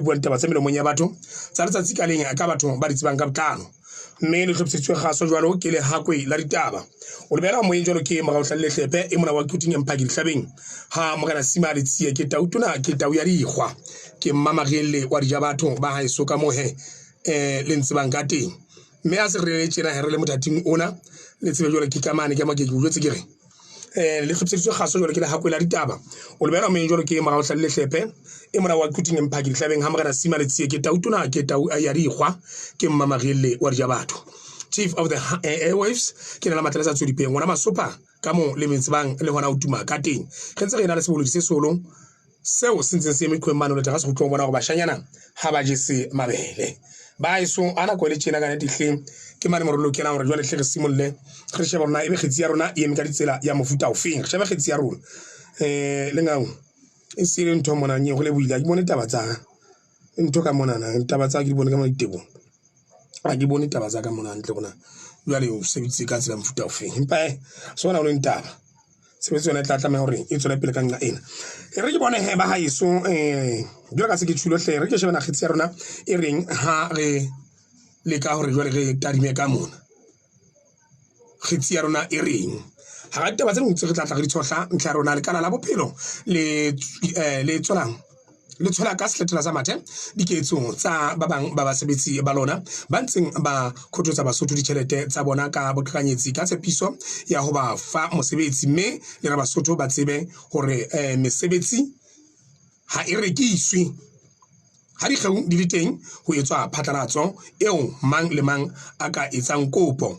buang ditaba tse melomong ya batho tsa letsatsi ka leng ka batho ba di tsebang ka botlalo. Mme le hlophisitswe kgaso jwalo ke lehakwe la ditaba. O le behela moyeng jwalo ke Morao Hlalele Hlepe e mona wa Quthing Mphaki Dihlabeng. Ha Morena Sima Letsie ke tau tona ke tau ya dikgwa. Ke Mmamarielle wa dija batho ba haeso ka mohe le ntsebang ka teng. Mme a se re le tjena he re le mothating ona le tsebe jwale ke ka mane ke mo ke ke jwetse ke re le hlophiseditswe kgaso jwalo ke lehakwe la ditaba. O le behela moyeng jwalo ke Morao Hlalele Hlepe e mona wa Quthing Mphaki Dihlabeng ha Morena Sima Letsie ke tau tona ke tau ya dikgwa ke Mmamarielle wa dija batho. Chief of the Airwaves ke nela matla le sa tswedipeng ngwana Masopa ka mo le metsebang le hona ho tuma ka teng. Re ntse re ena le sebolodi se seholo seo se ntseng se eme qhweng mane ho leta ka sekgutlong bona hore bashanyana ha ba jese mabele. Ba eso a nako e le tjena ka nnete hleng ke mane mo re lokelang hore jwale hle re simolle re shebe hore na ebe kgetsi ya rona e eme ka ditsela ya mofuta ofeng. Re shebe kgetsi ya rona lengau e se le ntho mona nye go le boile ha ke bone taba tsa ntho ka monana taba tsa ke di bone ka mona ditebong. Ha ke bone taba tsa ka mona hantle rona jwale o sebeditse ka tsela mofuta ofeng. Empa sona o leng taba tshebetso yona e tla tlameha hore e tswele pele ka nqa ena. E re ke bone he ba haeso jwalo ka se ke tjhulo hle re ke shebe na kgetsi ya rona e reng ha re leka hore jwale re tadime ka mona. Kgetsi ya rona e reng. Hara ditaba tse ding tse re tla tla re di tshohla ntlha ya rona lekala la bophelo le le tswelang le tshwela ka sehlethela sa mathe diketso tsa ba bang ba basebetsi ba lona ba ntseng ba khototsa Basotho ditjhelete tsa bona ka boqhekanyetsi ka tshepiso ya ho ba fa mosebetsi mme le re Basotho ba tsebe hore mesebetsi ha e rekiswe. Ha dikgeo di le teng ho etswa phatlalatso eo mang le mang a ka etsang kopo.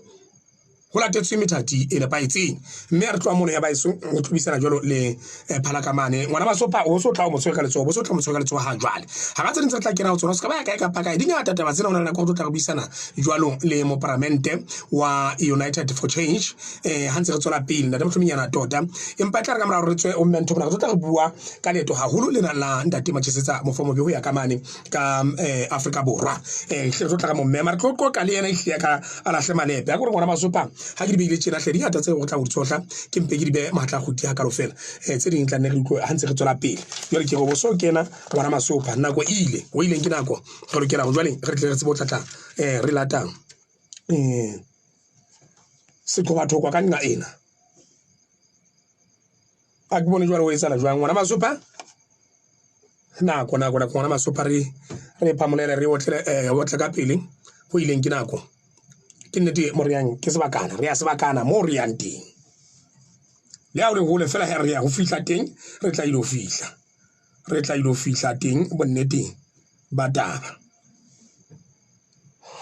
Ho latetswe methati e nepahetseng mme ha re tloha mono ya baeso re tlobisana jwalo le phalaka mane ngwana Masopa o so tla o mo tshwere ka letsoho bo so tla mo tshwere ka letsoho ha jwale hara tse ding tse re tla kena ho tsona se ka ba ya kae kapa kae di ngata taba tsena ho na le nako re tlo tla re buisana jwalo le moparamente wa United for Change ha ntse re tswela pele ntate Mohlominyana tota empa e tla re ka mora hore re tswe o mme ntho re tlo tla re bua ka leeto haholo lena la ntate Machesetsa Mofomobe ho ya ka mane ka Afrika Borwa hle re tlo tla ka mo mme mara tlo qoqa le yena ehlile ka a lahle malepe a kore ngwana Masopa ha ke di beile tjena hle di ngata tseo re tlang ho di tshohla ke mpe ke di behe matla kguti ha kalo fela tse ding tla nne re utlwe ha ntse re tswela pele jwale ke re bo so kena ngwana Masopa nako e ile ho ileng ke nako re lokela ho jwale re tle re tsebe ho tlatla re latang seqhobathokwa ka nqa ena a ke bone jwale o etsahala jwang ngwana Masopa nako nako nako ngwana Masopa re re phamolele re otle otle ka pele ho ileng ke nako ke nnete mo re yang ke sebakana re ya sebakana mo re yang teng le ha o le hole fela he re ya ho fihla teng re tla ilo fihla re tla ilo fihla teng bonneteng ba taba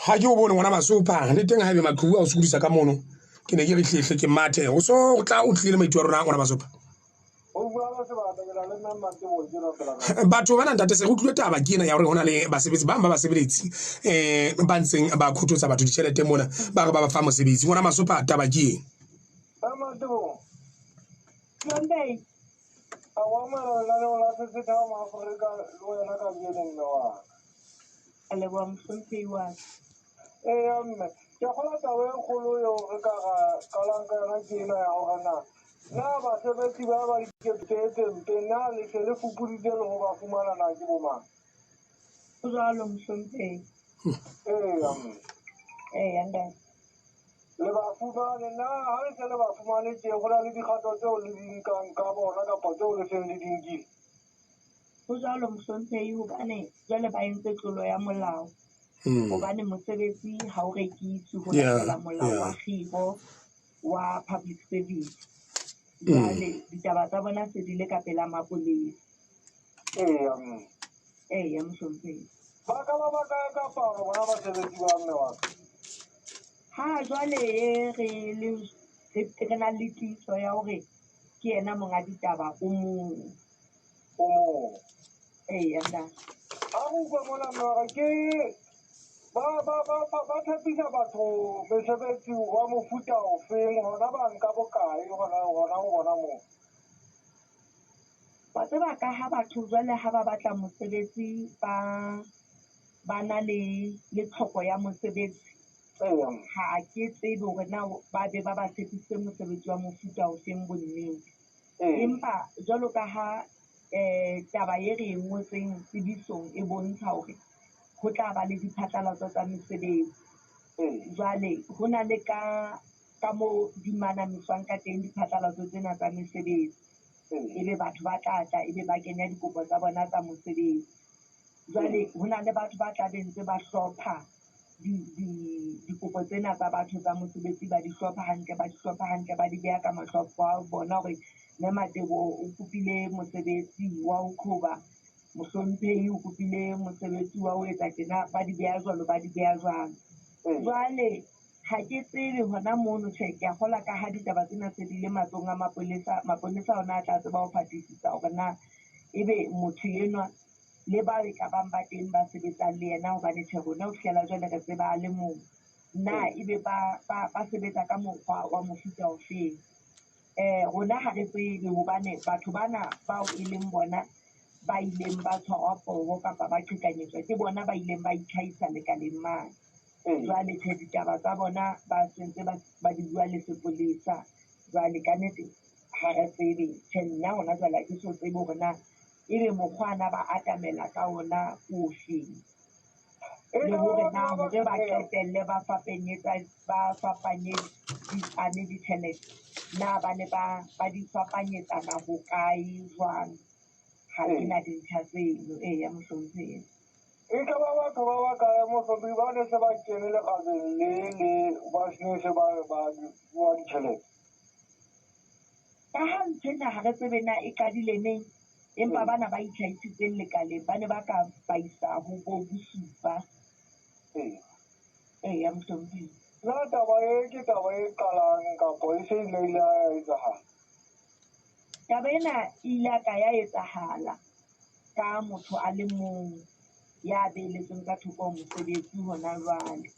ha ke o bone ngwana Masopa le teng haebe maqhubu a o sokodisa ka mono ke ne ke re hlehle ke mathe o so tla o tlile le maitho a rona ngwana Masopa batho bana ntate se re utlwile taba ke ena ya hore ho na le basebetsi bang ba basebeletsi ba ntseng ba khototsa batho ditjhelete mona ba re ba ba fa mosebetsi ngwana Masopa taba ke eng Eya mme, ke kgolwa taba e kgolo eo re ka ra qalang ka yona ke ena ya hore na na basebetsi ba ba diketso tse tse mpe na le se le fupuditse le ho ba fumana na ke bomang? Ho jwalo mohlomphehi. Eya mme. Eya ntate. Le ba fumane na ha le se le ba fumane tje ho na le dikgato tseo le di nkang ka bona kapa tseo le seng le di nkile? Ho jwalo mohlomphehi hobane jwale ba entse tlolo ya molao. Hobane mosebetsi ha o rekiswe ho latela molao wa kgiro wa public service. Jwale ditaba tsa bona se di le ka pela mapolesa. Eya mme. Eya mohlomphehi. Ba ka ba ba kae ka palo bona basebetsi ba mme wa ka? Ha jwale re le re na le tiiso ya hore ke yena monga ditaba o mong. O mong. Eya ntate. Ha re utlwa mona mme wa ka ke ba ba ba ba ba tshepisa batho mesebetsi wa mofuta ofeng hona ba nka bokae hona hona ho bona moo? Wa tseba ka ha batho jwale ha ba batla mosebetsi ba ba na le le tlhoko ya mosebetsi. Ha ke tsebe hore na ba be ba ba tshepisitse mosebetsi wa mofuta ofeng bonnete. Empa jwalo ka ha Taba e re e ngotseng tsebisong e bontsha hore ho tla ba le diphatlalatso tsa mesebetsi. Jwale ho na le ka moo di manamiswang ka teng diphatlalatso tsena tsa mesebetsi. Ebe batho ba tla tla, ebe ba kenya dikopo tsa bona tsa mosebetsi. Jwale ho na le batho ba tla be ntse ba hlopha dikopo tsena tsa batho tsa mosebetsi, ba di hlopha hantle, ba di hlopha hantle, ba di beha ka mahlopho a bona hore Mme Matebo o kopile mosebetsi wa ho qhoba, mohlomphehi o kopile mosebetsi wa ho etsa tjena, ba di beha jwalo, ba di beha jwalo. Jwale ha ke tsebe hona mono, tjhe, ke a kgolwa ka ha ditaba tsena se di le matsohong a mapolesa, mapolesa ona a tla tseba ho fatisisa hore na ebe motho enwa le bao e ka bang ba teng ba sebetsang le yena, hobane tjhe rona ho fihlela jwale re tseba a le mong. Na ebe ba sebetsa ka mokgwa wa mofuta ofeng? Rona ha re tsebe hobane batho bana bao e leng bona ba ileng ba tshwarwa poho kapa ba qhekanyetswa ke bona ba ileng ba itlhahisa lekaleng mane. Jwale tjhe ditaba tsa bona ba sentse ba di bua le sepolesa. Jwale ka nnete ha re tsebe, tjhe nna hona jwale ha ke so tsebe hore na ebe mokgwa ana ba atamela ka ona o feng. Le hore na hore ba qetelle ba fapanyetsane ditjhelete, na ba ne ba di fapanyetsana hokae jwang? Ha ke na dintlha tseno. Eya mohlomphehi. E ka ba batho ba bakae mohlomphehi ba ne se ba kene lekgabeng le ba ne se ba bua ditjhelete? Ka ha nthwena ha re tsebe na e qadile neng, empa bana ba itlhahisitseng lekaleng ba ne ba ka ba isa ho bo bosupa. Eya mohlomphehi. Na taba e ke taba e qalang kapa e se ile ya etsahala? Taba ena e ile ka ya etsahala ka motho a le mong ya beeletsweng ka thoko ho mosebetsi hona jwale.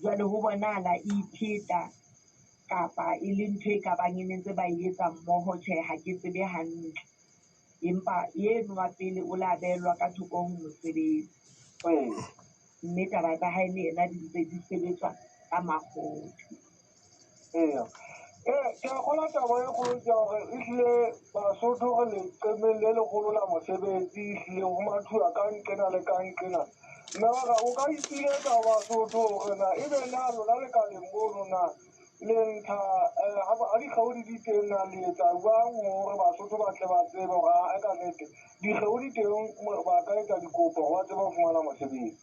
Jwale ho bonahala e ipheta kapa e le ntho e ka bang e ne ntse ba e etsa mmoho, tjhe ha ke tsebe hantle. Empa eno wa pele o la behelwa ka thoko ho mosebetsi. Mme taba tsa hae le yena di ntse di sebetswa ka makgotla. Eya. Ke a kgolwa taba e kgolo ke ya hore ehlile Basotho re leqemeng le leholo la mosebetsi, ehlile ho mathuwa ka nqena le ka nqena. Mme wa ka o ka ipiletsa ho Basotho hore na ebe na lona lekaleng mono na le ntsha ha dikgeo di teng na le etsa jwang hore Basotho ba tle ba tsebe hore a ka nnete dikgeo di teng, ba ka etsa dikopo hore ba tsebe ho fumana mosebetsi?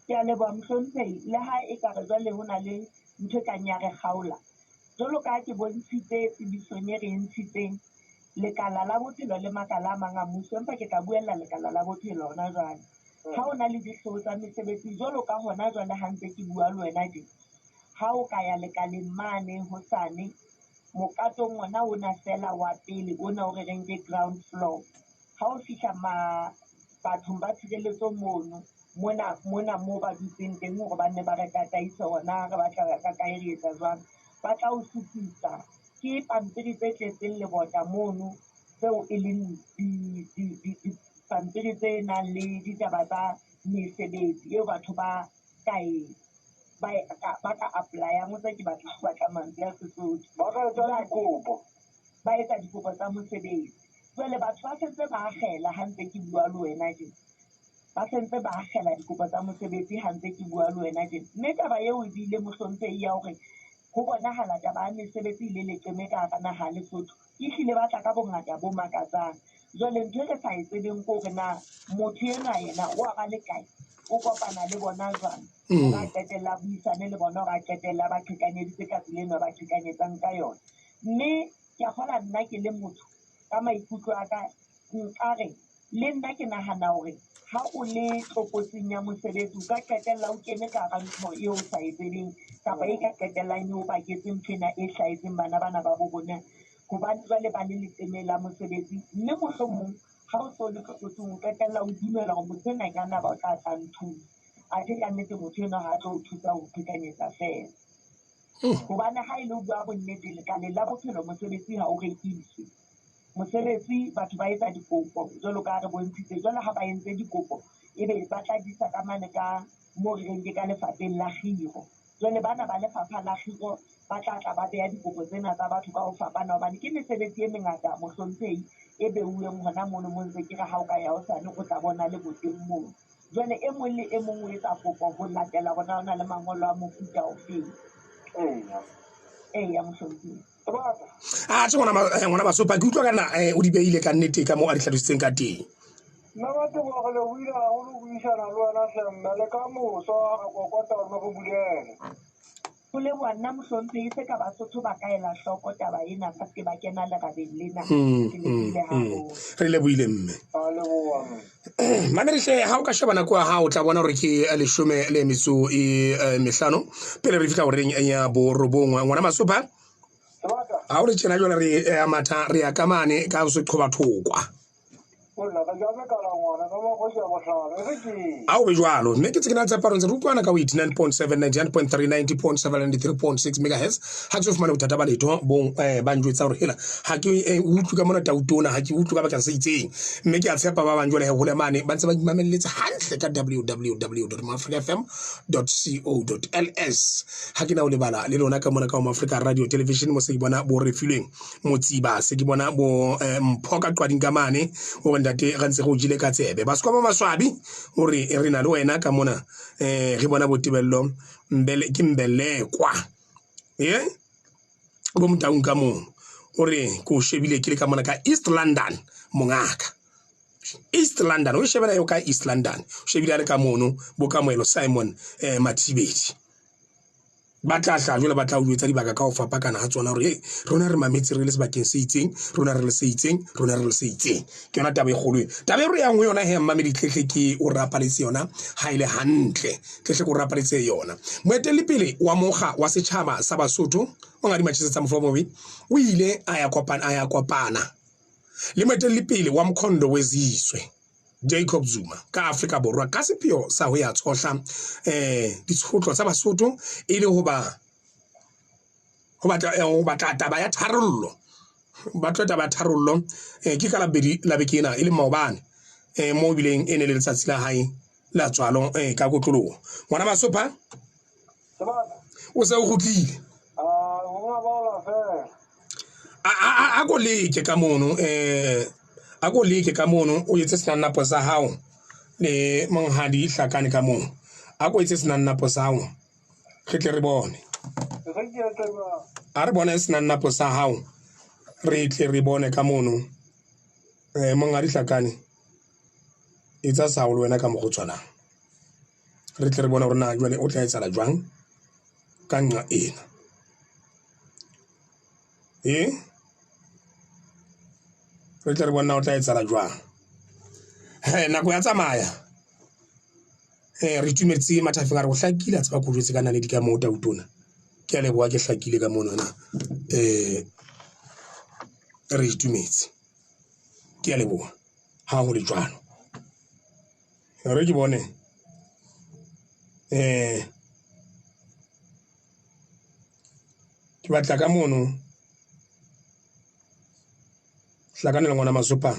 Ke a leboha mohlomphehi. Le ha e ka re jwale ho na le ntho e kang ya re kgaola, jwalo ka ha ke bontshitse tsebisong e re e ntshitseng, lekala la bophelo le makala a mang a mmuso, empa ke tla buella lekala la bophelo hona jwale. Ha ho na le dikgeo tsa mesebetsi jwalo ka hona jwale ha ntse ke bua le wena tje, ha o ka ya lekaleng mane hosane, mokatong ona ona fela wa pele ona o re reng ke ground floor. Ha o fihla bathong ba tshireletso mono, mona moo ba dutseng teng hore ba nne ba re tataise hona re batla ho ya ka kae re etsa jwang, ba tla o supisa ke pampiri tse tletseng lebota mono tseo e leng dipampiri tse nang le ditaba tsa mesebetsi eo batho ba ka e ba ka apply-ang. O tse ke batla ho batla mantswe a Sesotho. Ba ka etsa dikopo. Ba etsa dikopo tsa mosebetsi. Jwale batho ba sentse ba akgela ha ntse ke bua le wena tje. Ba sentse ba akgela dikopo tsa mosebetsi ha ntse ke bua le wena tje. Mme taba eo ebile mohlomphehi ya hore ho bonahala taba ya mesebetsi ile leqeme ka hara naha ya Lesotho, ehlile ba tla ka bongata bo makatsang. Jwale ntho e re sa e tsebeng ke hore na motho enwa yena o a ba le kae, o kopana le bona jwang, ba qetella buisane le bona hore a qetella ba qhekanyeditse ka tsela eno ba qhekanyetsang ka yona. Mme ke a kgolwa nna ke le motho ka maikutlo a ka nkare le nna ke nahana hore ha o le tlokotsing ya mosebetsi o ka qetella o kene ka hara ntho eo o sa e tsebeng kapa e ka qetellang e o baketse ntho ena e hlahetseng bana bana ba bo rona, hobane jwale ba le leqeme la mosebetsi. Mme mohlomong ha o so le tlokotsing o qetella o dumela hore motho enwa e ka nna ba o tla tla nthusa, athe ka nnete motho enwa ha a tlo o thusa ho qhekanyetsa feela. Hobane ha e le ho bua bonnete, lekaleng la bophelo mosebetsi ha o rekiswe. Mosebetsi batho ba etsa dikopo jwalo ka ha re bontshitse. Jwale ha ba entse dikopo ebe ba tla di isa ka mane ka moo re reng ke ka lefapheng la kgiro. Jwale bana ba lefapha la kgiro ba tla tla ba beha dikopo tsena tsa batho ka ho fapana, hobane ke mesebetsi e mengata mohlomphehi e beuweng hona mono mo ntse ke re ha o ka ya hosane o tla bona le boteng mono. Jwale e mong le e mong o etsa kopo ho latela hore na o na le mangolo a mofuta ofeng. Eya. Eya, mohlomphehi. Sebata. A tjhe ngwana Basopa, ke utlwa ka na o di behile ka nnete ka moo a di hlalositseng ka teng. Mme Matebo, re lebohile haholo ho buisana le wena hle mme, le ka moso ha re kokota o no re bulele. Ho leboha nna mohlomphehi, se ka Basotho ba ka ela hloko taba ena, ba se ke ba kena lerabeng lena. Ke lebohile haholo. Re lebohile mme. A leboha mme. Mamedihle, ha o ka sheba nako ya hao o tla bona hore ke leshome le metso e mehlano pele re fihla horeng ya borobong. Ngwana Masopa, Sebata. ha o re tjena jwale re ya matha re ya ka mane ka seqhobathokwa. A o be jwalo mme ke tse ke na tshepa ntse re utlwana ka 89.7 99.3 90.7 93.6 megahertz. Ha ke so fumane bothata ba letho bong ba njwetsa hore hela ha ke utlwe ka mona tautona, ha ke utlwe ka bakeng se itseng, mme ke a tshepa ba bang jwale hole mane ba ntse ba imamelletse hantle ka www.maafricafm.co.ls. Ha ke na ho lebala le lona ka mona ka Africa Radio Television mo se ke bona bo refilweng Motsiba, se ke bona bo Mpho ka qwading ka mane hore ntate re ntse re o jele ka tsebe. Ba ba maswabi hore re na le wena ka mona, re bona bo Tebello Mbele ke Mbelekwa bo Motaung ka mono, hore ke o shebile ke le ka mona ka East London mongaka. East London o shebela eo ka East London, o shebile a le ka mono bo Kamohelo Simon Mathibedi. Ba tla hlaha jwale, ba tla o jwetsa dibaka ka ho fapakana ha tsona hore rona re mametse re le sebakeng se itseng, rona re le se itseng, rona re le se itseng. Ke yona taba e kgolo eo. Taba e re yang ho yona he mmamedi tletle ke o rapaletse yona ha e le hantle. Tletle ke o rapaletse yona. Moetelli pele wa mokga wa setjhaba sa Basotho, Monghadi Matshitse Mofomobe, o ile a ya kopana, a ya kopana le moetelli pele wa Mkhondo Wezizwe Jacob Zuma ka Afrika Borwa ka sepheo sa ho ya tshohla ditshotlo tsa Basotho e le ho ba ho batla taba ya tharollo. Batla taba ya tharollo ke ka labobedi la beke ena e leng maobane, mo bileng e ne le letsatsi la hae la tswalo ka kotloloho. Ngwana Masopha, o se o kgutlile. A ko leke ka mono, a ko leke ka mono o etse senannapo sa hao le monghadi Hlakane ka mono. A ko etse senannapo sa hao re tle re bone. A re bone senannapo sa hao re tle re bone ka mono. Monghadi Hlakane, etsa sa hao le wena ka mokgwa o tshwanang. Re tle re bone hore na jwale o tla etsahala jwang ka nqa ena. Re tle re bone na o tla etsahala jwang. Nako ya tsamaya. Re itumetse Mathafeng a re o hlakile, a tseba ke o jwetse ka naledi ka moo tautona. Ke a leboha, ke hlakile ka mono na. Re itumetse. Ke a leboha ha ho le jwalo. Re ke bone ke batla ka mono Hlakane le ngwana Masopa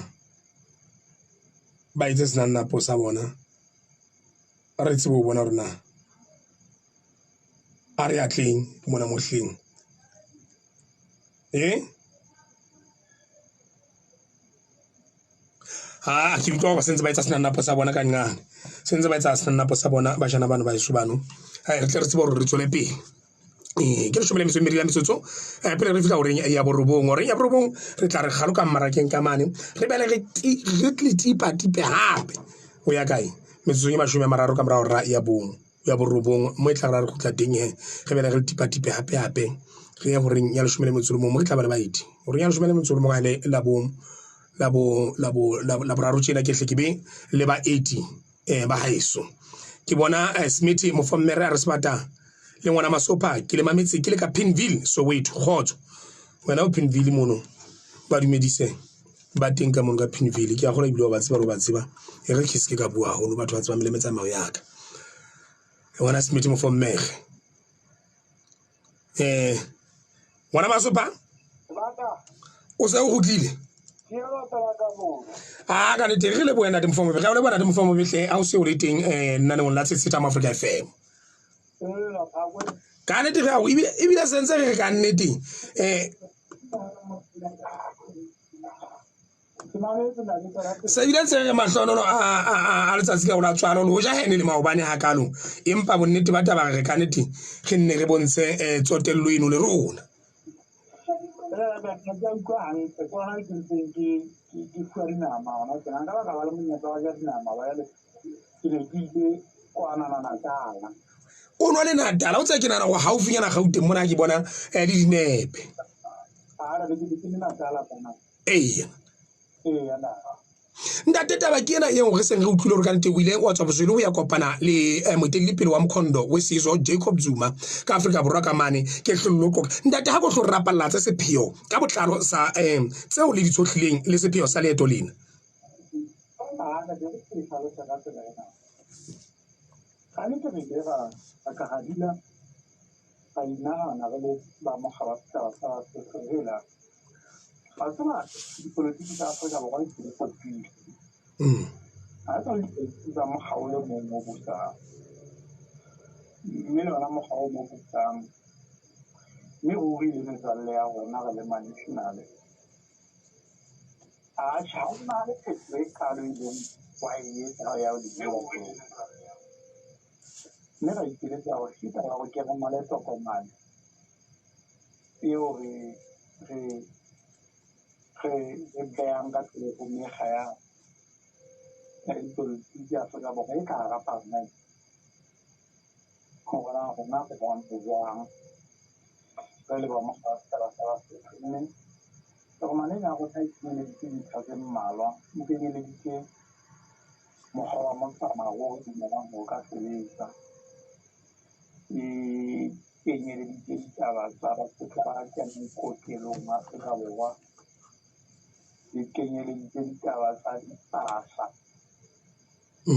ba etse senannapo sa bona, re tsebe ho bona hore na a re atleng mona mohleng. Ha ke utlwa hore sentse ba etsa senannapo sa bona ka nqane, sentse ba etsa senannapo sa bona bashana bano ba heso bano. Re tle re tsebe hore re tswele pele. Ke leshome le metso e mmedi ya metsotso pele re fihla horeng ya borobong. Horeng ya borobong re tla re kgaloka mmarakeng ka mane, re bele re tle tipa tipe hape ho ya kae metsotsong e 30 ka mora hora ya bong ya borobong, mo e tla re kgutla teng he re bele re tipa tipe hape hape re ye horeng ya leshome le metso le mong, mo re tla ba le baeti horeng ya leshome le metso le mong le la bo la bo la bo la boraro tjena ke hle ke be le baeti ba haeso. Ke bona Smith Mofommere a re sebata le ngwana Masopa, ke le mametse ke le ka Pinville Soweto. Kgotso wena o Pinville mono, ba dumedise ba teng ka mono ka Pinville. Ke a kgolwa ebile wa ba tseba le ba tseba, e re ke se ke ka bua haholo, batho ba tsebang le metsamao ya ka. Ngwana Smith Mofommere, ngwana Masopa o se o kgutlile? A ka nnete re lebohe ntate Mofomobe, re a o leboha ntate Mofomobe hle, ha o se o le teng lenaneong la Tshetsheta Africa FM. Ka nnete re ao ebile sentse re re ka nnete Se bile ntse re mahlonolo a letsatsi ka ola tswalo le hoja hene le maobane hakalo, empa bonnete ba taba re ka nete re nne re bontshe tsotello eno le rona. O nwa le Natala o tse ke nana go haufinyana Gauteng mona ke bona le dinepe. Eya. Ntate taba ke ena eo re seng re utlwile hore ka nnete o ile wa tswa boswele ho ya kopana le moeteledipele wa Mkhondo Wesizwe Jacob Zuma ka Afrika Borwa ka mane ke hlollo qoqa. Ntate ha ko hlo rapallatse sepheo ka botlalo sa tseo le di tshohlileng le sepheo sa leeto lena. Ga tseba dipolotiki tsa Afrika Borwa di di fetohile. Ha e sa le dipolotiki tsa mokga o le mong o busang, mme le yona mokga o mo busang, mme ruri le metswalle ya rona re le ma-national. Atjhe, ha hona le phetoho e kalo e ileng wa e etsa ya ho di bua tseo. Mme ra ipiletsa hore ke taba ya hore ke re ngole tokomane eo re behang ka pele ho mekga ya dipolotiki ya Afrika Borwa e ka hara paramente. Hore na rona re bona jwang re le ba mokga wa setjhaba sa Basotho. Mme tokomane ena ya rona e kenyeleditse dintlha tse mmalwa, e kenyeleditse mokgwa wa motsamao o re dumelang hore o ka sebetsa, e kenyeleditse ditaba tsa Basotho ba kenang kokelong Afrika Borwa, e kenyeleditse ditaba tsa dipasa, e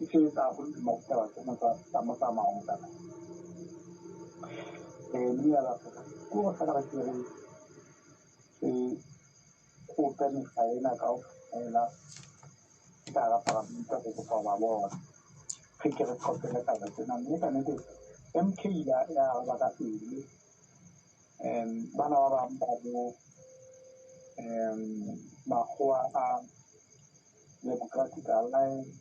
sebetsa haholo hodima ditaba tsa motsamao tsena. Mme ya ba ke hore feela re ke re kope mekga ena kaofela ka hara paramente re kopa ho ba bona, re ke re qoqele taba tsena. Mme kannete MK ya araba ka pele. Bana ba bang ba bo makgowa a Democratic Alliance,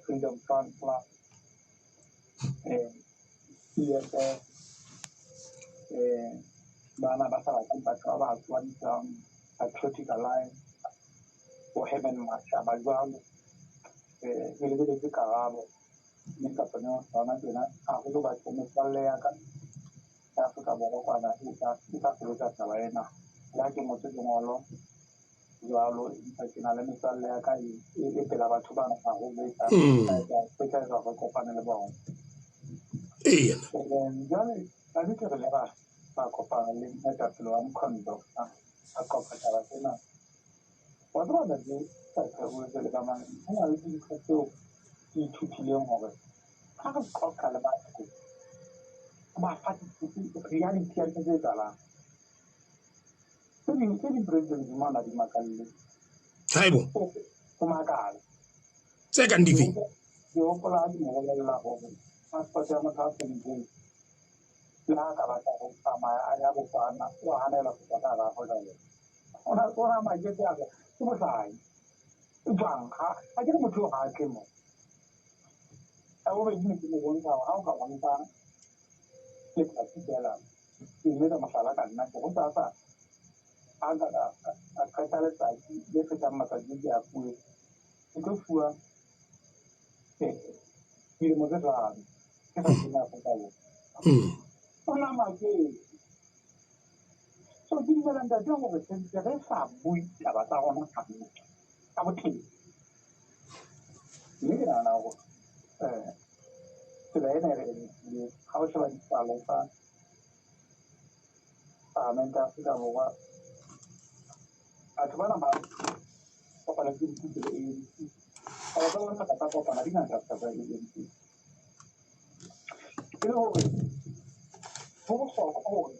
Freedom Front Plus, EFF, bana ba sa batleng batho ba ba tswa bitswang Patriotic Alliance, bo Herman Mashaba jwalo. Re lebeletse karabo mme kapa hona tjena haholo batho metswalle ya ka ya Afrika Borwa kwana e tla sebetsa taba ena. Le ha ke ngotse lengolo jwalo, empa ke na le metswalle ya ka e pela batho bana haholo e tla etsa hore kopane le bona. Jwale kannete re le ba kopana le moetapele wa Mkhondo a qoqa taba tsena. Wa tseba ntate Thabetse le ka mane, ho na le dintho tseo ke ithutileng hore ha re qoqa le batho ba fa reality ya ntho tse etsahalang. Tse ding President Zuma na di makalle. Haibo. Ho makala. Tse kang dife? Ke hopola ha ke mo bolella hore passport ya motho a sentseng le ha ka batla ho tsamaya a ya Botswana, o hanela ho tswa ka hara Afrika Borwa. Ona maketse a re ke bohlanya. Jwang ha ke re motho ha a tle mo. Ya bobedi ne ke mo bontsha hore ha o ka bontsha letsatsi feela, ke mmetsa mohlala ka nna ke hosasa ha nka ka qeta letsatsi le fetang matsatsi ke a fuwe, ke tlo fuwa dilemo tse 3 ke sa kene Afrika Borwa. Ona maketse. So ke dumela ntate hore sentse re sa bue taba tsa rona hantle ka botebo. Mme ke nahana hore tsela ena e re emetseng ha o sheba dipalo tsa paramente ya Afrika Borwa, batho bana ba kopana ke dikutu le ANC. Taba tsa bona tsa kopana di ngata tsa ANC. E le hore ho bohlokwa hore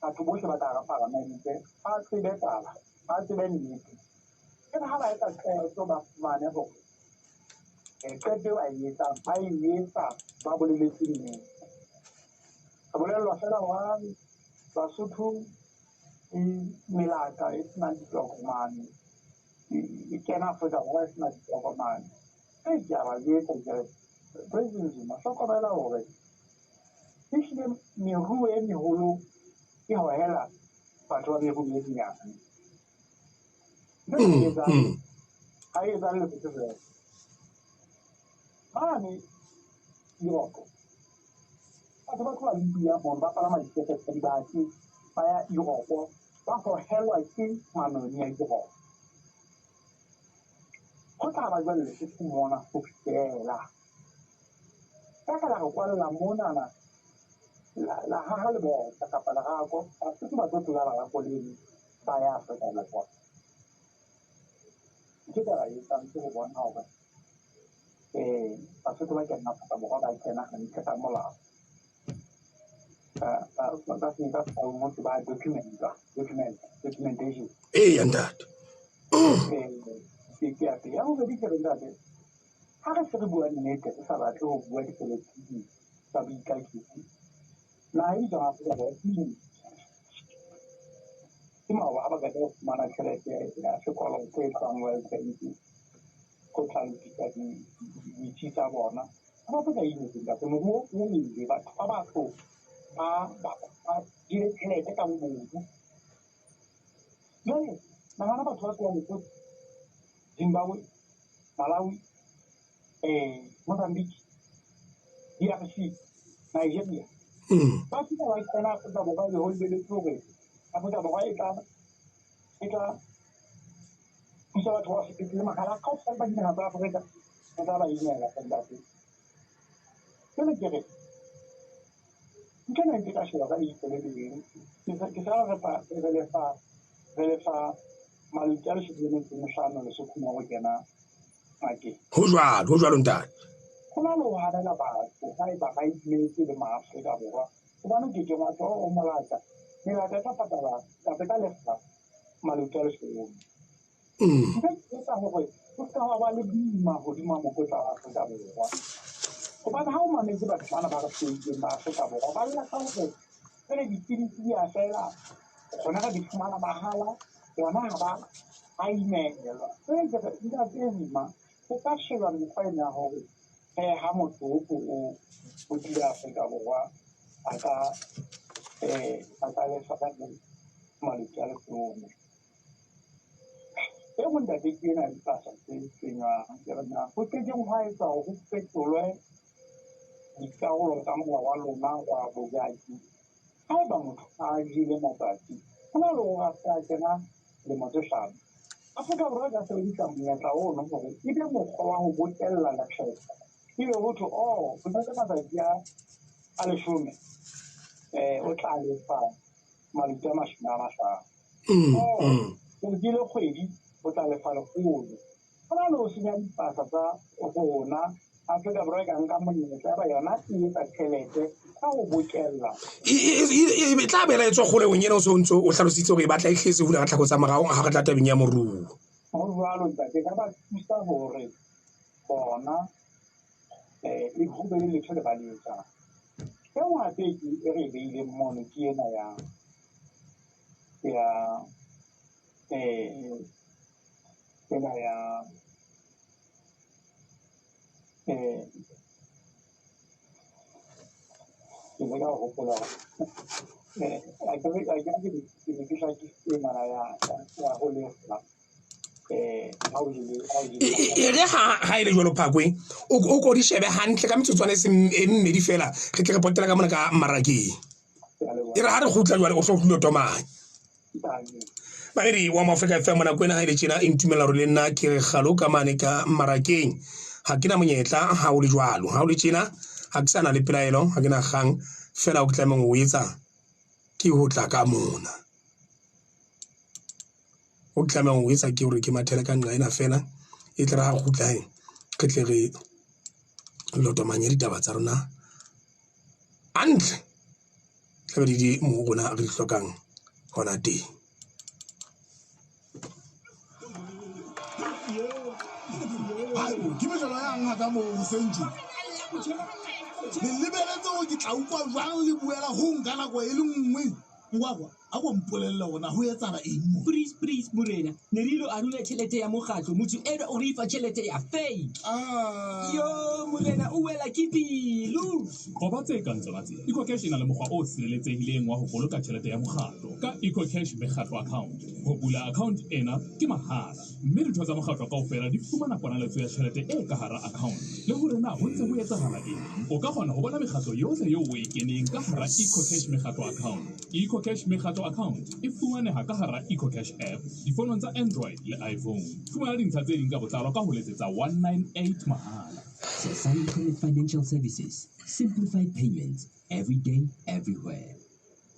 batho bohle ba ka hara paramente ba tsebe taba, ba tsebe nnete. Ebe ha ba etsa qeto ba fumane hore qeto eo ba e etsang, ba e etsa ba boleletse nnete. Re bolellwa feela hore Basotho Melata e senang ditokomane e kena Afrika Borwa e sena ditokomane. E ke a ba jwetsa ke re President Zuma, hlokomela hore ehlile meruo e meholo e hohela batho ba meruo e menyane. Ntho e etsang ha e etsang Lesotho fela. Mane Europe batho ba tloha Libya mono ba palama dikepe tsa dibaki ba ya Europe, ba hohelwa ke manoni a Europe. Ho tla ba jwale Lesotho mona ho fihlela. Ka ka la re kwalla monana la haha lebota kapa lerako, Basotho ba tlo tlola lerako leno ba ya Afrika Borwa. Ntho e ka ba etsang ke ho bona hore Basotho ba kenang Afrika Borwa ba kena hantle ka molao. Ba ba documentation. Eya ntate. Ke ya pele. Ya bobedi ke re ntate, ha re se re bua nnete, re sa batle ho bua dipolotiki tsa boikaketsi, naha e bitswang Afrika Borwa ke maoba ha ba qeta ho fumana tjhelete ya sekoloto e tswang World Bank ho tla lokisa ditsi tsa bona. Ha ba ka eng ntate, moruo o wele, batho ba batsho ba jele tjhelete ka bobodu. Jwale nahana batho ba tlohang Lesotho, Zimbabwe, Malawi, Mozambique, DRC, Nigeria. Ba fihla ba kena Afrika Borwa e be ho lebeletswe hore Afrika Borwa e tla thusa batho ba sepetlele mahala kaofela ba dinaha tsa Afrika re tla ba inela ntate. Jwale ke re ntho ena e ntse ka sheba ka leihlo le leng. Ke sa re lefa maluti a 15 Lesotho mo ho kena ngakeng. Ho jwalo ntate. Ho na le ho hanela batho haeba ba imetse le maAfrika Borwa, hobane ke ke ngwato o molata. Melata e tla patala kapa e tla lefa maluti a 10. Ntho e etsa hore ho ska hwa ba le boima hodima mokotla wa Afrika Borwa. Hobane ha o mametse batho bana ba re hloileng ba Afrika Borwa, ba lla ka hore jwale dipidisi di a fela, rona re di fumana mahala, bona ha ba a imelwa. Jwale ke re ntate Zuma, ho ka sheba mekgwa ena ya hore ha motho o tlile Afrika Borwa a ka lefa ka maluti a 10. E nngwe ntate ke ena dipasa tse tsenywang, ke re na ho kekeng hwa etsa hore ho fetolwe dikarolo tsa molao wa lona wa bojaki. Haeba motho a jele matsatsi, ho na le hore a se a kena lemo tse 5. Afrika Borwa e ka sebedisa monyetla ono hore e be mokgwa wa ho bokella lekgetho. Ebe ho thwe, o jetse matsatsi a 10, o tla lefa maluti a 50. O jele kgwedi, o tla lefa 100. Ho na le ho senya dipasa tsa rona. Afrika Borwa e ka nka monyetla ya ba yona e etsa tjhelete ka ho bokella. E tla bela e tswa kgolehong ena o se o ntso o hlalositse hore e batla e hletse hula ka tlhako tsa morao ha re tla tabeng ya moruo. Ho jwalo ntate, ka ba thusa hore bona e ho be le letho le ba le etsang. E nngwe hape e re e beileng mono ke ena ya ena ya ke leka ho hopola a ke ke hlakisitse ngwana ya ho lefa E re ha e le jwalo Phakwe, o ko di shebe hantle ka metsotswana e seng e mmedi fela, re tle re potela ka mona ka mmarakeng. E re ha re kgutla jwale o hlo tomanya. Mamedi wa Moafrika FM nako ena ha e le tjena e ntumella hore le nna ke re kgalo ka mane ka mmarakeng. Ha ke na monyetla ha o le jwalo. Ha o le tjena ha ke sa na le pelaelo, ha ke na kgang, fela o ke tlamehang ho etsa ke ho tla ka mona. O tlamehang ho etsa ke hore ke mathele ka nqa ena fela, e tle re ha kgutla he, re tle re lotomanye ditaba tsa rona hantle. Tlabe di di mo rona re di hlokang hona teng. Ke mejolo ya ngaka moo hoseng tje. Le lebeletse hore ke tla utlwa jwang le buela ho nka nako e le nngwe. Nkwakwa. A ko mpolelle hore na ho etsahala eng mo. Please, please, morena. Ne re ilo arola tjhelete ya mokgatlo. Motho enwa o re fa tjhelete ya fake. Ah. Yo, morena, o wela ke pelo. Qoba tse kang tsona tsena. EcoCash e na le mokgwa o sireletsehileng wa ho boloka tjhelete ya mokgatlo ka EcoCash Mekgatlo Account. Ho bula account ena ke mahala, mme ditho tsa mokgatlo kaofela di fumana ponaletso ya tjhelete e ka hara account le hore na ho ntse ho etsahala eng. O ka kgona ho bona mekgatlo yohle eo o e keneng ka hara EcoCash Mekgatlo Account. EcoCash Mekgatlo Account e fumaneha ka hara EcoCash app difonong tsa Android le iPhone. Fumana dintlha tse ding ka botlalo ka ho letsetsa 198 mahala. Safaricom Financial Services. Simplified payments. Every day, everywhere.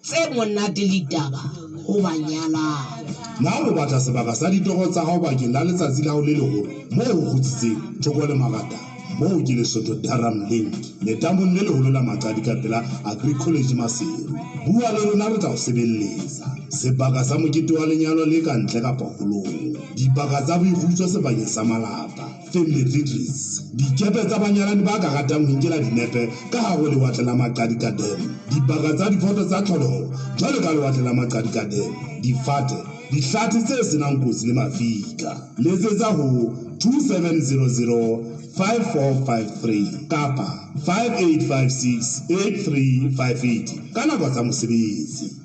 Tse monate ditaba ho banyalani. Na o batla sebaka sa ditoro tsa hao bakeng la letsatsi la hao le leholo moo ho kgutsitseng thoko le marata? Moo ke Lesotho Durham Link, letamong le leholo la Maqadi ka pela Agri College Maseru. Bua le rona re tla o sebeletsa. Sebaka sa mokete wa lenyalo le ka ntle kapa holong. Dibaka tsa boikgutso sebakeng sa malapa, family retreats. Dikepe tsa banyalani ba ka ratang ho inkela dinepe ka hare ho lewatle la Maqadi ka dam. Dibaka tsa difoto tsa tlholeho jwalo ka lewatle la Maqadi ka dam. Difate, dihlathi tse senang kotsi le mafika. Letsetsa ho 2700 5453 kapa 5856 8358 ka nako tsa mosebetsi.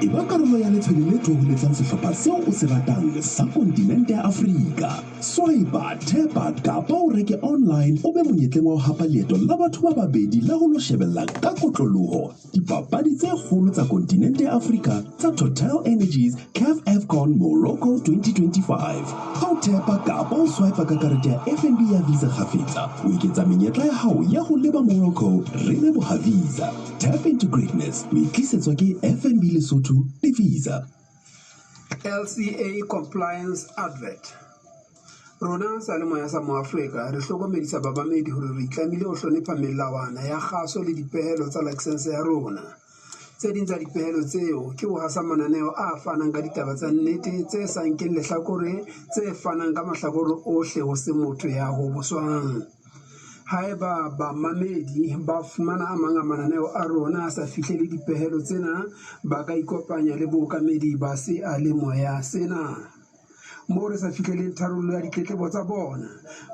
E ba karolo ya letshwele le thoholetsang sehlopha seo o se ratang sa kontinente ya Afrika. Swipe, thepa kapa o reke online o be monyetleng wa ho hapa leeto la batho ba babedi la ho lo shebella ka kotloloho dipapadi tse kgolo tsa kontinente ya Afrika tsa Total Energies CAF AFCON Morocco 2025. Ha o thepa kapa o swipe ka karete ya FNB ya Visa kgafetsa, o eketsa menyetla ya hao ya ho leba Morocco. Re leboha Visa. Tap into greatness. O e tlisetswa ke FNB Lesotho le Visa. LCA Compliance Advert. Rona seyalemoya sa Moafrika re hlokomedisa babamedi hore re itlamile ho hlonepha melawana ya kgaso le dipehelo tsa license ya rona. Tse ding tsa dipehelo tseo ke ho hasa mananeo a fanang ka ditaba tsa nnete tse sa nkeng lehlakore tse fanang ka mahlakore ohle ho se motho ya hoboswang. Haeba bamamedi ba fumana a mang a mananeo a rona a sa fihlele dipehelo tsena, ba ka ikopanya le bookamedi ba seyalemoya sena. Moo re sa fihleleng tharollo ya ditletlebo tsa bona,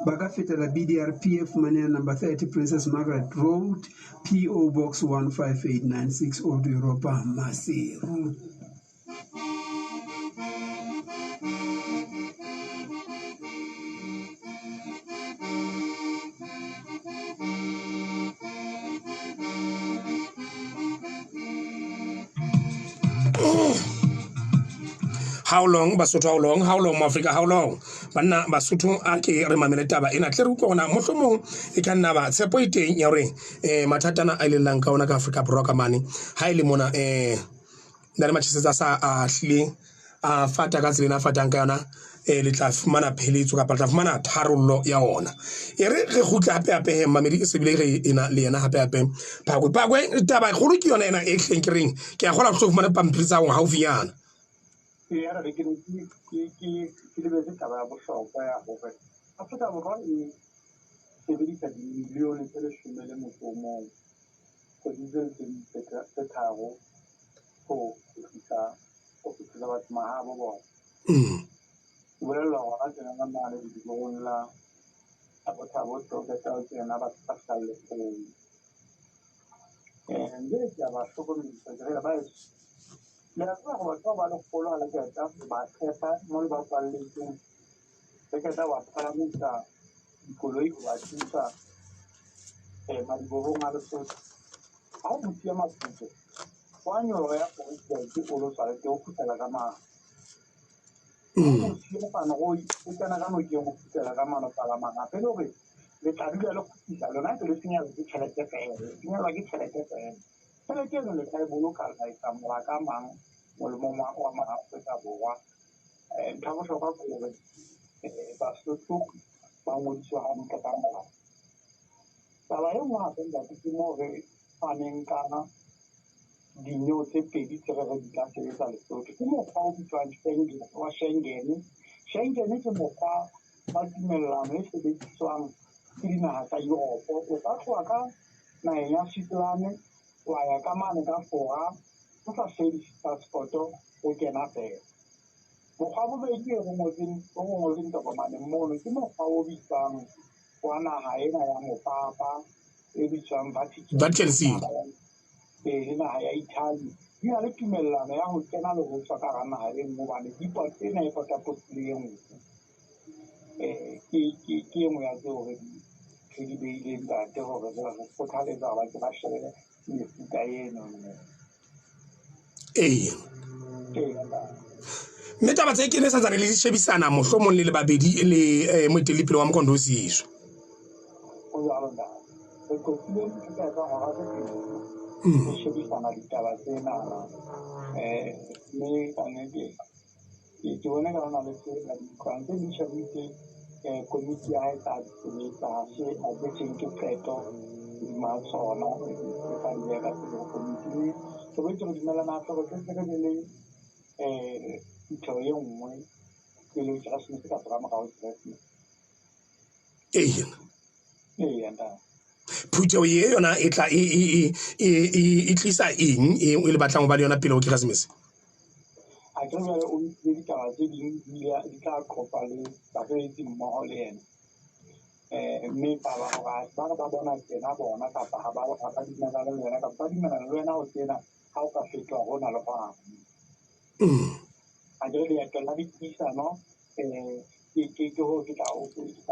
ba ka fetela BDRP e fumanehang number 30 Princess Margaret Road, PO Box 15896 Old Europa, Maseru. How long Basotho, how long, how long Africa, how long? Banna Basotho a ke re mamele taba ena tle re utlwe hore na mohlomong e ka nna ba tshepo e teng ya hore mathatana a ileng ka ona ka Afrika Borwa ka mane ha e le mona na le matjhesetsa sa a hlileng a fata ka tsela ena a fatang ka yona le tla fumana pheletso kapa le tla fumana tharollo ya ona. E re re kgutle hape hape he mamedi e se bile re ena le yena hape hape Phakwe. Phakwe taba e kgolo ke yona ena e hleng ke reng ke a kgola ho tlo fumana pampiri tsa hao haufinyana. Ya re ke ke lebetse taba ya bohlokwa ya hore Afrika Borwa e sebedisa dimilione tse 11 kgwedi tse tse tharo ho kgutlisa batho mahabo bona. Ke bolellwa hore tjena ka mane ledibohong la Thabo Thabo tjena batho ba fihla lekgolo. Mme ke a ba hlokomedisa ke re ba heso, le a tseba hore batho ba lekgolo ha le qeta ba tshepa mo le ba kwalletseng, le qeta ba palamisa dikoloi ho ba thusa madibohong a Lesotho. Ha o mo siya maputso, wa nyoloha ya president o lo tshwaretse o kgutlela ka mane. O siya fana o kena ka nokeng o kgutlela ka mane o palamang hape le hore le tla dula le kgutlisa lona ntse le senyelwa ke tjhelete feela, le senyelwa ke tjhelete feela. Tjhelete eno le tla e boloka la etsa mabaka a mang molemong wa Maafrika Borwa. Ntho ya bohlokwa ke hore Basotho ba ngodiswe hantle ka molao. Taba e nngwe hape ntate ke moo re faneng ka dineo tse pedi tse re re di tla sebetsa Lesotho. Ke mokgwa o bitswang Schengen, wa Schengen. Schengen ke mokgwa wa tumellano e sebediswang ke dinaha tsa Europe. O ka tloha ka naheng ya Switzerland wa ya ka mane ka Fora O sa sebedise passport-o o kena fela. Mokgwa wa bobedi o ngotseng tokomaneng mono ke mokgwa o bitswang wa naha ena ya mopapa e bitswang Vatican City. Le naha ya Italy. Di na le tumellano ya ho kena le ho tswa ka hara naha e nngwe hobane ena e potapotile e nngwe. Ke e nngwe ya tseo re di beileng ntate hore re kgothaletsa hore ba ke ba shebe mefuta eno. Ee. Mme taba tse ke ne santsane le di shebisana mohlomong le le babedi le moeteledipele wa Mkhonto Sizwe. Ho jwalo ntate. Re qoqile ntho tse etsang hora tse pedi. Re shebisana ditaba tsena. Mme ka nnete ke bone ka hona le tse ba di utlwang. Tse ding shebile komiti ya hae tsa sebetsa ha se a ke se nke qeto hodima tsona e tla di beha ka pele ho komiti. Mme re boetse re dumellana hape hore re tle re be le phutheho e nngwe pele ho Keresemese kapa ka morao ho Keresemese. Ee. Ee, ntate. Phutheho e yona e tla e tlisa eng e le batlang ho ba le yona pele ho Keresemese? A ke jwale o nkile ditaba tse ding di tla qoqa le basebetsi mmoho le yena. Mme taba hore ba re ba bona tsena bona kapa ha ba dumellana le wena kapa ba dumellana le wena ho tsena ha o ka fetoha hona le hwane. A ke re leeto la dipuisano ke ho ke tla o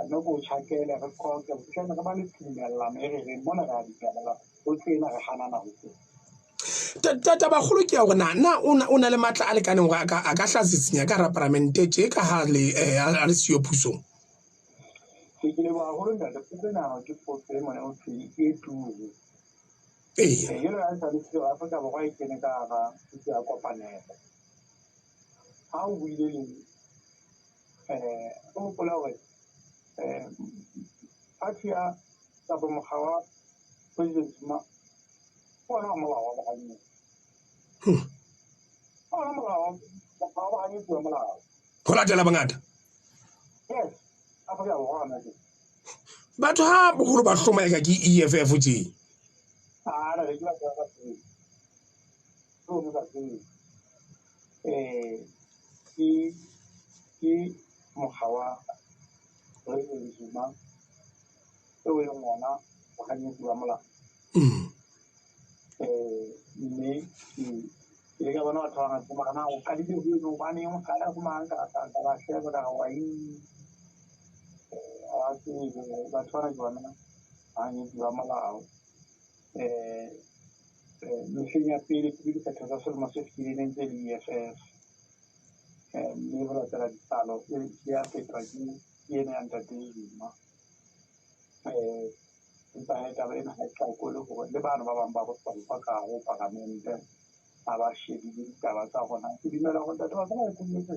nne ko tjhakele re qoqe ho fihlela re ba le tumellano e re reng mona re a dumellana ho tsena re hanana ho tsena. Taba kgolo ke ya hore na o na le matla a lekaneng hore a ka hlasisinya ka hara paramente tje ka ha le a le siyo pusong? Ke leboha haholo ntate. Potso ena ke potso e mona ho thwe e turu. Ee. Jwalo ka ha e sa le siyo, Afrika Borwa e kene ka hara puso ya kopanelo. Ha o buile le o hopola hore party ya kapa mokga wa President Zuma ke ona molao wa bohanyetsi. Ke ona molao wa bohanyetsi wa molao. Ho latela bongata? Yes, Afrika Borwa hona tje. Batho ha boholo ba hlomaeka ke EFF tje. Ah, ntate, ke batho ba sa tsebeng. Ke o sa tsebeng. Ke mokga wa President Zuma eo e leng ona bohanyetsi ba molao. Mme ke ile ka bona batho ba bangata ba re na o qadile ho eno hobaneng o qala ho mang ka ba sheba ka re wa eng. Ha ba tsebe batho bana ke bona bahanyetsi ba molao. Mehleng ya pele pele dikgetho tsa selemo se fetileng ne ntse le EFF. Mme ho latela dipalo di a fetwa ke ena ya ntate Zuma. Empa hee taba ena ha e hlakole hore le bano ba bang ba bohlokwa ka hare ho paramente ha ba shebile ditaba tsa rona. Ke dumela hore ntate wa tseba e tsebetse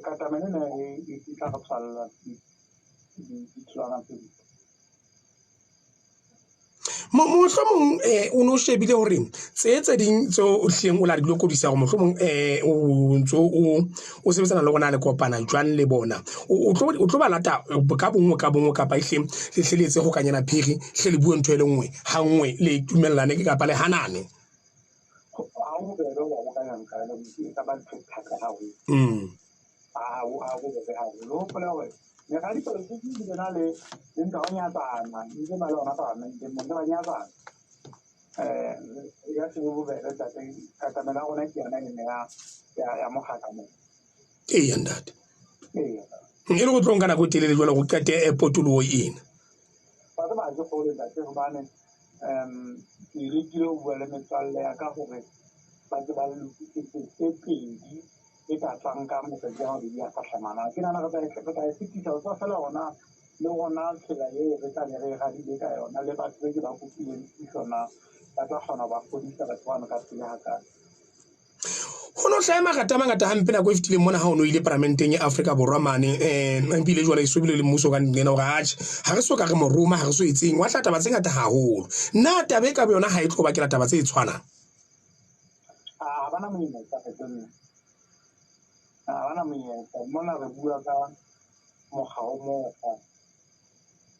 katamelo ena e tla re tswalla ditholwana tse ding. Mohlomong o no shebile hore tse ding tseo o hlileng o la di lokodisa hore mohlomong o ntso o sebetsana le rona le kopana jwang le bona. O tlo ba lata ka bonngwe kapa ehleng le hle le etse ho kanyana phiri hle le bue ntho e le nngwe ha nngwe le dumellane kapa le hanane. Ha ho bobebe ho ba bokanya nka e ka ba ntho e thata haholo. Ha ho bobebe haholo. Hopola hore mekga dipolotiki di na le ntwa ho nyatsana, ntse ba le hona paramenteng, ntse ba nyatsana. Ya se bobebe ntate, katamelo ya rona ke yona ena ya mokgatlo mona. Eya ntate. Eya. E le go tlo nka nako e telele jwale go qete potoloho ena. Ba tseba ha ke kgolwe ntate hobane ke lekile ho bua le metswalle ya ka hore ba ke ba lokisetse tse pedi tse ka tswang ka matsatsi a mabedi a hlahlamana. Ke nahana re tla e fetisa ho tswa fela hona le rona tsela eo re tla be re radile ka yona le batho be ke ba kopileng thuso na ba tla kgona ho ba fodisa batho bano ka pele hakae. Ho no hlaha marata a mangata hampe nako e fetileng mona ha o no ile paramenteng ya Afrika Borwa mane ebile jwale e so bile le mmuso ka nnene hore atjhe ha re so ka re mo roma ha re so etseng wa tla taba tse ngata haholo. Na taba e ka bo yona ha e tlo bakela taba tse tshwanang? Ha bana monyetla nna. Ha bana monyetla mona re bua ka mokga o mokgwa.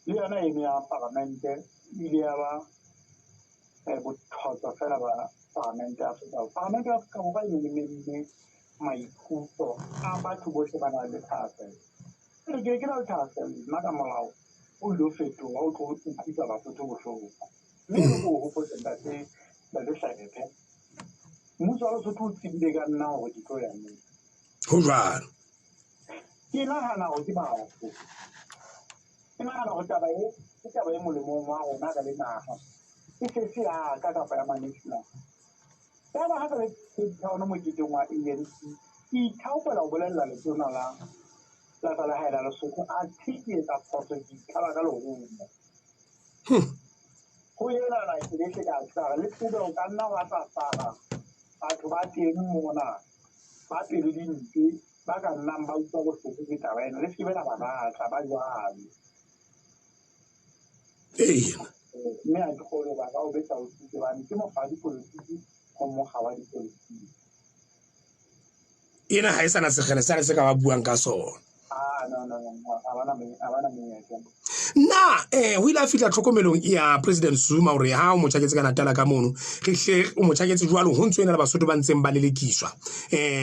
Le yona eno ya paramente ile ya ba Bothotso fela ba Palamente ya Afrika Borwa. Palamente ya Afrika Borwa e ne e memme maikutlo a batho bohle ba nang le thahasello. Jwale ke ne ke na le thahasello nna ka molao o ilo fetoha o tlo utlwisa Basotho bohloko. Mme e re ke o hopotse ntate Ntate Hlabephe, mmuso wa Lesotho o tsebile ka nna hore ke tlo ya moo. Ho jwalo. Ke nahana hore ke batho. Ke nahana hore taba e ke taba e molemong wa rona re le naha. E se se ya ka kapa ya ma-national. Yaba ha re le Cape Town moketeng wa ANC, ke ithaopela ho bolella letona la la tsa lehae la Lesotho athe ke etsa phoso ke itlhaba ka lerumo. Ho enana ke be ke ka tla le tsebe o ka nna wa tla batho ba teng mona ba pelo di mpe ba ka nnang ba utlwa bohloko ke taba ena le se ke be la ba batla ba jwalo. Eya. Mme ha ke kgolwe ba ka o betsa o tsitse hobane ke mokga wa dipolotiki ho mokga wa dipolotiki. Ena ha e sana sekgele sane se ka ba buang ka sona. Ah, no, no, no, ha bana monyetla. Na ho ile a fihla tlhokomelong ya President Zuma hore ha o mo tjhaketse ka Natala ka mono re hle o mo tjhaketse jwalo ho ntso ena le Basotho ba ntseng ba lelekiswa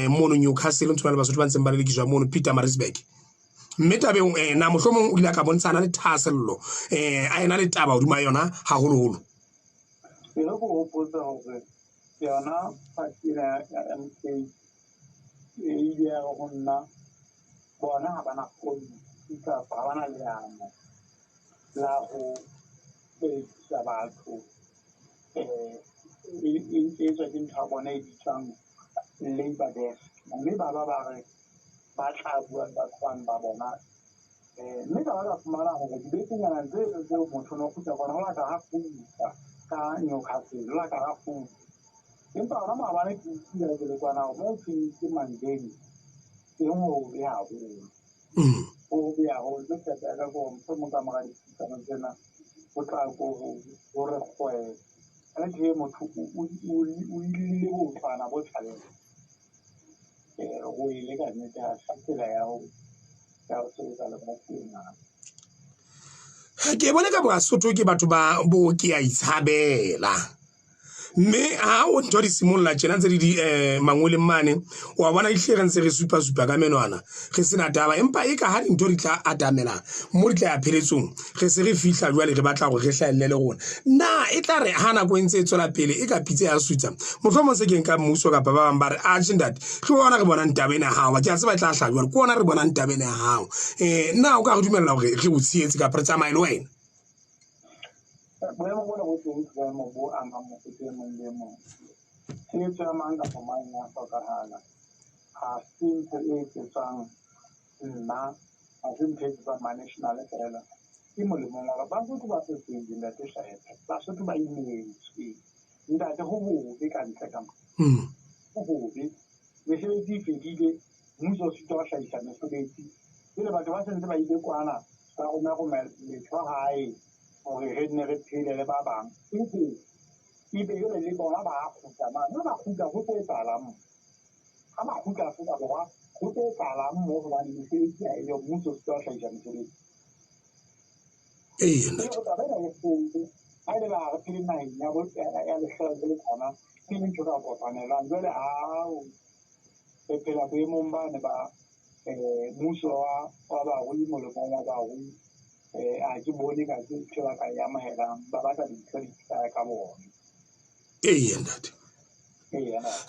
mono Newcastle ho ntso le Basotho ba ntseng ba lelekiswa mono Pietermaritzburg. Mme tabeng na mohlomong o ile a ka bontshana le thahasello a ena le taba hodima yona haholoholo. Ke re go hopotsa hore yona party ena ya MK e ile ya re ho nna bona ha bana policy kapa ha bana leano la ho lelekisa batho e ntse etswa ke ntho ya bona e bitswang labour desk. Mme ba ba ba re ba tla bua le batho bano ba bona mme ka ba ka fumana hore dibekenyana tse tseo motho no kgutla kwana ho la ka ha kgutla ka Newcastle ho la ka ha kgutla. Empa hona maobane ke utlwile ke le kwana hore moo thweng ke Mandeni teng ho hobe haholo. Ho hobe haholo. Ke tshepo ya ka ke hore mohlomong ka mora dipuisano tsena ho tla ko ho re kgwebo. Ka nnete motho o ilile botlwana bo tshabehang. Ho ile ka nnete ha se tsela ya ho sebetsa le batho ena. Ke bone ka Basotho ke batho ba bo ke a itshabela. Mme ha o ntho di simolla tjena ntse di di mangoleng mane wa bona ehlile re ntse re supa supa ka menwana re sena taba empa e ka ha dintho di tla atamela mo di tla ya pheletsong re se re fihla jwale re batla hore re hlahelle le rona. Na e tla re ha nako e ntse e tswela pele e ka pitse ya sutsa mohlomong se keng ka mmuso kapa ba bang ba re atjhe ntate ke ona re bonang taba ena ya hao ke a tseba e tla hlaha jwale ke ona re bonang taba ena ya hao. Na o ka re dumella hore re o tshehetse kapa re tsamaye le wena? Boemo bona bo teng ke boemo bo amang mosotho e mong le e mong. Tshehetso ya mang kapa mang ya hlokahala. Ha se ntho e etsetswang nna, ha se ntho e etsetswang ma-national fela. Ke molemong wa Basotho ba setseng ntate Hlahephe. Basotho ba imetswe. Ntate ho hobe ka ntle ka mo. Ho hobe. Mesebetsi e fedile, mmuso o sitwa ho hlahisa mesebetsi. Jwale batho ba sentse ba ile kwana ba roma letho hae hore re nne re phele le ba bang. Ebe jwale le bona ba kgutla mane. Ha ba kgutla ho tlo etsahalang mo? Ha ba kgutla Afrika Borwa ho tlo etsahalang mo hobane mesebetsi ha eyo, mmuso o sitwa ho hlahisa mesebetsi. Eya ntate. Taba ena e kgolo. Ha ele ba re phele naheng ya bo ya lehloyo le khona ke ntho ka kopanelang. Jwale ao re phela boemong bane ba mmuso wa barui molemong wa barui. A ke bone ka ke ntho ba ka e amohelang ba batla dintho di tla ka bona. Eya ntate.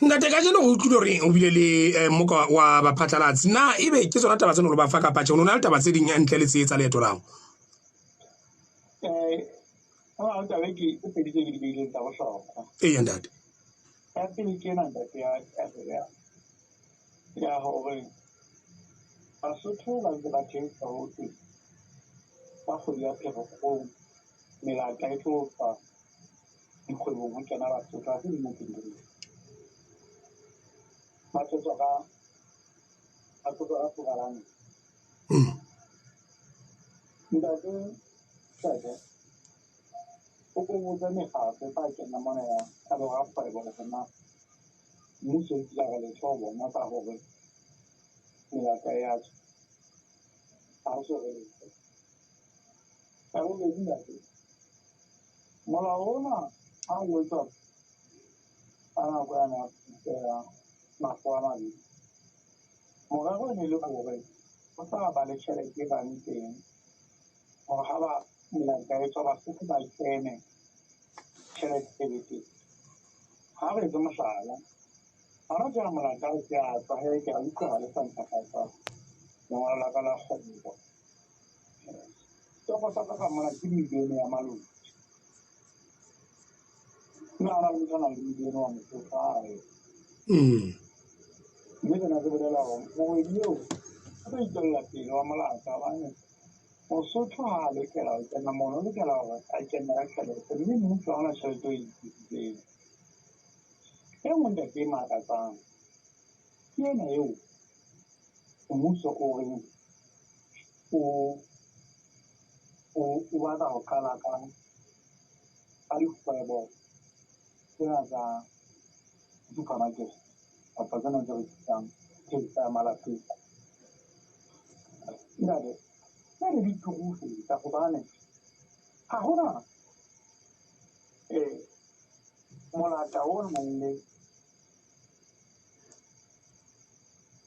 Ntate kajeno re utlwile hore o bile le mmoka wa baphatlalatsi. Na ebe ke tsona taba tseno lo ba fa kapa tjhe? O na le taba tse ding ntle le tse tsa leeto la hao? Ho taba ke tse pedi tse ke di beileng tsa bohlokwa. Eya ntate. Ya pele ke ena ntate ya hore Basotho ba ntse ba theosa ho thwe ka kgwedi ya Pherekgong melata e tlo tswa dikgwebong ho kena Basotho. Ha se nnete ntho eo. Ba tlo tswa ka Phukalane. Ntate Hleke, o ko botse mekgatlo e tla kena mona ya borakgwebo hore na mmuso o kile a re letho ho bona ka hore melata e a tswa. Ha ho so re letho. Ya bobedi ntate, molao ona Ha o etswa ka nako yane ya ya mafu a mabedi, morero e ne le hore ho tla ba le tjhelete e bang teng hore ha ba melaetsa e tswa Basotho ba kene tjhelete e be teng. Ha re etse mohlala, hona jwale molaetsa o ke a tswa he, ke a utlwa ha le sa ntlafatsa lengolo la ka la kgwebo. Setoko sa ka ka mona ke milione ya maloti. Mme ha hona le motho a nang le milione wa Mosotho ae. Mme sena se bolela hore mohwebi eo o tlo itswella pele wa molata hobane Mosotho ha a lokela ho kena mono, o lokela hore a kene ka tjhelete mme mmuso ha ona tjhelete o e lokisitseng. E nngwe ntate e makatsang ke ena eo mmuso o reng o batla ho qala ka dikgwebo tsena tsa supermarket kapa tsena tse rekisang thepa ya malapeng. Ntate, tsene di turu ho feta hobane ha hona molata o nang le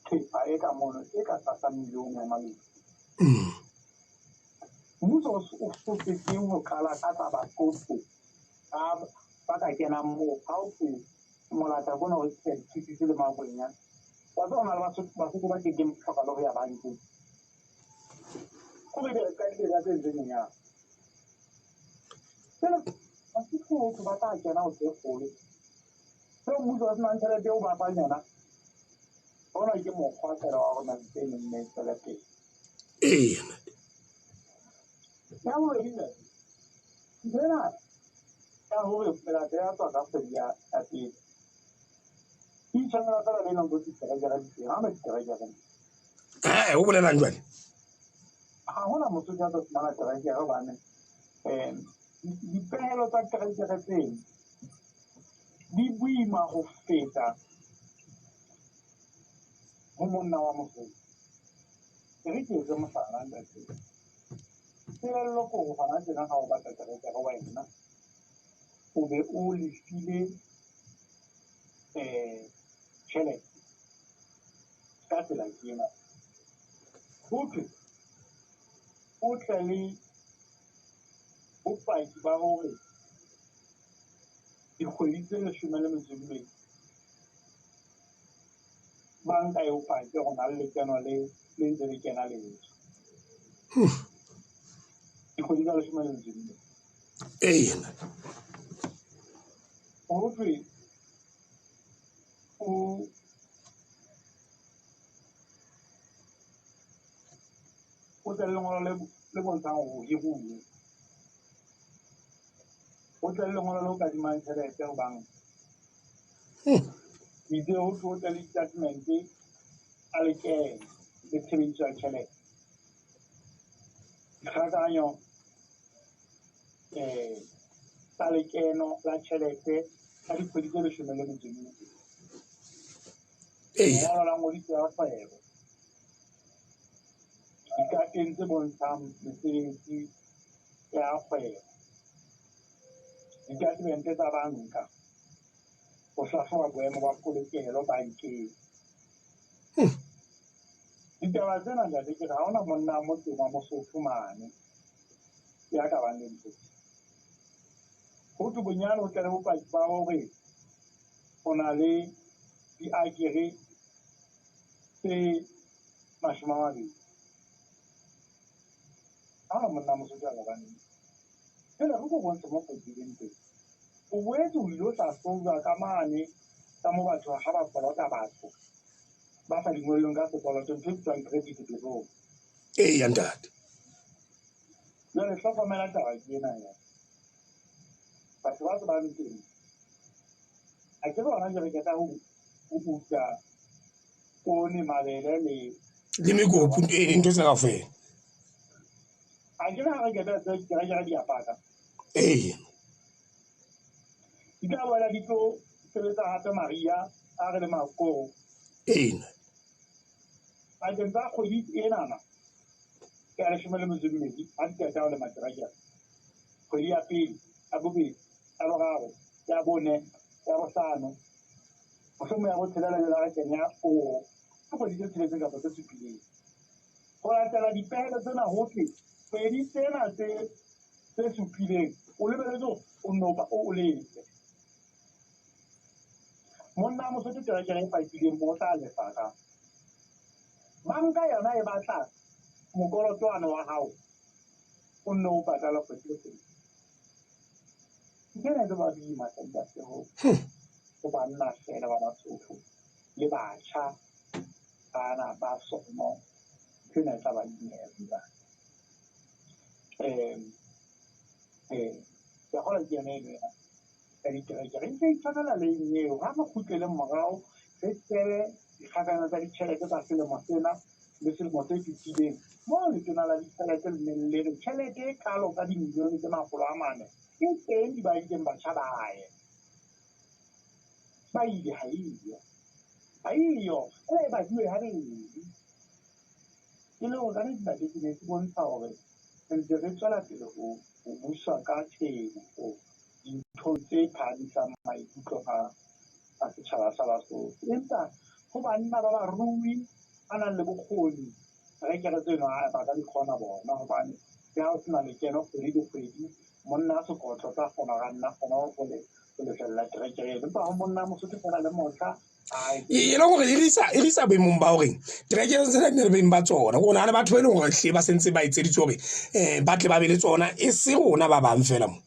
thepa e ka mono e ka tlasa milione ya maloti. Mmuso o soketseng ho qala ka tsa Basotho ba ka kenang moo ha o thwe molata bona o rekisa ditshitiso le makwenya. Wa tseba ho na le Basotho ba kekeng hloka le ho ya bankeng. Ko re re qadile ka tse tse nyenyane. Jwale Basotho ho thwe ba tla kena ho tse kgolo. Seo mmuso o senang tjhelete eo ba fang yona, hona ke mokgwa feela wa hore ntho e nne e tswele pele. Eya. Ya bobedi ntate, ntho ena ya hore melata ya tswa ka kgwedi ya pele e itshwanela feela le nako diterekere di teng, ha hona diterekere. O bolelang jwale? Ha hona Mosotho ya tlo fumana terekere hobane dipehelo tsa terekere tseno di boima ho feta ho monna wa Mosotho. E re ke etse mohlala ntate. Kelello ke hore hona tjena ha o batla terekere wena o be o lefile tjhelete ka tsela ena. Ho thwe o tle le bopaki ba hore dikgwedi tse 12 banka e o pake hore na le lekeno le ntse le kena le etswa. Dikgwedi tsa 12. Eya. Ho thwe o tle le lengolo le bontshang hore o hiruwe. O tle le lengolo le o kadimang tjhelete ho banka. Itse ho thwe o tle le di-statement a lekeno le tshebediso ya tjhelete. Dikgakanyo tsa lekeno la tjhelete ka dikgwedi tse 14. Lengolo la ngodiso ya kgwebo. Dikateng tse bontshang mesebetsi ya kgwebo. Ditatemente tsa banka ho hlahloba boemo ba polokelo bankeng. Ditaba tsena ntate ke re ha hona monna motseng wa Mosotho mane ya ka bang le ntho tse. Ho thwe bonyane ho tle le bopaki ba hore o na le diakere tse 20. Ha hona monna Mosotho ya ka bang le ntho. Jwale re ko bontshe mo kotsi e leng teng. O boetse o ilo hlahlojwa ka mane ka mo batho ha ba kolota batho ba sa dingwellong ka sekoloto, ntho e bitswang credit bureau. Eya ntate. Jwale hlokomela taba ke ena ya. Batho ba tsebang teng. Ha ke re hona jwale ke tla ho uta poone, mabele le mekopu dintho tse kaofela. Ha ke re ha re qeta tse diterekere di a paka. Eya. Di tla boela di tlo sebetsa hape mariha a re le makoro. Ena. Pakeng tsa kgwedi enana ya 12 ha di qeta ho lema terekere. Kgwedi ya pele, ya bobedi, ya boraro, Ya bone, ya bohlano, mohlomong ya botshelela jwale ha re kenya o ke kgwedi tse tsheletseng kapa tse supileng. Ho latela dipehelo tsena hohle, kgwedi tsena tse supileng o lebeletse hore o nno o lefe. Monna wa Mosotho terekere e pakileng mo o tla lefa ka. Banka yona e batla mokolotwane wa hao o nne o patala kgwedi le kgwedi. Ntho ena e tlo ba boima hle ntate ho banna feela ba Basotho le batjha bana ba sono. Ntho ena e tla ba imela ntate. Ke a kgolwa ke yona eno ya diterekere. E ntse e tshwanela le eo. Ha re kgutleleng morao re shebe dikgakanyano tsa ditjhelete tsa selemo sena le selemo se fetileng. Moo letona la ditjhelete le neng le re tjhelete e kalo ka dimilione tse 400 e teng dibankeng batjha ba ye. Ba ile ha eyo. Ha eyo. Ena e baduwe habedi. E le hore ka nnete ntate ke ne ke bontsha hore re ntse re tswela pele ho buswa ka tjhefo dinthong tse phahamisang maikutlo a setjhaba sa Basotho. Empa ho banna ba barui ba nang le bokgoni, terekere tseno ba ka di kgona bona hobane le ha o sena lekeno kgwedi le kgwedi, monna a sekotlo tla kgona hore a nna kgona ho lefella terekere eno. Empa ho monna a Mosotho feela le motjha e leng hore e re isa boemong ba hore terekere tsena di na le beng ba tsona. Ho na le batho ba e leng hore hle ba sentse ba etseditswe hore ba tle ba be le tsona, e se rona ba bang feela mo.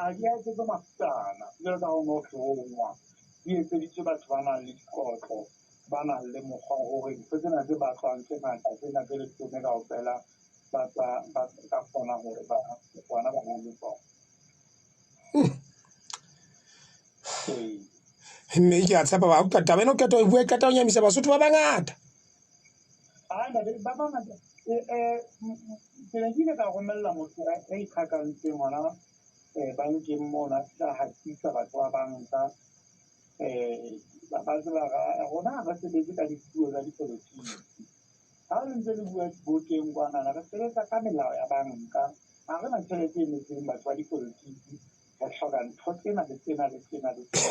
Di a etsetswa mafutsana jwalo ka ha o no hlongwa. Di etseditswe batho ba nang le dikotlo, ba nang le mokgwa wa hore ntho tsena tse batlwang tse ngata tsena tse leshome kaofela ba ka kgona hore ba bona ba le tsona. Mme ke a tshepa ba utlwa taba ena o qeta ho e bua e qeta ho nyamisa Basotho ba bangata. Ba bangata ke ne ke ile ka romella motho a ikgakantseng hona bankeng mona, a fihla a hatisa batho ba banka ba tseba rona ha re sebetse ka dipuo tsa dipolotiki. Ha le ntse le bua dibokeng kwanana, re sebetsa ka melao ya banka. Ha re na tjhelete e emetseng batho ba dipolotiki. Re hloka ntho tsena le tsena le tsena le tsena.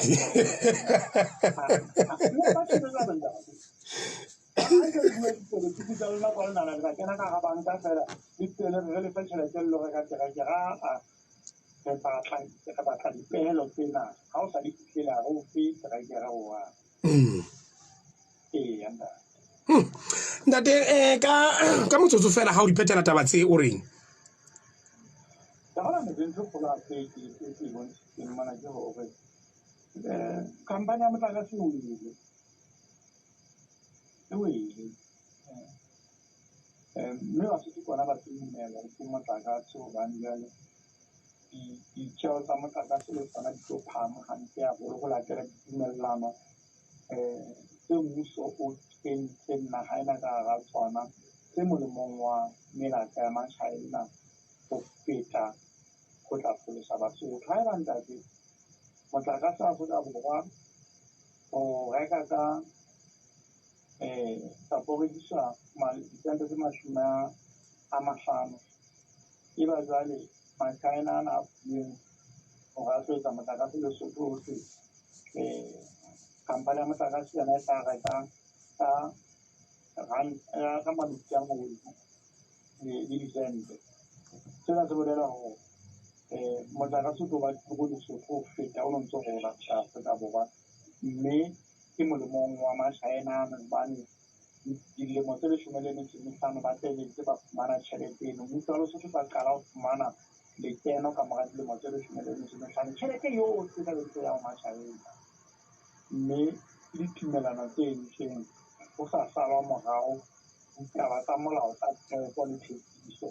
Ha ntse le bua dipolotiki tsa lona kwanana, le tla kena ka hara banka feela le tswele re lefe tjhelete le lo reka terekere. Aa, re batla dipehelo tsena. Ha o sa di fihlele ha re o fe terekere hohang. Eya ntate. Ntate ka motsotso feela ha o di phethela taba tse o reng? Ka hona ntho e kgolo hape ke e bontshitseng mona ke hore khampani ya motlakase e wele. E wele. Mme Basotho ke bona ba tlo imelwa ke motlakase hobane jwale ditjeho tsa motlakase le tsona di tlo phahama hampe haholo ho latela ditumellano tse mmuso o kentseng naha ena ka hara tsona tse molemong wa melata ya Machina ho feta ho tla pholosa Basotho. Haeba ntate motlakase wa Afrika Borwa o reka ka kapa o rekiswa disente tse 50, eba jwale Machina ana a fuweng hore a tlo etsa motlakase Lesotho hohle, khampani ya motlakase yona e tla reka ka ka maluti a mabedi le disente. Sena se bolela hore motlakase o tlo ba turu Lesotho ho feta o no ntso hola Afrika Borwa, mme ke molemong wa Machina ana hobane dilemo tse 15 ba tla ba fumana tjhelete eno. Mmuso wa Lesotho tla qala ho fumana lekeno ka mora dilemo tse 15. Tjhelete yohle e tla be ntse ya ho Machina, mme ke ditumellano tse entsweng ho sa salwa morao ditaba tsa molao tsa theko le thekiso.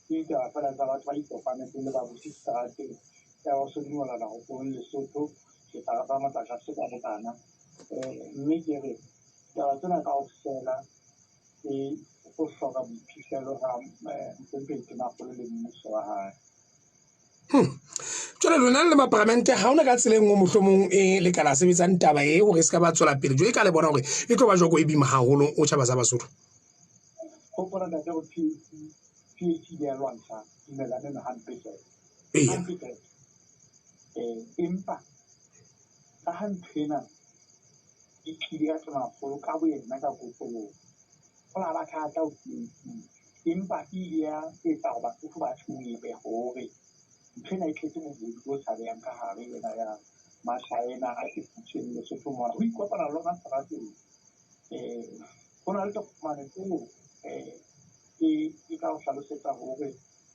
Ke ditaba feela tsa batho ba ikopanetseng le babusi seterateng ya ba so dumellana ho tloheng Lesotho ke tla re fa motlakase ka bokana. Mme ke re taba tsena kaofela ke ho hloka boiphihlelo ha Mohlomphehi Tonakgolo le mmuso wa hae. Jwale lona le maparamente ha hona ka tsela e nngwe mohlomong e le ka la sebetsang taba e hore e se ka ba tswela pele. Jwale ka le bona hore e tlo ba joko e boima haholo o tjhaba sa Basotho. Hopola ntate hore PAC di a lwantsha tumellano ena hampe fela. Eya. Hampe fela. Empa ka ha ntho ena e tlile ka tonakgolo ka boyena ka kotloloho, ho la ba thata ho PAC. Empa e ile ya etsa hore Basotho ba tsebe hore ntho ena e tletse bobodu bo tshabehang ka hare ena ya Machaena a pusong Lesotho mona. Ho ikopana le lona seterateng. Ho na le tokomane tseo ke ka o hlalosetsa hore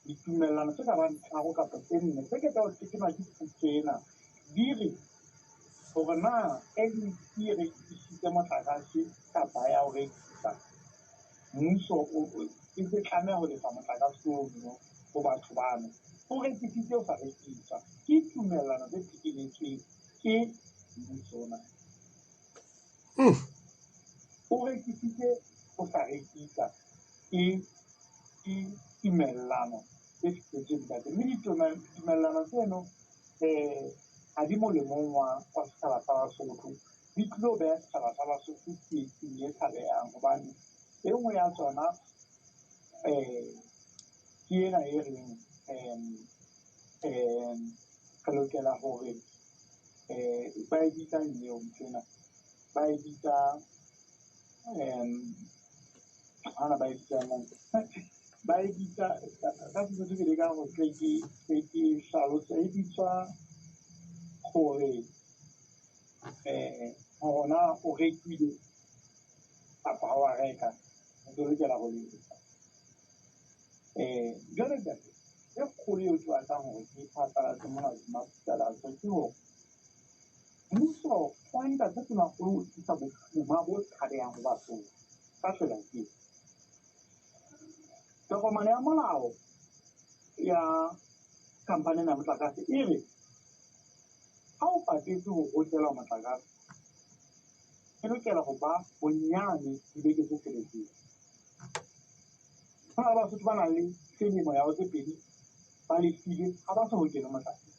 ditumellano tse ka bang tharo kapa tse nne tse ke tsa ho tekenwa ke puso ena di re hore na LEC e rekisitse motlakase kapa ya o rekisa, mmuso e se tlameha ho lefa motlakase ono ho batho bano. O rekisitse o sa rekiswa, ke tumellano tse tekenetsweng ke mmuso ona. O rekisitse o sa rekisa ke tumellano tse fihletsweng ntate, mme ditumellano tseno ha di molemong wa setjhaba sa Basotho, di tlilo beha setjhaba sa Basotho tsietsing e tshabehang. Hobane e nngwe ya tsona ke ena e reng re lokela hore ba e bitsang eo ntho ena, ba e bitsa hana ba e bitsang, ba e bitsa ka Sesotho ke leka hore ke hlalose, e bitswa hore hore na o rekile kapa ha wa reka, o tlo lokela ho lefa. Jwale ntate, e kgolo eo ke batlang hore ke phatlalatse mona Maputsalatso ke hore mmuso wa ntate Tonakgolo o tlisa bofuma bo tshabehang ho Basotho ka tsela eo. Tokomane ya molao ya khampani ena ya motlakase e re ha o patetse ho hokelwa motlakase, e lokela ho ba bonyane dibeke tse tsheletseng. Ho na le Basotho ba nang le selemo ya ho tse pedi ba lefile ha ba so hokele motlakase.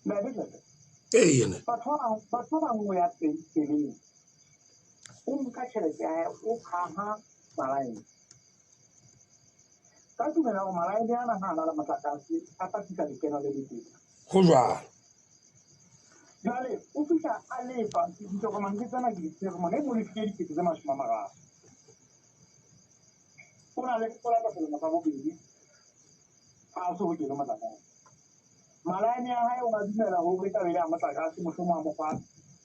Ntate Tlepe, batho ba bang o ya tseleng, o nka tjhelete ya hae, o phaha malaene. Ka tumelo ya hore malaene ana ha a na le motlakase a tla tlisa lekeno le betere. Ho jwalo. Jwale o fihla a lefa ditokomane ke tsena ke di tshwere mona, e mo lefile 30,000. O na le o lata selemo sa bobedi ha a so hokele motlakase. Malaene a hae o a dumela hore e tla be le ya motlakase, mohlomong a mo fa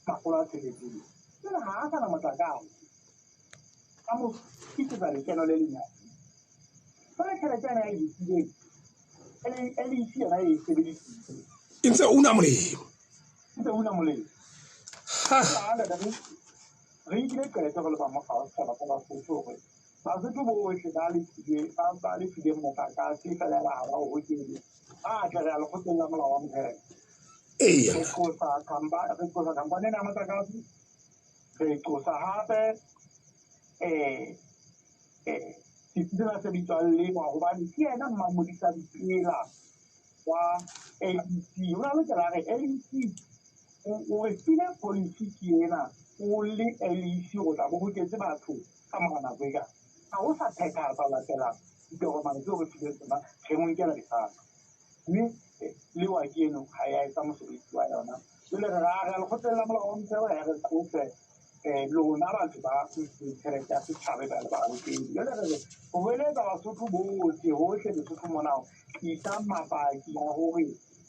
600. Jwale ha a sa na motlakase, a mo fihlisetsa lekeno le lenyane. Jwale tjhelete ena e lefileng, LEC yona e sebedisitse. E ntse una molemo. Ntse una molemo. Re nkile qeto re le ba mokga wa setjhaba sa Basotho hore Basotho bohle ba lefileng motlakase fela ya ba ha ba o hokele, ba tle re ya lekgotleng la molao wa motheo. Re qosa khampani ena ya motlakase, re qosa hape setsi sena se bitswang Lewa, hobane ke yena mmamodisa ditsela wa LEC. O na lokela re LEC o re file policy ke ena, o le LEC o tla bo hoketse batho ka mora nako e ka. Ha o sa phethahatsa ho latela ditokomane tseo re fileng tsona, re mo nkela dikgato. Mme Lewa ke eno ha ya etsa mosebetsi wa yona. Jwale re ra lekgotleng la molao wa motheo ya re qose lona batho ba tjhelete ya setjhaba ba le ba hokedi. Jwale re re ho boeletsa Basotho bohle hohle Lesotho mona, tlisang mapaki a hore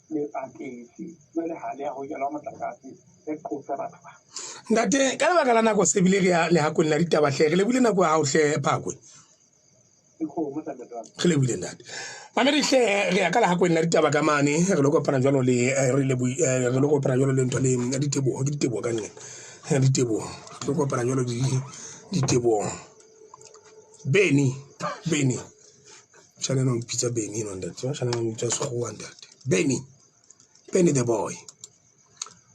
le patetse, jwale ha le ya hokelwa motlakase, re qose batho ba. Ntate, ka lebaka la nako se bile re ya lehakong la ditaba hle, re lebile nako ya hao hle Phakwe. Re lebile ntate. Mamedi hle, re ya ka lehakong la ditaba ka mane, re lo kopana jwalo le re lo kopana jwalo le ntho le diteboho, ke diteboho ka nnete. Diteboho, re lo kopana jwalo diteboho. Beni. Tjhana o mpitsa Beni eno ntate, tjhana o mpitsa Sekgowa ntate. Beni the boy.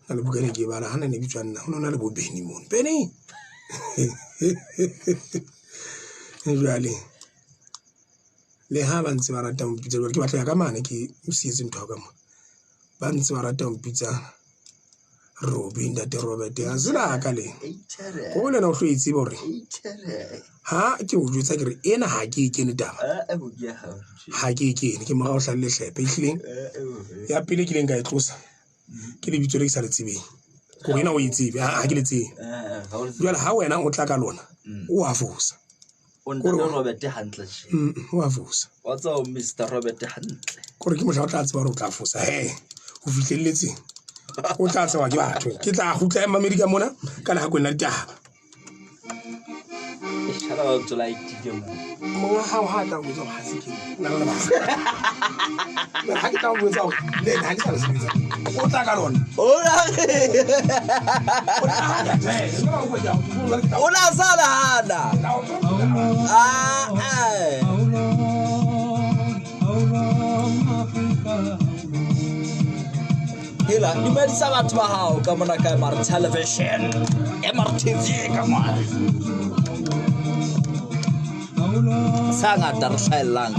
Na le buka ena ke e bala, hana ne bitswa nna, ho no na le bo Beni mono. Beni. Jwale le ha ba ntse ba rata ho mpitsa jwale, ke batla ya ka mane ke o sietse ntho ya ka mona. Ba ntse ba rata ho mpitsa Robi ntate Robert ha se la ka le go le wena o tlo e tseba gore ha ke o jwetsa ke re ena ha ke e kene taba ha ke e kene ke mora o hlalle hlepe ehlileng ya pele ke ileng ka e tlosa ke lebitso le ke sa le tsebeng kore ena o e tsebe ha ke le tsebe jwale ha wena o tla ka lona o a fosa O ntate Robert hantle tje. O a fosa. Wa tseba o Mr Robert hantle. Kore ke mohla o tla tseba hore o tla fosa he ho fihlelletseng o tla tseba ke batho ke tla kgutla ya mamedi ka mona ka lehakweng la ditaba. Shala ba tsola itile mo. Monga hao ha tla o botsa hore ha se ke nna le lebaka. Ha ke tla o botsa hore le nna ha ke sa le sebetsa. O tla ka lona. O la sala hana. Ah eh. Hela, dumedisa batho ba hao ka mona ka MR Television, MRTV ka mona. Sa ngata re hlaellang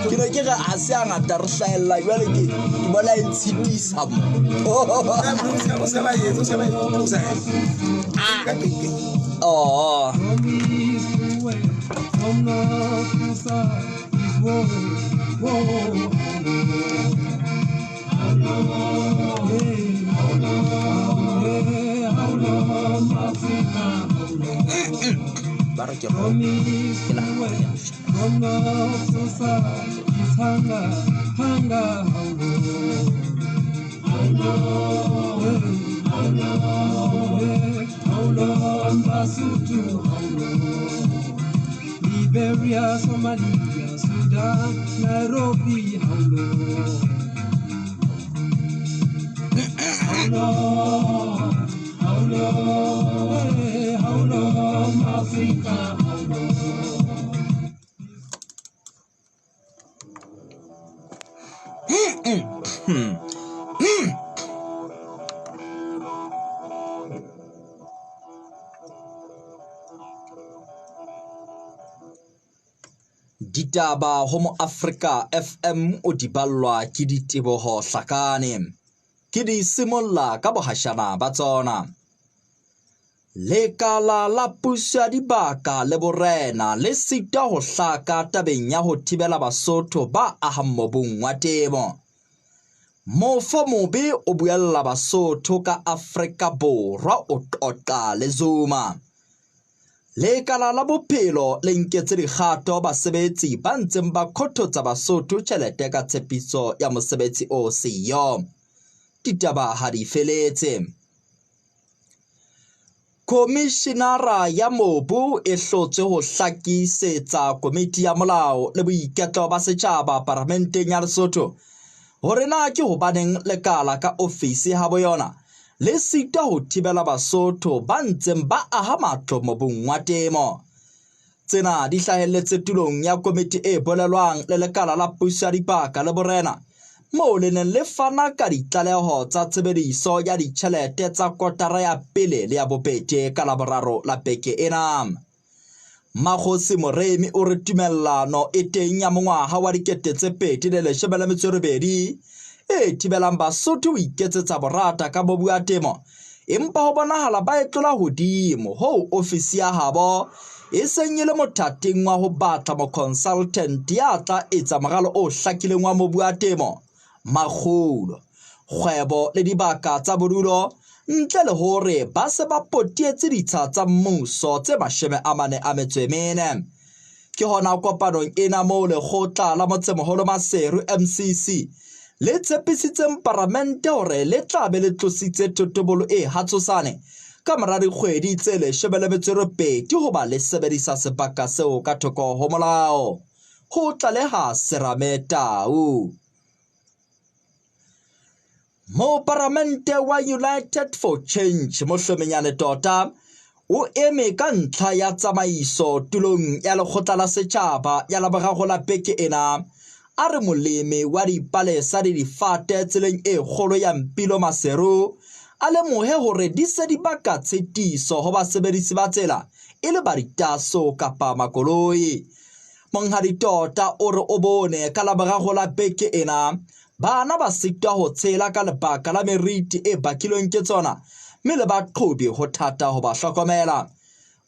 ke ne ke re a se a ngata re hlaella jwale ke ke bona e ntshitisa mo. Oh. Ba re ke ke nahana ya Liberia, Somalia, Sudan, Nairobi, how long? How long? How long? Hey, how long, Africa? How long? Ditaba ho Moafrika FM o di ballwa ke Diteboho Hlakane. Ke di simolla ka bohashana ba tsona. Lekala la puso ya dibaka le borena le sitwa ho hlaka tabeng ya ho thibela Basotho ba ahang mobung wa temo. Mofo mobe o buella Basotho ka Afrika Borwa o qoqa le Zuma. Lekala la bophelo le nketse dikgato basebetsi ba ntseng ba kgothotsa Basotho tjhelete ka tshepiso ya mosebetsi o siyo. Ditaba ha di feletse. Komishinara ya mobu e hlotswe ho hlakisetsa komiti ya molao le boiketlo ba setjhaba paramenteng ya Lesotho hore na ke hobaneng lekala ka ofisi ha boyona le sitwa ho thibela Basotho ba ntseng ba aha matlo mobung wa temo. Tsena di hlahelletse tulong ya komiti e bolelwang le lekala la puso ya dibaka le borena moo le neng le fana ka ditlaleho tsa tshebediso ya ditjhelete tsa kotara ya pele le ya bobedi ka Laboraro la beke ena. Makgosi Moremi o re tumellano e teng ya mongwaha wa 2018 e thibelang Basotho ho iketsetsa borata ka mobu wa temo, empa ho bonahala ba e tlola hodimo hoo ofisi ya habo e seng e le mothating wa ho batla mo-consultant ya tla etsa moralo o hlakileng wa mobu wa temo, makgulo, kgwebo le dibaka tsa bodulo ntle le hore ba se ba potietse ditsha tsa mmuso tse 44. Ke hona kopanong ena moo lekgotla la motsemoholo Maseru MCC le tshepisitseng paramente hore le tla be le tlositse thotobolo e hatsosane ka mora dikgwedi tse 18 hoba le sebedisa sebaka seo ka thoko ho molao. Ho tlaleha Serame Tau. Moparamente wa United for Change Mohlomenyane Tota o eme ka ntlha ya tsamaiso tulong ya lekgotla la setjhaba ya Laboraro la beke ena a re molemi wa dipalesa le difate tseleng e kgolo ya Mpilo Maseru a lemohe hore di se di baka tshitiso ho basebedisi ba tsela e le ba ditaso kapa makoloi. Monghadi Tota o re o bone ka Laboraro la beke ena Bana ba sitwa ho tshela ka lebaka la meriti e bakilweng ke tsona, mme le baqhobi ho thata ho ba hlokomela.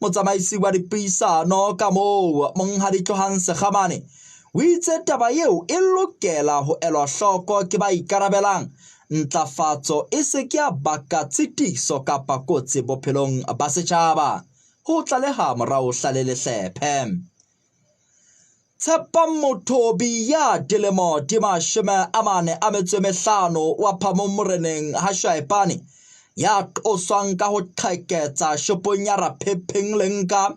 Motsamaisi wa dipuisano ka moo, Monghadi Tlohang Sekgamane, o itse taba eo e lokela ho elwa hloko ke ba ikarabelang, ntlafatso e se ke ya baka tshitiso kapa kotsi bophelong ba setjhaba. Ho tlaleha morao Hlale Lehlephe. Tshepang Mothobi ya dilemo di 45 wa Phamong Moreneng ha Shaepane ya qoswang ka ho qheketsa shopong ya Raphepheng Lenka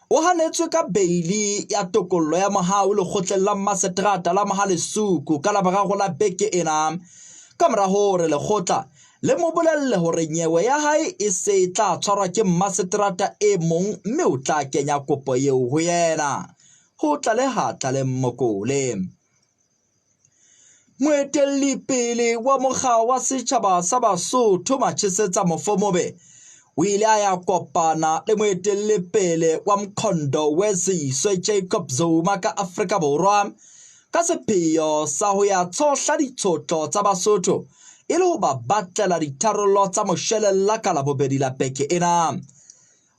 o hanetswe ka beili ya tokollo ya mohau lekgotleng la mmaseterata la Mohalesuku ka Laboraro la beke ena ka mora hore lekgotla le mo bolelle hore nyewe ya hae e se e tla tshwarwa ke mmaseterata e mong mme o tla kenya kopo eo ho yena. Ho tlaleha Tlaleng Mokole. Moetellipele wa mokga wa setjhaba sa Basotho Machesetsa Mofomobe o ile a ya kopana le moetellipele wa Mkhondo Weziswe Jacob Zuma ka Afrika Borwa ka sepheo sa ho ya tshohla ditshotlo tsa Basotho e le ho ba batlela ditharollo tsa moshwelella ka Labobedi la beke ena.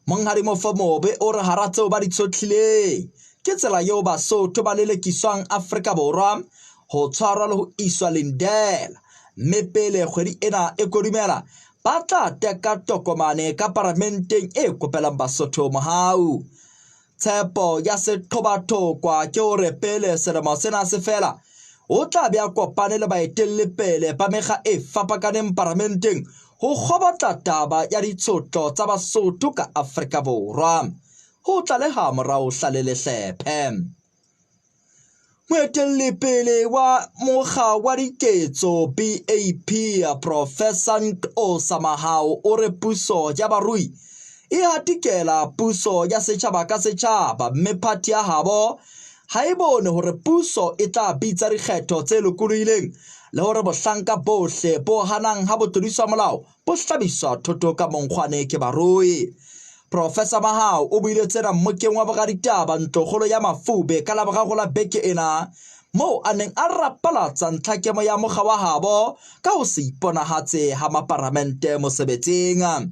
Monghadi Mofomobe o re hara tseo ba di tshohlileng ke tsela eo Basotho ba lelekiswang Afrika Borwa ho tshwarwa le ho iswa Lindela, mme pele kgwedi ena e kodumela ba tla teka tokomane ka paramenteng e kopelang Basotho mohau. Tshepo ya seqhobathokwa ke hore pele selemo sena se fela o tla be a kopane le baetellepele ba mekga e fapakaneng paramenteng ho kgobotla taba ya ditshotlo tsa Basotho ka Afrika Borwa. Ho tlaleha morao Hlale Lehlephe. Moetellepele wa mokga wa diketso BAP Professor Nqosa Mahao o re puso ya barui e hatikela puso ya setjhaba ka setjhaba mme phathi ya habo ha e bone hore puso e tla bitsa dikgetho tse lokolohileng le hore bohlanka bohle bo hanang ha bo tlodiswa molao bo hlabiswa thoto ka monkgwane ke barui. Professor Mahao o buile tsena mmokeng wa boraditaba ntlokgolo ya Mafube ka Laboraro la beke ena moo a neng a rapalatsa ntlhakemo ya mokga wa habo ka ho se iponahatse ha maparamente mosebetsing.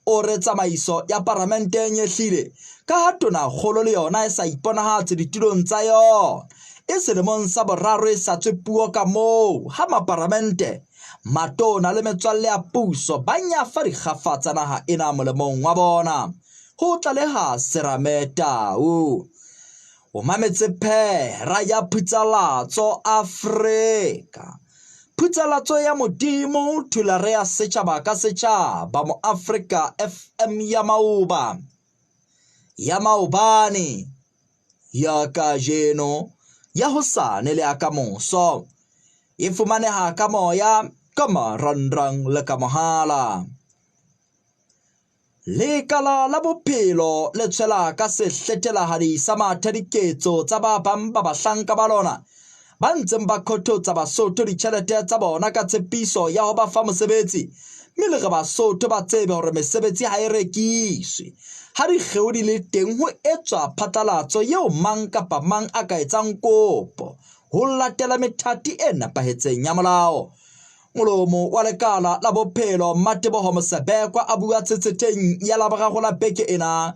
O re tsamaiso ya paramente e nyehlile ka ha tonakgolo le yona e sa iponahatse ditulong tsa yona. E selemong sa boraro e sa tswe puo ka moo ha maparamente, matona le metswalle ya puso ba nyafa dikgafa tsa naha ena molemong wa bona. Ho tlaleha Serame Tau. O mametse phera ya Phutsalatso Afrika. Phutsalatso ya Modimo thulare ya setjhaba ka setjhaba mo Afrika FM ya Mauba. Ya maobane, ya kajeno, ya hosane le ya kamoso. E fumaneha ka moya, ka marangrang le ka mohala. Lekala la bophelo le tshwela ka sehlethelahadi sa mathe diketso tsa ba bang ba bahlanka ba lona ba ntseng ba kgothotsa Basotho ditjhelete tsa bona ka tshepiso ya ho ba fa mosebetsi, mme le re Basotho ba tsebe hore mesebetsi ha e rekiswe. Ha dikgeo di le teng ho etswa phatlalatso eo mang kapa mang a ka etsang kopo ho latela methati e nepahetseng ya molao. Molomo wa lekala la bophelo Mateboho Mosebekwa a bua tshetshetheng ya Laboraro la beke ena.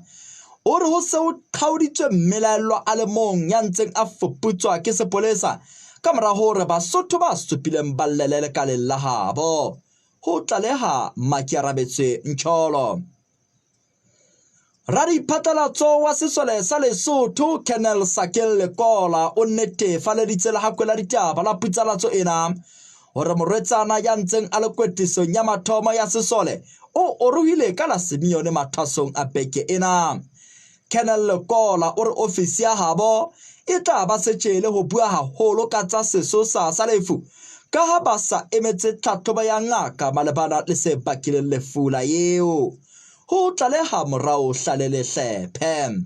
O re ho se ho qhauditswe mmelaellwa a le mong ya ntseng a fuputswa ke sepolesa ka mora hore Basotho ba supileng ba llele lekaleng la habo. Ho tlaleha Makiarabetswe Ncholo. Radiphatlalatso wa sesole sa Lesotho Colonel Sakeng Lekola o netefaleditse lehakwe la ditaba la putsalatso ena hore morwetsana ya ntseng a le kwetlisong ya mathomo ya sesole o orohile ka la Simeone mathwasong a beke ena. Colonel Lekola o re ofisi ya habo e tla ba setjele ho bua haholo ka tsa sesosa sa lefu ka ha ba sa emetse tlhatlhobo ya ngaka malebana le se bakileng lefu la eo. Ho tlaleha morao Hlale Lehlephe.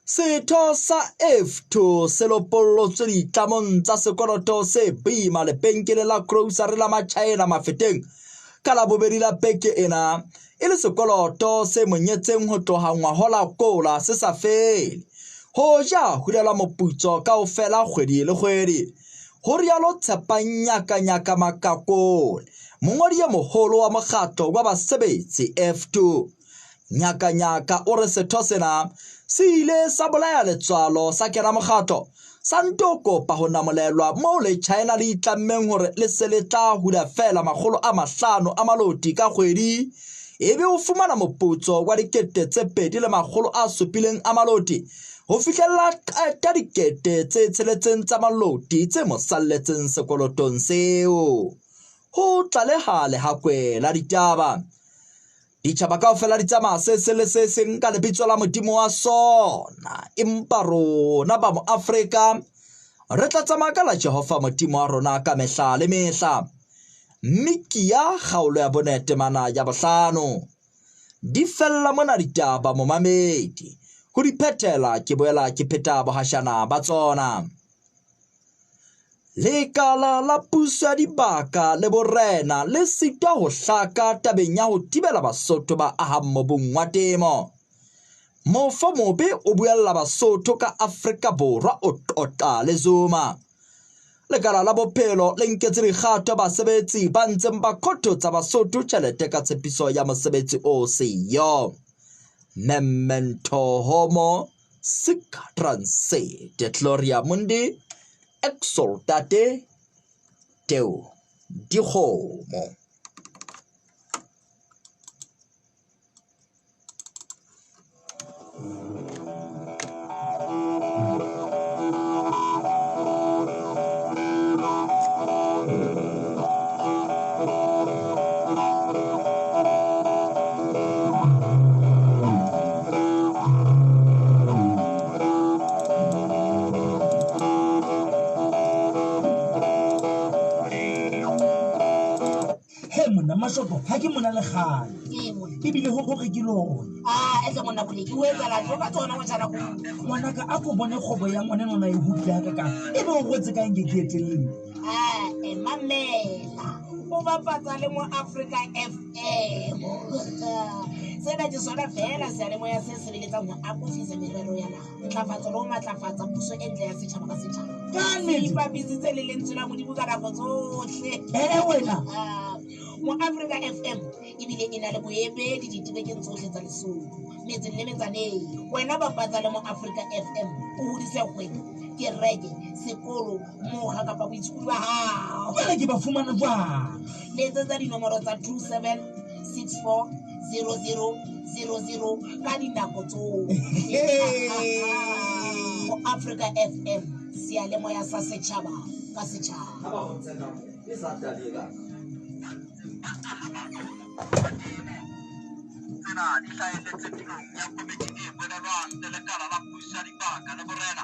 Setho sa F2 se lopollotswe ditlamong tsa sekoloto se boima lebenkeleng la grocery la Machina Mafeteng ka Labobedi la beke ena e le sekoloto se monyetseng ho tloha ngwahola kola se sa fele. Ho ja hulelwa moputso kaofela kgwedi le kgwedi. Ho rialo Tshepang Nyakanyaka Makakole, mongodi e moholo wa mokgatlo wa basebetsi F2. Nyakanyaka o re setho sena se ile sa bolaya letswalo sa kena mokgatlo sa nto kopa ho namolelwa moo le China le itlammeng hore le se le tla hula feela 500 a maloti ka kgwedi, ebe o fumana moputso wa 2700 a maloti ho fihlella qeta 6,000 tsa maloti tse mo salletseng sekolotong seo. Ho tlaleha Lehakwe la ditaba. Ditjhaba kaofela di tsamaya se seng le se seng ka lebitso la Modimo wa sona, empa rona ba mo Afrika re tla tsamaya ka la Jehova Modimo wa rona ka mehla le mehla. Mikia kgaolo ya 4 temana ya 5. Di fella mona ditaba momamedi. Ho di phethela ke boela ke pheta bohashana ba tsona. Lekala la puso ya dibaka le borena le sitwa ho hlaka tabeng ya ho thibela Basotho ba ahang mobung wa temo. Mofo Mobe o buella Basotho ka Afrika Borwa o qoqa le Zuma. Lekala la bophelo le nketse dikgato basebetsi ba ntseng ba kgothotsa Basotho tjhelete ka tshepiso ya mosebetsi o siyo. Memento homo sic transit Gloria Mundi exultate Deo dikgomo. Mashopo ha ke mona le kgale ebile ho hore ke lona. Etle monna Boleki o etsala jo ka tsona motjhana ko. Ngwanaka a ko bone kgobo ya ngwana nona e hutla ka ka ebe o rwetse ka nke ke etelleng. Mamela o bapatsa le mo Africa FM. Sena ke sona fela seyalemoya se sebeletsang ho akofisa merero ya naha, ntlafatso le ho matlafatsa puso e ntle ya setjhaba ka setjhaba. Ka nnete. Ipapisitse le lentswe la Modimo ka nako tsohle. Wena. Mo Africa FM ebile e na le boemedi ditebekeng tsohle tsa Lesotho, metseng le metsaneng. Wena bapatsa le mo Africa FM o hodise kgwebo, kereke, sekolo, mokga kapa boitshokodi ba hao. Jwale ke ba fumana jwang? Letsetsa dinomoro tsa 27 64 00 00 ka dinako tsohle. Mo Africa FM seyalemoya sa setjhaba ka setjhaba. Tsena di hlahelletse tulong ya komiti e bolelwang le lekala la puso ya dibaka le borena,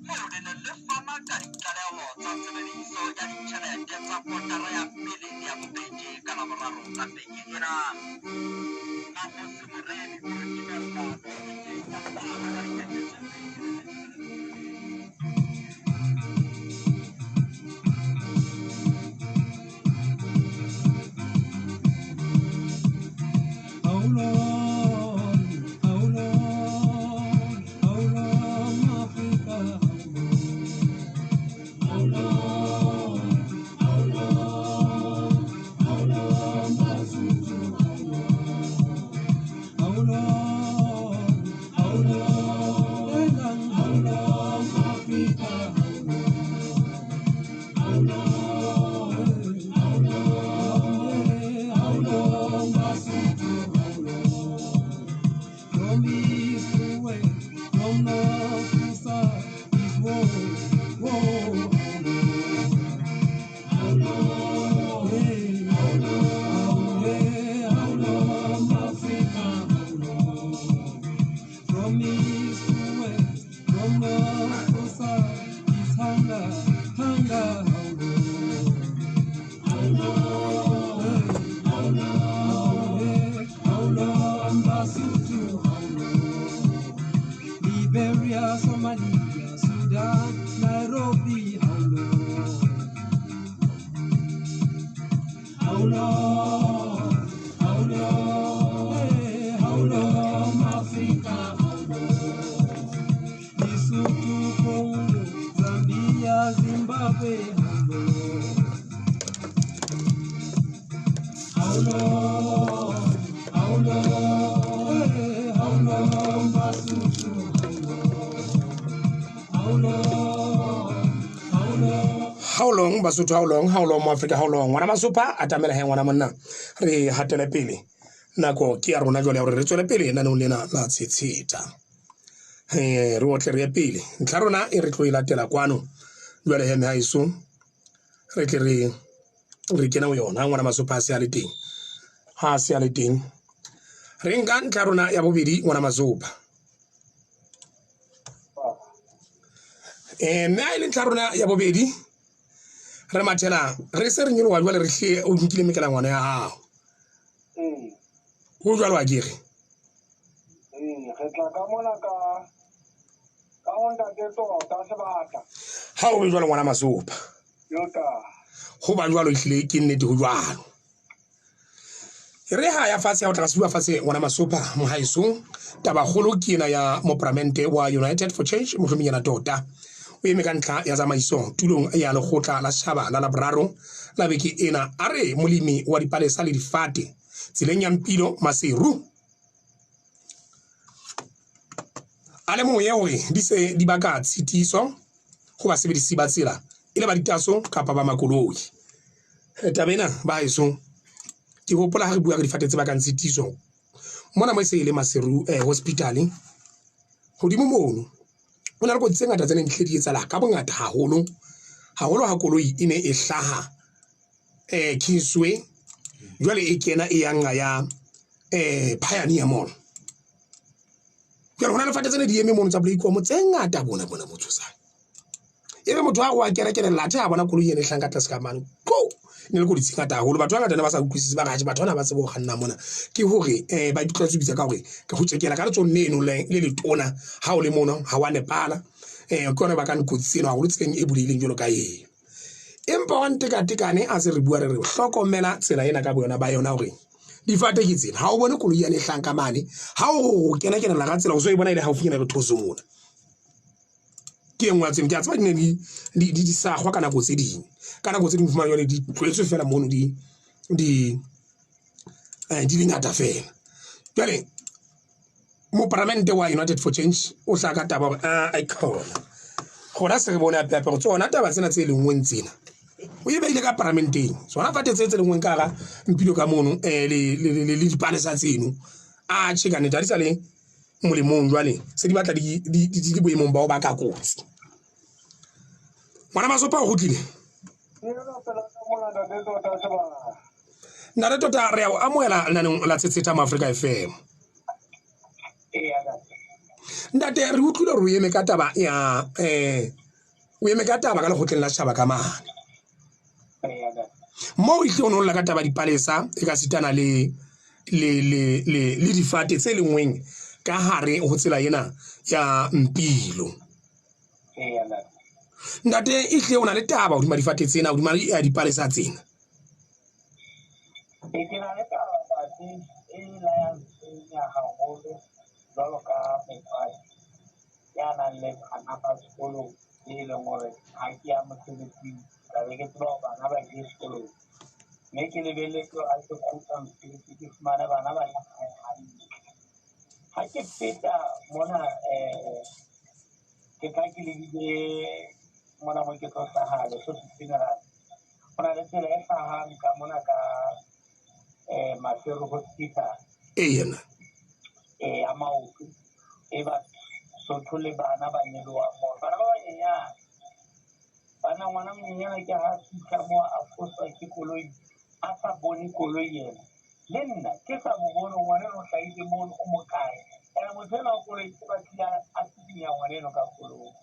moo le neng le fana ka ditlaleho tsa tshebediso ya ditjhelete tsa kotara ya pele le ya bobedi ka Laboraro la beke ena. Mahosi Moremi o re tumellano e teng ya ngwaga wa 2022. Africa, Haolong Basotho, haolong, haolong mo Afrika, haolong ngwana Masopha atamela he ngwana monna, re hatele pele. Nako ke ya rona jwale ya hore re tswele pele naneong lena la Tshetsheta. Re otle re ye pele. Ntlha rona e re tlo e latela kwano jwale he mehaeso, re tle re kena ho yona. Ngwana Masopha a se a le teng, ha a se a le teng re nka ntlha rona ya bobedi ngwana Masopha. Mme ha e le ntlha rona ya bobedi re mathela re se re nyoloha jwale, re hle o nkile mekela ngwana ya hao. Ho jwalo a kere? Re tla ka mona ka ho ntate Tota Sebata. Ha o be jwalo ngwana Masopha. Ho ba jwalo ehlile ke nnete ho jwalo. Re ha ya fatshe ya ho tla bua fatshe ngwana Masopha mohaeso. Tabakgolo ke ena ya mopramente wa United for Change mohlomong yena Tota. O eme ka ntlha ya tsamaiso tulong ya lekgotla la setjhaba la Laboraro la beke ena. A re molemi wa dipalesa le difate tseleng ya Mpilo Maseru a le mong hore di se di baka tshitiso ho basebedisi ba tsela e le ba ditaso kapa ba makoloi. Taba ena ba heso ke hopola ha re bua ka difate tse bakang tshitiso mona mo e se e le Maseru hospital hodimo mono ho na le kotsi tse ngata tse neng di hle di etsahala ka bongata haholo haholo ha koloi e ne e hlaha Kingsway jwale e kena e ya nqa ya Pioneer Mall. Jwale ho na le fate tsene di eme mono tsa Blikomo tse ngata bona bona bo tshosang. Ebe motho ha wa kena kena lathe ha bona koloi ene e hlahang ka tlase ka mane. Ko ne le kotsi tse ngata haholo. Batho ba bangata ne ba sa utlwisise ba re atjhe batho bana ba tsebe ho kganna mona. Ke hore ba tlwaetse ho bitsa ka hore ke ho tjekela ka letsohong leno le letona ha o le mono ha wa nepala. Ke yona e bakang kotsi tseno haholo tseleng e bulehileng jwalo ka eo. Empa wa ntekatekane a se re bua re re hlokomela tsela ena ka boyona ba yona hore difate ke tsena. Ha o bone koloi yane e hlahang ka mane, ha o kena kenela ka tsela o so e bona e le haufinyana re thoso mona. Ke e nngwe ya tseno ke a tseba di ne di sakgwa ka nako tse ding. Ka nako tse ding o fumana jwale di tlohetswe fela mono di le ngata fela. Jwale moparamente wa United for Change o hlaha ka taba hore a khona. Rona se re bone hape hape hore tsona taba tsena tse lengweng tsena o e beile ka paramenteng. Tsona fate tse lengweng ka hara Mpilo ka mono le dipalesa tseno. Atjhe ka nnete ha di sa le molemong jwale se di batla di le boemong ba ho baka kotsi. Ngwana Masopha o kgutlile. Ntate Tota re a o amohela lenaneng la Tshetsheta mo Afrika FM. Ntate re utlwile hore o eme ka taba ya o eme ka taba ka lekgotleng la setjhaba ka mane. Moo ehlile o no lla ka taba dipalesa e ka sitana le difate tse lengweng ka hare ho tsela ena ya Mpilo. Ntate ehlile o na le taba hodima difate tsena, hodima dipalesa tsena. Ke na le taba ntate e layang tshwenya haholo jwalo ka motswadi ya nang le bana ba sekolo e leng hore ha ke ya mosebetsing ka be ke tseba hore bana ba ile sekolong. Mme ke lebelletse hore ha ke kgutla mosebetsi ke fumane bana ba le hae hantle. Ha ke feta mona ke tla ke lebile mona mo ke tlo hlaha Lesotho Funeral. Ho na le tsela e hlahang ka mona ka Maseru Hospital. Ena. Ya maoto e ba Sotho le bana ba nyelohang moo. Bana ba banyenyane. Bana ngwana monyenyane ke ha fihla moo a foswa ke koloi, a sa bone koloi ena. Le nna ke sa mo bone ngwana eno o hlahile mono o mokae. Ene motho enwa wa koloi o batlile a sidinya ngwana eno ka koloi.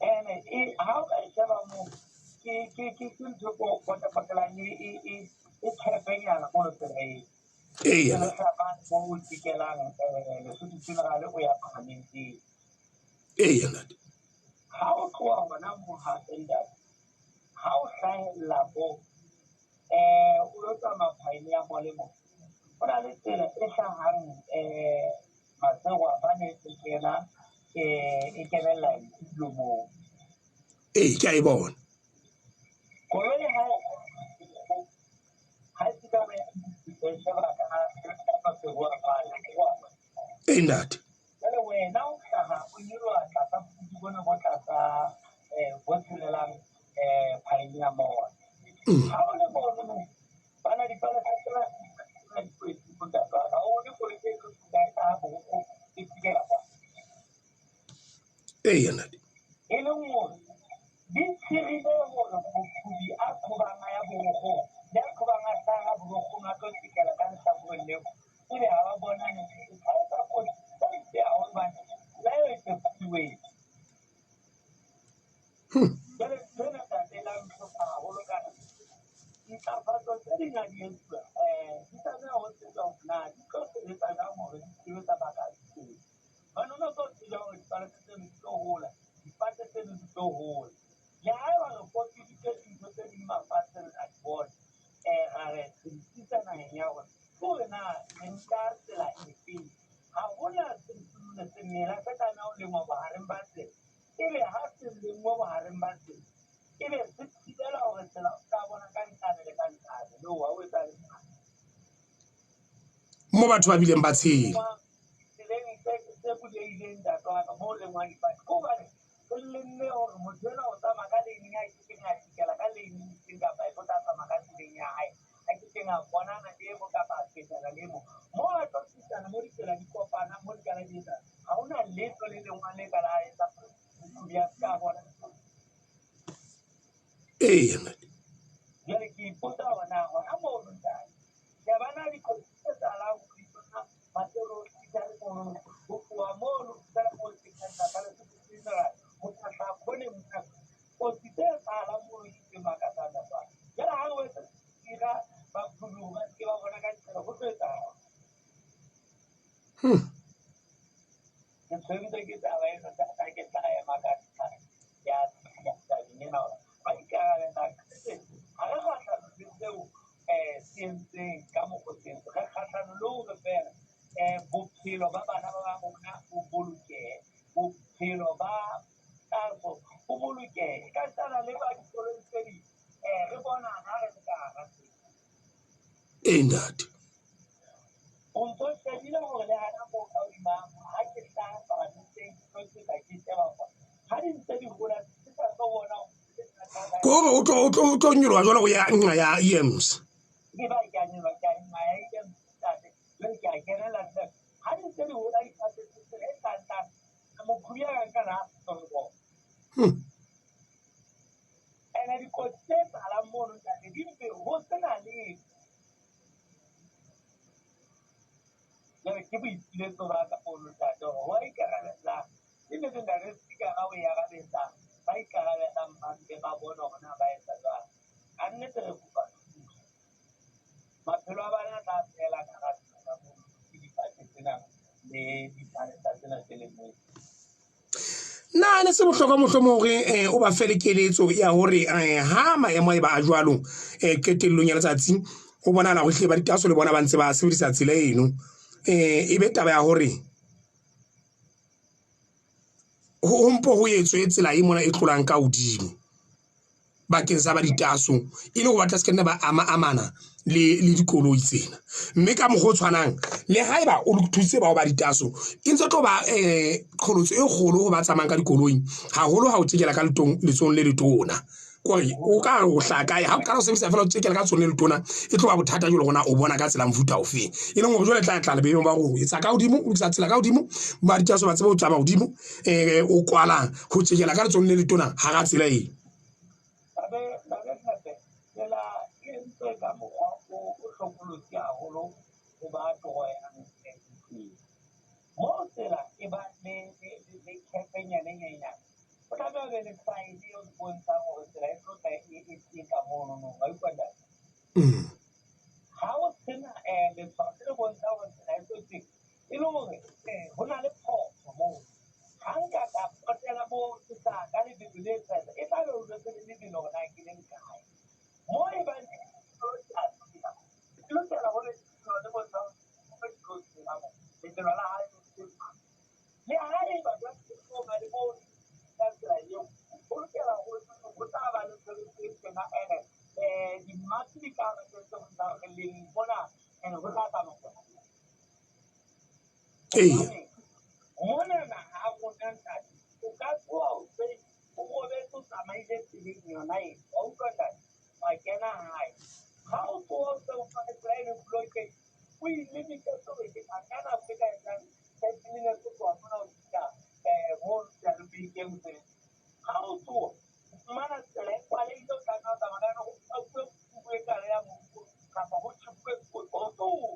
Ene ha o ka e sheba moo ke ntho e ko potapotelang e tshepenyana mono tsela eo. Eya. Mo o tikelang Lesotho Funeral o ya phahamenteng. Eya ntate. Ha o tloha hona moo hape ntate, ha o hlahella moo o lo tsamaya Pioneer Mall mo. Ho na le tsela e hlahang Maseru mane e kena e kenella Mpilo moo. Ee, ke a e bona. Koloi ha e fihla moo e sheba ka Maseru mane. Ee ntate. Jwale wena o hlaha o nyoloha tlasa bopudi bona bo tlasa bo tshelelang Pioneer Mall. Ha o le mono bana dipalesa tsena di kwetse ntate wa ka. O bone koloi e tlo fihla e hlaha borokgo e fikela kwa. Ee ntate. E leng hore di tshirile hore moqhobi a qhobang a ya borokgong le a qhobang a hlaha borokgong a tlo tsekela ka lehlakoreng leo ebe ha ba bonane e ka etsa kotsi e mpe haholo hobane tsela eo e tsefuweng. Jwale nthwena ntate e la ntlhopha haholo kana ntlafatso tse ding ha di etsuwa di tlameha ho tsejwa hore na di tlo sebetsa jwang hore di sebetsa baka teng. Hobane o no tlo tsejwa hore dipalesa tseno di tlo hola, difate tseno di tlo hola. Le haeba re kotulitse dintho tse ding mafatsheng ra di bona, ra re re di tlisa naheng ya rona, ke hore na re nka tsela efeng. Ha hona semela se tlameha ho lengwa bohareng ba tsela, ebe ha se lengwe bohareng ba tsela, ebe se thibela hore tsela o ska bona ka nqane le ka nqane. No, ha o etsahale. Mo batho ba bileng ba tshela. Tseleng tse bulehileng ntate wa ka, mo lengwang difate. Ke hobane re lemme hore motho enwa o tsamaya ka lane a kekeng a fihlela ka lane e itseng kapa o tla tsamaya ka tseleng ya hae. A kekeng a bonana le e mong kapa a fetana le e mong. Mo a tlo fihlela mo ditsela di kopanang, mo di kana di etsa, ha hona letho le lengwang le ka la etsa moqhobi a ska bona. Ee ntate. Jwale ke ipotsa hore na hona mono ntate, sheba na dikotsi tse etsahalang hodima materosita le mono, ho tloha mono ho fihlela moo tla Lesotho Funeral, ho tla hlaha khoneng mona. Kotsi tse etsahalang mono ke tse makatsang ntate wa ka. Jwale ha o etsa dira baqhobi ba se ke ba bona ka tsela, ho tlo etsahala. Ke tshwentswe ke taba ena ntate, ha ke tla ema ka ntlha ya tabeng ena hore ba ikarabellang. Ha re kgahlano le seo se entseng ka mokgo se entseng. Re kgahlano le hore feela bophelo ba bana ba rona bo bolokehe, bophelo ba kaso bo bolokehe. Ka tsana le ba dikoloi tse ding re bonana ha re le ka hara tsela. Ee ntate. O ntso shebile hore le hana moo ka hodima ha ke hlaha paramenteng ke tlo tseta ke sheba kwa. Ha di ntse di hola ke sa tlo bona Ke hore o tlo nyoloha jwalo o ya nqa ya EMS. Ke ba ke a nyoloha ke a nqa ya EMS ntate. Jwale ke a kenela ntate. Ha di ntse di hola difate tse tsela e tlang tlang, moqhobi a ka nka na a sa tlo bona. Ene dikotsi tse etsahalang mono ntate di mpe ho sena letho. Jwale ke boipiletso ba ka mono ntate hore wa ikarabellang. Ke nnete ntate speaker-a o e arabetsa, ba ikarabellang ba mpe ba bone hore na ba etsa jwang. Ka nnete re kopa thuso. Maphelo a bana a tla fela ka hara tsela ka mono ke difate tsena le dipalesa tsena tse lengweng. Na ne se bohlokwa mohlomong hore o ba fe le keletso ya hore ha maemo a eba a jwalo qetellong ya letsatsi ho bonahala hore ehlile ba ditaso le bona ba ntse ba sebedisa tsela eno, e be taba ya hore ho mpo ho etswe tsela e mona e tlolang ka hodimo bakeng sa ba ditaso e le hore ba tla se ke nne ba ama amana le dikoloi tsena. Mme ka mokgwa o tshwanang le haeba o thusitse bao ba ditaso e ntse tlo ba qholotso e kgolo ho ba tsamayang ka dikoloi haholo ha o tjekela ka letsohong le letona. Kore o ka re o hlaha kae ha o qala ho sebedisa feela o tjekela ka letsohong le letona e tlo ba bothata jwale hore na o bona ka tsela mofuta ofeng. E leng hore jwale tla tla lebelong ba hore o etsa ka hodimo, o lokisa tsela ka hodimo, ba ditaso ba tsebe ho tsamaya hodimo, o kwala ho tjekela ka letsohong le letona hara tsela eo. Babe tsela e entswe ka mokgwa o hlokolosi haholo ho ba toroyang ntlong. Moo tsela e ba le curve-nyana e nyenyane, o tlameha o be le sign e o bontshang hore tsela e tlo tla e teka mono no. Wa utlwa ntate? Ha o sena letshwao le bontshang hore tsela e tlo teka, e le hore ho na le phoso moo. Ha nka ka potela moo ke sa ka lebelo le tshwetsa, e tla be o jwetse le lebelo hore na ke le kae. Moo e bang e lokela ho le le bontshang hore ke tlo moo. Lebelo la hae le le ha eba jwale o ba le moo ka tsela eo, ho lokela ho tla ba le tshebetso e tjena ene dimmatsi di ka ba tse bontshang hore leng mona ene ho tla tsamauwa. tsamaile tseleng yona e wa utlwa ntate wa kena hae ha o tsoha o se o fane tsela e le blocked o ilimite hore ke tla ka nako e ka etsang 30 minutes ho tloha mona ho fihla mo Jalobeng mosebetsing. Ha o tsoha o fumana tsela e kwalehile, o tlameha ho tsamaya ka yona ho pakuwe kubu e kalo ya mobu kapa ho tjhekuwe sekoti o tsoha.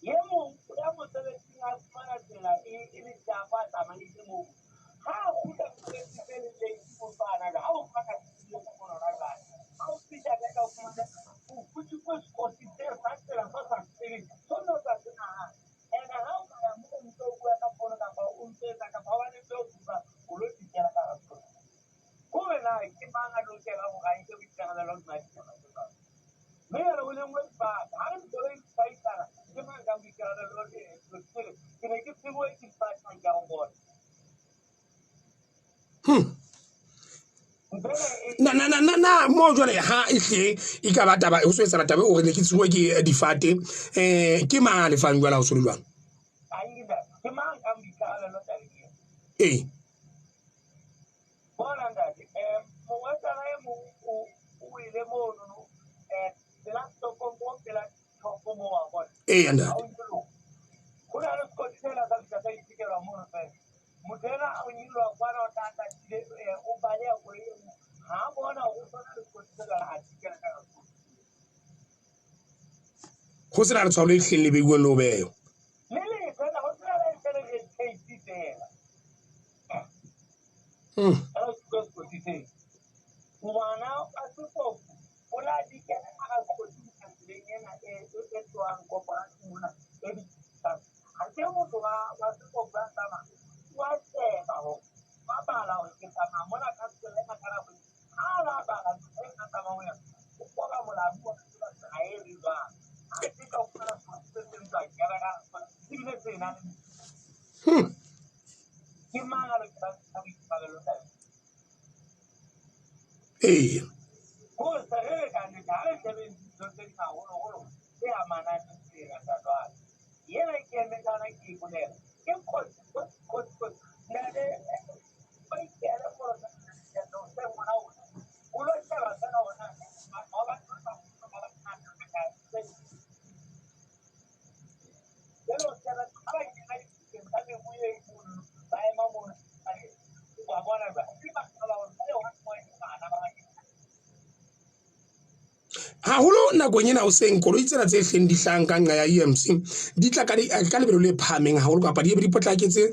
E mong o ya mosebetsing a fumana tsela e le sharp a tsamaile moo. Ha a kgutla mosebetsing se le late motshwana ha o fumana mona hona jwale. Ha o fihla ka o fumana ho tjhekuwe sekoti se sa tsela se sa tsebeng se no sa se nahana. Ene ha o ka ya moo o ntso o bua ka fono kapa o ntso etsa kapa ho ba le ntho eo o o lo fihlela ka hara sekoti. Hore na ke mang a lokelang hore a nke boikarabelo hodima ditaba tse jwalo. Mme jwale ho lengwe difate. Ha re dikoloi di tjhaisana, ke mang nkang boikarabelo tsele ke ne ke siuwe ke difate ha ke a o bona. Na na na na na mo jwale ha e hle e ka ba taba ho so etsahala taba o re ne ke tshuwe ke difate ke mang a lefang jwale ha o so le jwalo? Ke mang nkang boikarabelo tabeng eo? Ee. Bona ntate, morwetsana e mong o ile monono pela stopong mo pela shop mo wa bona. Ee ntate. Ha o nyoloha. Ho na le sekoti sela sa fihla sa itekelwa mono fela. Motho enwa o nyoloha kwana o tla tatile o baleha koloi e nngwe. Ha a bona hore o tshwana le sekoti se jwalo a tikela ka hara sekoti. Ho sena letshwao le hlileng le beuweng le ho bewa. Le le fela ho sena le hle le red tape fela. Ka sekoti seo. Ngwana wa sefofu o la dikela ka hara sekoti ho tla tseleng ena e tlohang koporasi mona e bitsang. Ha ke motho wa sefofu a tsamaya, wa sheba hore wa bala hore ke tsamaya mona ka tsela ena ka nako e. Ha a bala tsela ena a tsamayang ho yona, o koba molamu wa tseba tsela e le jwang. Ha fihla o fumana sekoti se seng sa kena ka hara sekoti ebile se na le Ke mang a lokelang ho nka boikarabelo tabeng? Ee. Hore se re re ka nnete ha re shebeng dintho tse ding haholoholo tse amanang le tsela tsa jwale. Ena ke eme ka yona ke e bolela. Ke kotsi, kotsi, kotsi, kotsi. Ntate o ikele hoseng hona hona. O lo sheba fela hore na batho ba batho ba bangata hakae. Jwale o sheba ha ba kena dipukeng tsa mebu e mono, ba ema mono, wa bona jwale. Ke batho ba baholo, jwale one point bana ba banyane. Haholo nakong ena hoseng koloi tsena tse hleng di hlahang ka nqa ya EMC di tla ka lebelo le phahameng haholo kapa di be di potlaketse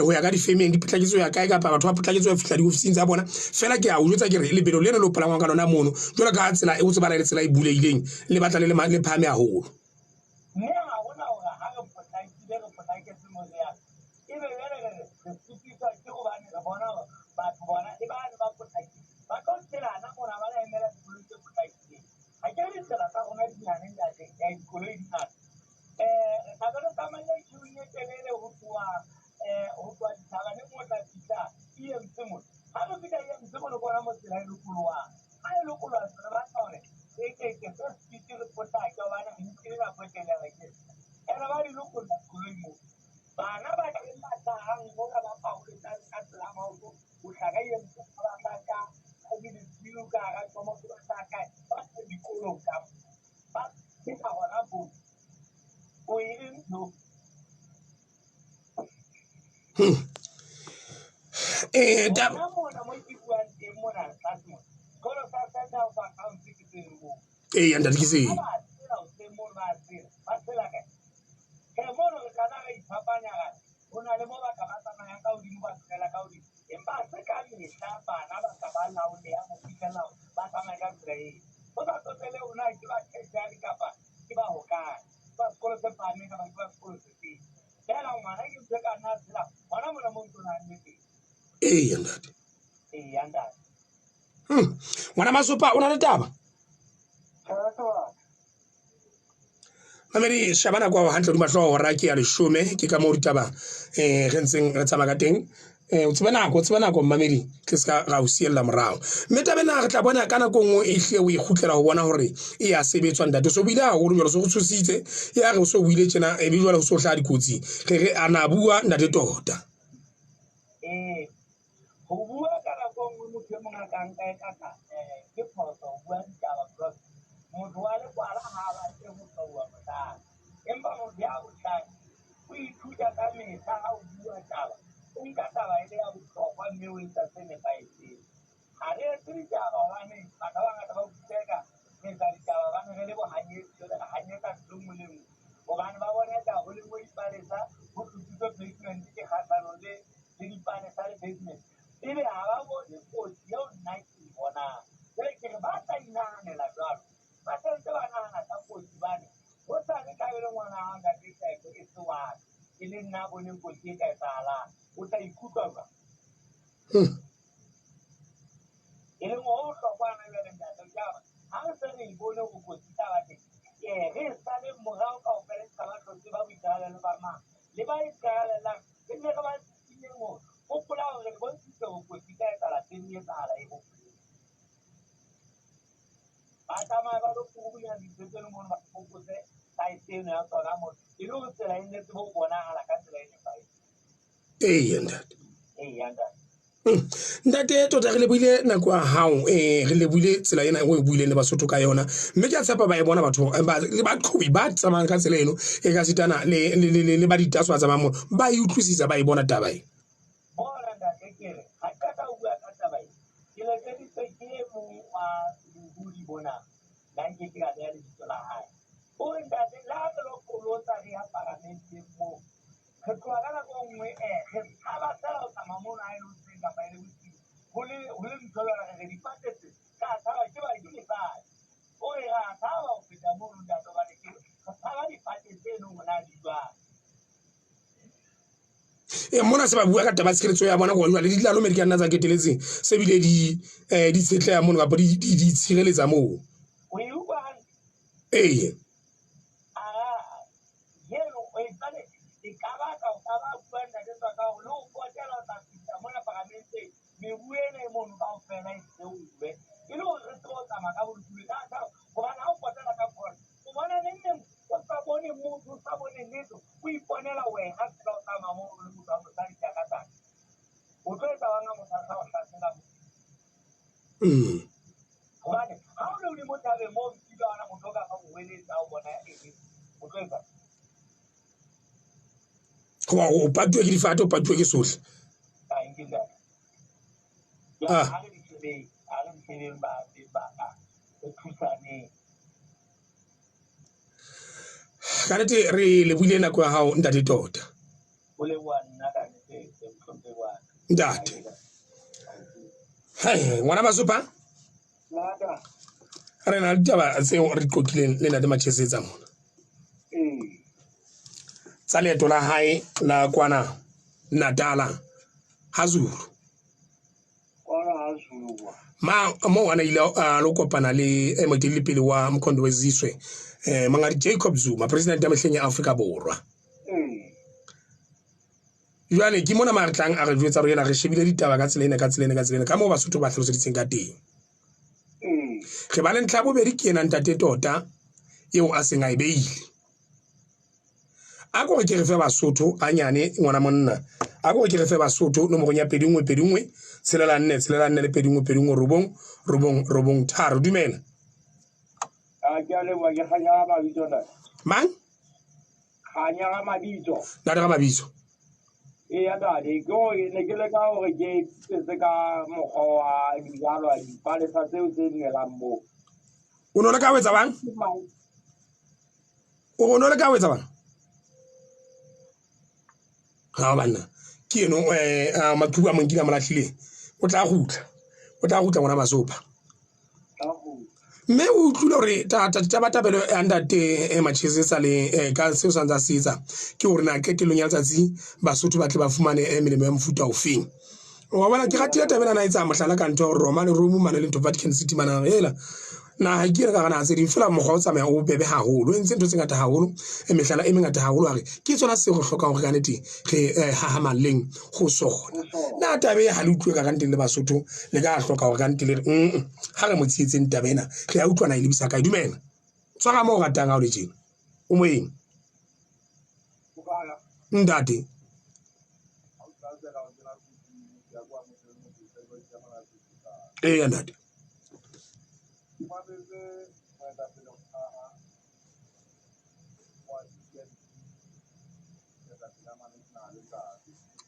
ho ya ka difemeng, di potlaketse ho ya kae kapa batho ba potlaketse ho fihla diofising tsa bona. Feela ke a o jwetsa ke re lebelo lena le o palangwang ka lona mono jwalo ka tsela e o tsebana le tsela e bulehileng le batla le le phahame haholo. Mme ha hona hore ha re potlakile re potlaketse mo re yang, ebe jwale re re re sitiswa ke hobane re bona hore batho bona le bane ba potlakile ba tlo tshelana mona ba la emela dikoloi tse potlakileng. Ha ke re ditsela tsa rona di nyane ntate, dikoloi di ngata. Re tla be re tsamaile queue e telele ho tloha dithabaneng ho tla fihla EMC mona. Ha re fihla EMC mona ke hona mo tsela e lokolohang. Ha e lokoloha se re batla hore re eketse speed re potlake hobane re nkile nako e telele re kena. Ene ba di lokolla dikoloi moo. Bana ba teng ba hlahang mona ba paoletsang ka tsela ya maoto ho tla ka EMC ba tla ka View ka hara Thomas ba tla kae ba tla dikolong ka ba feta hona moo. O e ntho. Hona mona mo ke buang teng mona tlase mona. Sekolo sa Center of Accounts ke seno moo. Ee, ntate ke seo. Ha ba tsela hoseng mono ba tsela, ba tsela kae? Tjhe, mono re tla na ra iphapanya ra re ho na le mo ba ka ba tsamayang ka hodimo ba tlohela ka hodimo. Empa ha se ka mehla bana ba ka ba laoleha ho fihlella hore ba tsamaye ka tsela eo. Ho sa tsotelehe hore na ke ba tertiary kapa ke ba hokae, ke ba sekolo se phahameng kapa ke ba sekolo se feng. Feela ngwana ke ntho e ka nna a tshela hona mona mo ntso nahanne teng. Eya ntate. Eya ntate. Ngwana Masopa o na le taba? Mamedi sheba nako ya hantle hodima hlooho hora ke ya 10 ke ka moo ditaba re ntseng re tsamaya ka teng. O tsebe nako mmamedi ke ska ra o siella morao. Mme taba ena re tla bona ka nako nngwe e hlile o e kgutlela ho bona hore e ya sebetswa ntate. So buile haholo jwale so go tshositse ya re o so buile tjena e be jwale ho so hlaha dikotsi. Re re ana bua ntate tota. Ee. Ho bua ka nako e nngwe motho e mong a ka nka e kaka ke phoso ho bua ditaba because motho wa lekwala ha a batle ho tloha bohlale. Empa motho ya bohlale o ithuta ka mehla ha o bua taba, o nka taba e le ya bohlokwa mme o etsa se nepahetseng. Ha re etse ditaba hobane batho ba bangata ba utlwisisa eka re etsa ditaba hobane re le bohanyetsi, jwale re hanyetsa ntho e nngwe le e nngwe. Hobane ba bona eka ho lengwe dipalesa, ho tlositswe pavement ke kgahlanong le le dipalesa le pavement. Ebe ha ba bone kotsi eo nna ke e bonang. Jwale ke re ba tla inahanela jwalo, ba santse ba nahana ka kotsi hobane hosane e tla be le ngwana hao ntate Teko e se wa ka, e le nna a boneng kotsi e ka etsahalang. O tla ikutlwa jwang? E leng ho bohlokwa hona jwale ntate ke hore ha re se re e bone hore kotsi e tla ba teng, re e saleng morao kaofela e ska ba hlotse ba boikarabelo ba mang le ba ikarabellang re nne re ba sisinyeng hore hopola hore re bontshitse hore kotsi e tla etsahala pele e etsahala e hopoleng. Ba tsamaya ba lo purubunya dintho tseno mono ba fokotse size eno ya tsona mono e le hore tsela e nne tsebe ho bonahala ka tsela e nepahetseng. Eya ntate. Eya ntate. Ntate tota re lebohile nako ya hao re lebohile tsela ena o e buileng le Basotho ka yona mme ke a tshepa ba e bona batho le baqhobi ba tsamayang ka tsela eno e ka sitana le ba ditaso ba tsamayang mono ba e utlwisisa ba e bona taba e. Bona ntate ke re ha ke qeta ho bua ka taba e ke letseditswe ke e mong wa bohudi bona nna nke ke ka beha lebitso la hae. O re ntate le ha re lo qolotsa re ya paramenteng moo Re tloha ka nako e nngwe re tshaba feela ho tsamaya mono ha e le hoseng kapa e le bosiu. Ho le ho le ntho jwalo re re difate tse re a tshaba ke ba ke mosadi. O re re a tshaba ho feta mono ntate hobane ke re tshaba difate tseno hore na di jwang. E mona se ba bua ka taba ya tshireletso ya bona gore jwale dilalome di ka nna tsa keteletseng se bile di di tshetleha mono kapa di di di tshireletsa moo. O e utlwa hantle? Ee. Hobane ha o le hodimo thabeng moo nkile wa bona motho o ka fa mohweletsa o bona eng o tlo etsa. Hoba o patuwe ke difate, o patuwe ke sohle. Ha nke ntate. Jwale ha re di shebeng, ha re di shebeng ba beng ba ka, re thusaneng. Ka nnete re lebohile nako ya hao ntate tota. Ho leboha nna ka nnete mohlomphehi wa ka. Ntate. Hai, ngwana Masopa. Re na le ditaba tseo re qoqileng le ntate Machesetsa mona. Tsa leeto la hae la kwana Natala ha Zulu. Ma mo ana ile a lo kopana le moeteledipele wa Mkhonto Wezizwe Monghadi Jacob Zuma, president ya mehleng ya Afrika Borwa. Jwale ke mona ma re tlang a re jwetsa hore yena re shebile ditaba ka tsela ena ka tsela ena ka tsela ena ka moo Basotho ba hlaloseditseng ka teng. Re ba le ntlha ya bobedi ke ena ntate tota eo a seng a e beile. A ko re ke re fe Basotho hanyane ngwana monna. A ko re ke re fe Basotho nomorong ya 21 21 6 4 6 4 le 21 21 9 9 9 3. Dumela. A ke a leboha ke Kganya ga mabitso ntate. Mang? Kganya ga mabitso. Ntate ga mabitso. Eya ntate, ke hore ne ke leka hore ke etse ka mokgwa wa dijalwa dipalesa tseo tse melang moo. O no leka ho etsa bang? O no leka ho etsa bang? Ha banna. Ke eno maqhubu a mo nkile a mo lahlileng. O tla kgutla. O tla kgutla ngwana Masopa. Mme o utlwile hore tabatabelo ya ntate Machesetsa le ka seo sa ntse a se etsa ke hore na qetellong ya letsatsi Basotho ba tle ba fumane melemo ya mofuta ofeng. Wa bona ke ratile taba ena na etsa mohlala ka ntho Roma le Rome mane le ntho Vatican City mane hela. Naha ke ena ka hara naha tse ding feela mokgwa o tsamaya o bebe haholo. O entse ntho tse ngata haholo, mehlala e mengata haholo a re ke tsona seo re hlokang hore ka nnete re hahamalleng ho sona. Na taba e ha le utlwe ka kanteng le Basotho le ka hloka hore ka nnete le re ha re mo tshehetseng taba ena re a utlwana e lebisa kae. Dumela. Tshwara moo o ratang ha o le tjena. O moeng. Ntate. Eya ntate.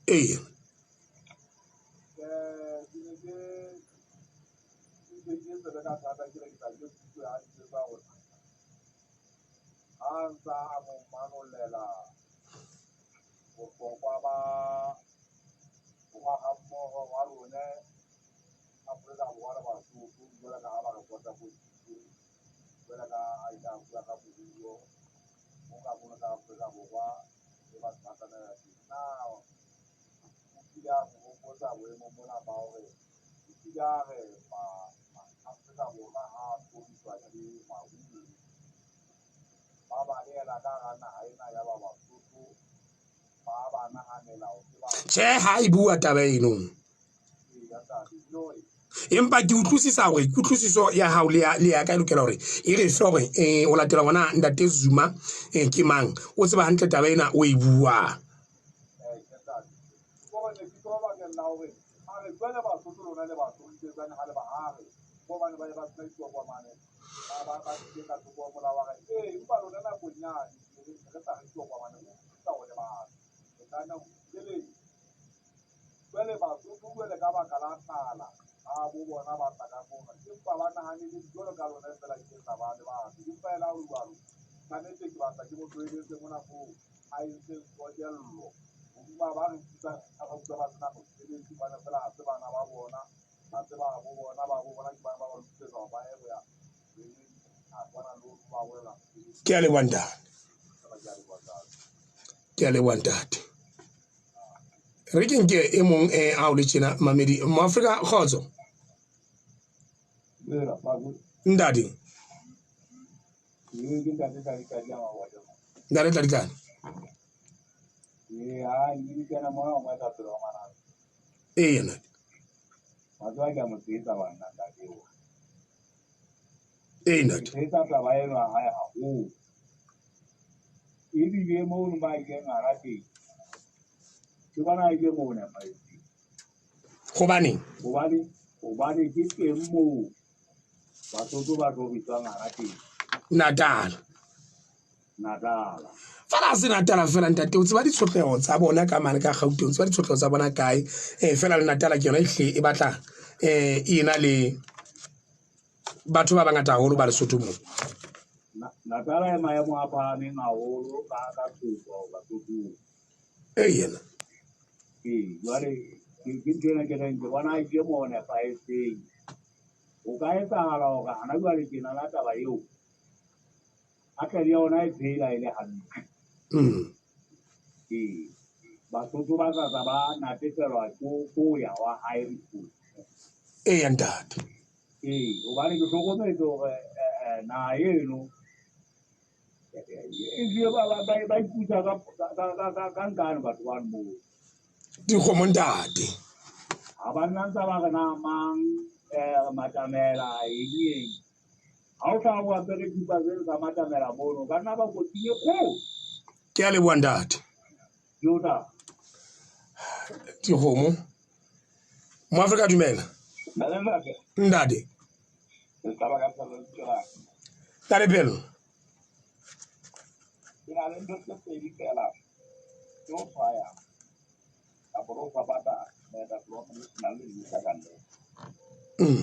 Eya. Tjhe, ha e bua taba eno. Empa ke utlwisisa hore kutlwisiso ya hao le ya ka e lokela hore e re fe hore o latela ngwana ntate Zuma ke mang, o tseba hantle taba ena o e bua. Ke a leboha ntate. Ke a leboha ntate. Re ke nke e mong a o le tjena mamedi Moafrika kgotso. Ntate. Ntate Tladitlane. Eya ntate. Ee ntate. Ebile mono ba ileng hara teng ke bona ile mo nepahetseng. Hobaneng? Hobane ke teng moo Basotho ba tloriswang hara teng. Natal. Natala. Fela se Natala fela ntate, o tseba ditshotleho tsa bona ka mane ka Gauteng, o tseba ditshotleho tsa bona kae. Fela le Natala ke yona ehle e batla e na le batho ba bangata haholo ba Lesotho moo. Natala e maemo a phahameng haholo ka tshotlo Basothong. Ee yena. Ee, jwale ke ntho ena ke reng ke bona ke mo nepahetseng. O ka etsahala hore hana jwale ke na la taba eo. A tle le yona e phela e le hantle. Ee, Basotho ba tla ba natefelwa ke ho ya wa hae Mkhulu. Ee ntate. Ee, hobane ke hlokometse hore naha eno ebile ba ikusa ka nkane batho bano moo. Dikgomo ntate. Ha ba nna ntse ba re na mang Matamela eng eng. Ha o tla o apere thipa tseno tsa Matamela mono, ka nna ba kotsing e kgolo. Ke a leboha ntate. Jota. Dikgomo. Moafrika dumela. Ntate. Ntate Pelo. Ke na le ntho tse pedi fela. Ke o tshwaya. Kapo re o fapatsa moetapele wa national le Mr. Gandhi.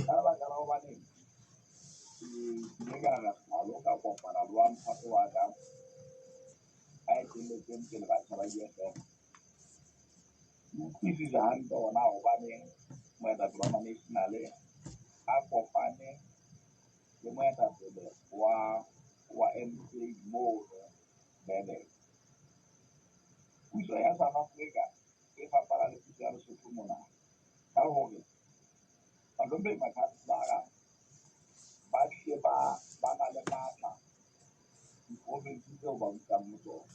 Ka lebaka la hobane ke ile ka re halo ka kopana le wa mphato wa ka a etelletseng pele batjha ba UFM. Ke utlwisisa hantle hona hobaneng moetapele wa national a kopane le moetapele wa MK mono Durban. Puso ya South Africa e fapana le puso ya Lesotho mona ka hore bahlomphehi makhanselara ba hlile ba na le matla diprovince tseo ba busang ho tsona.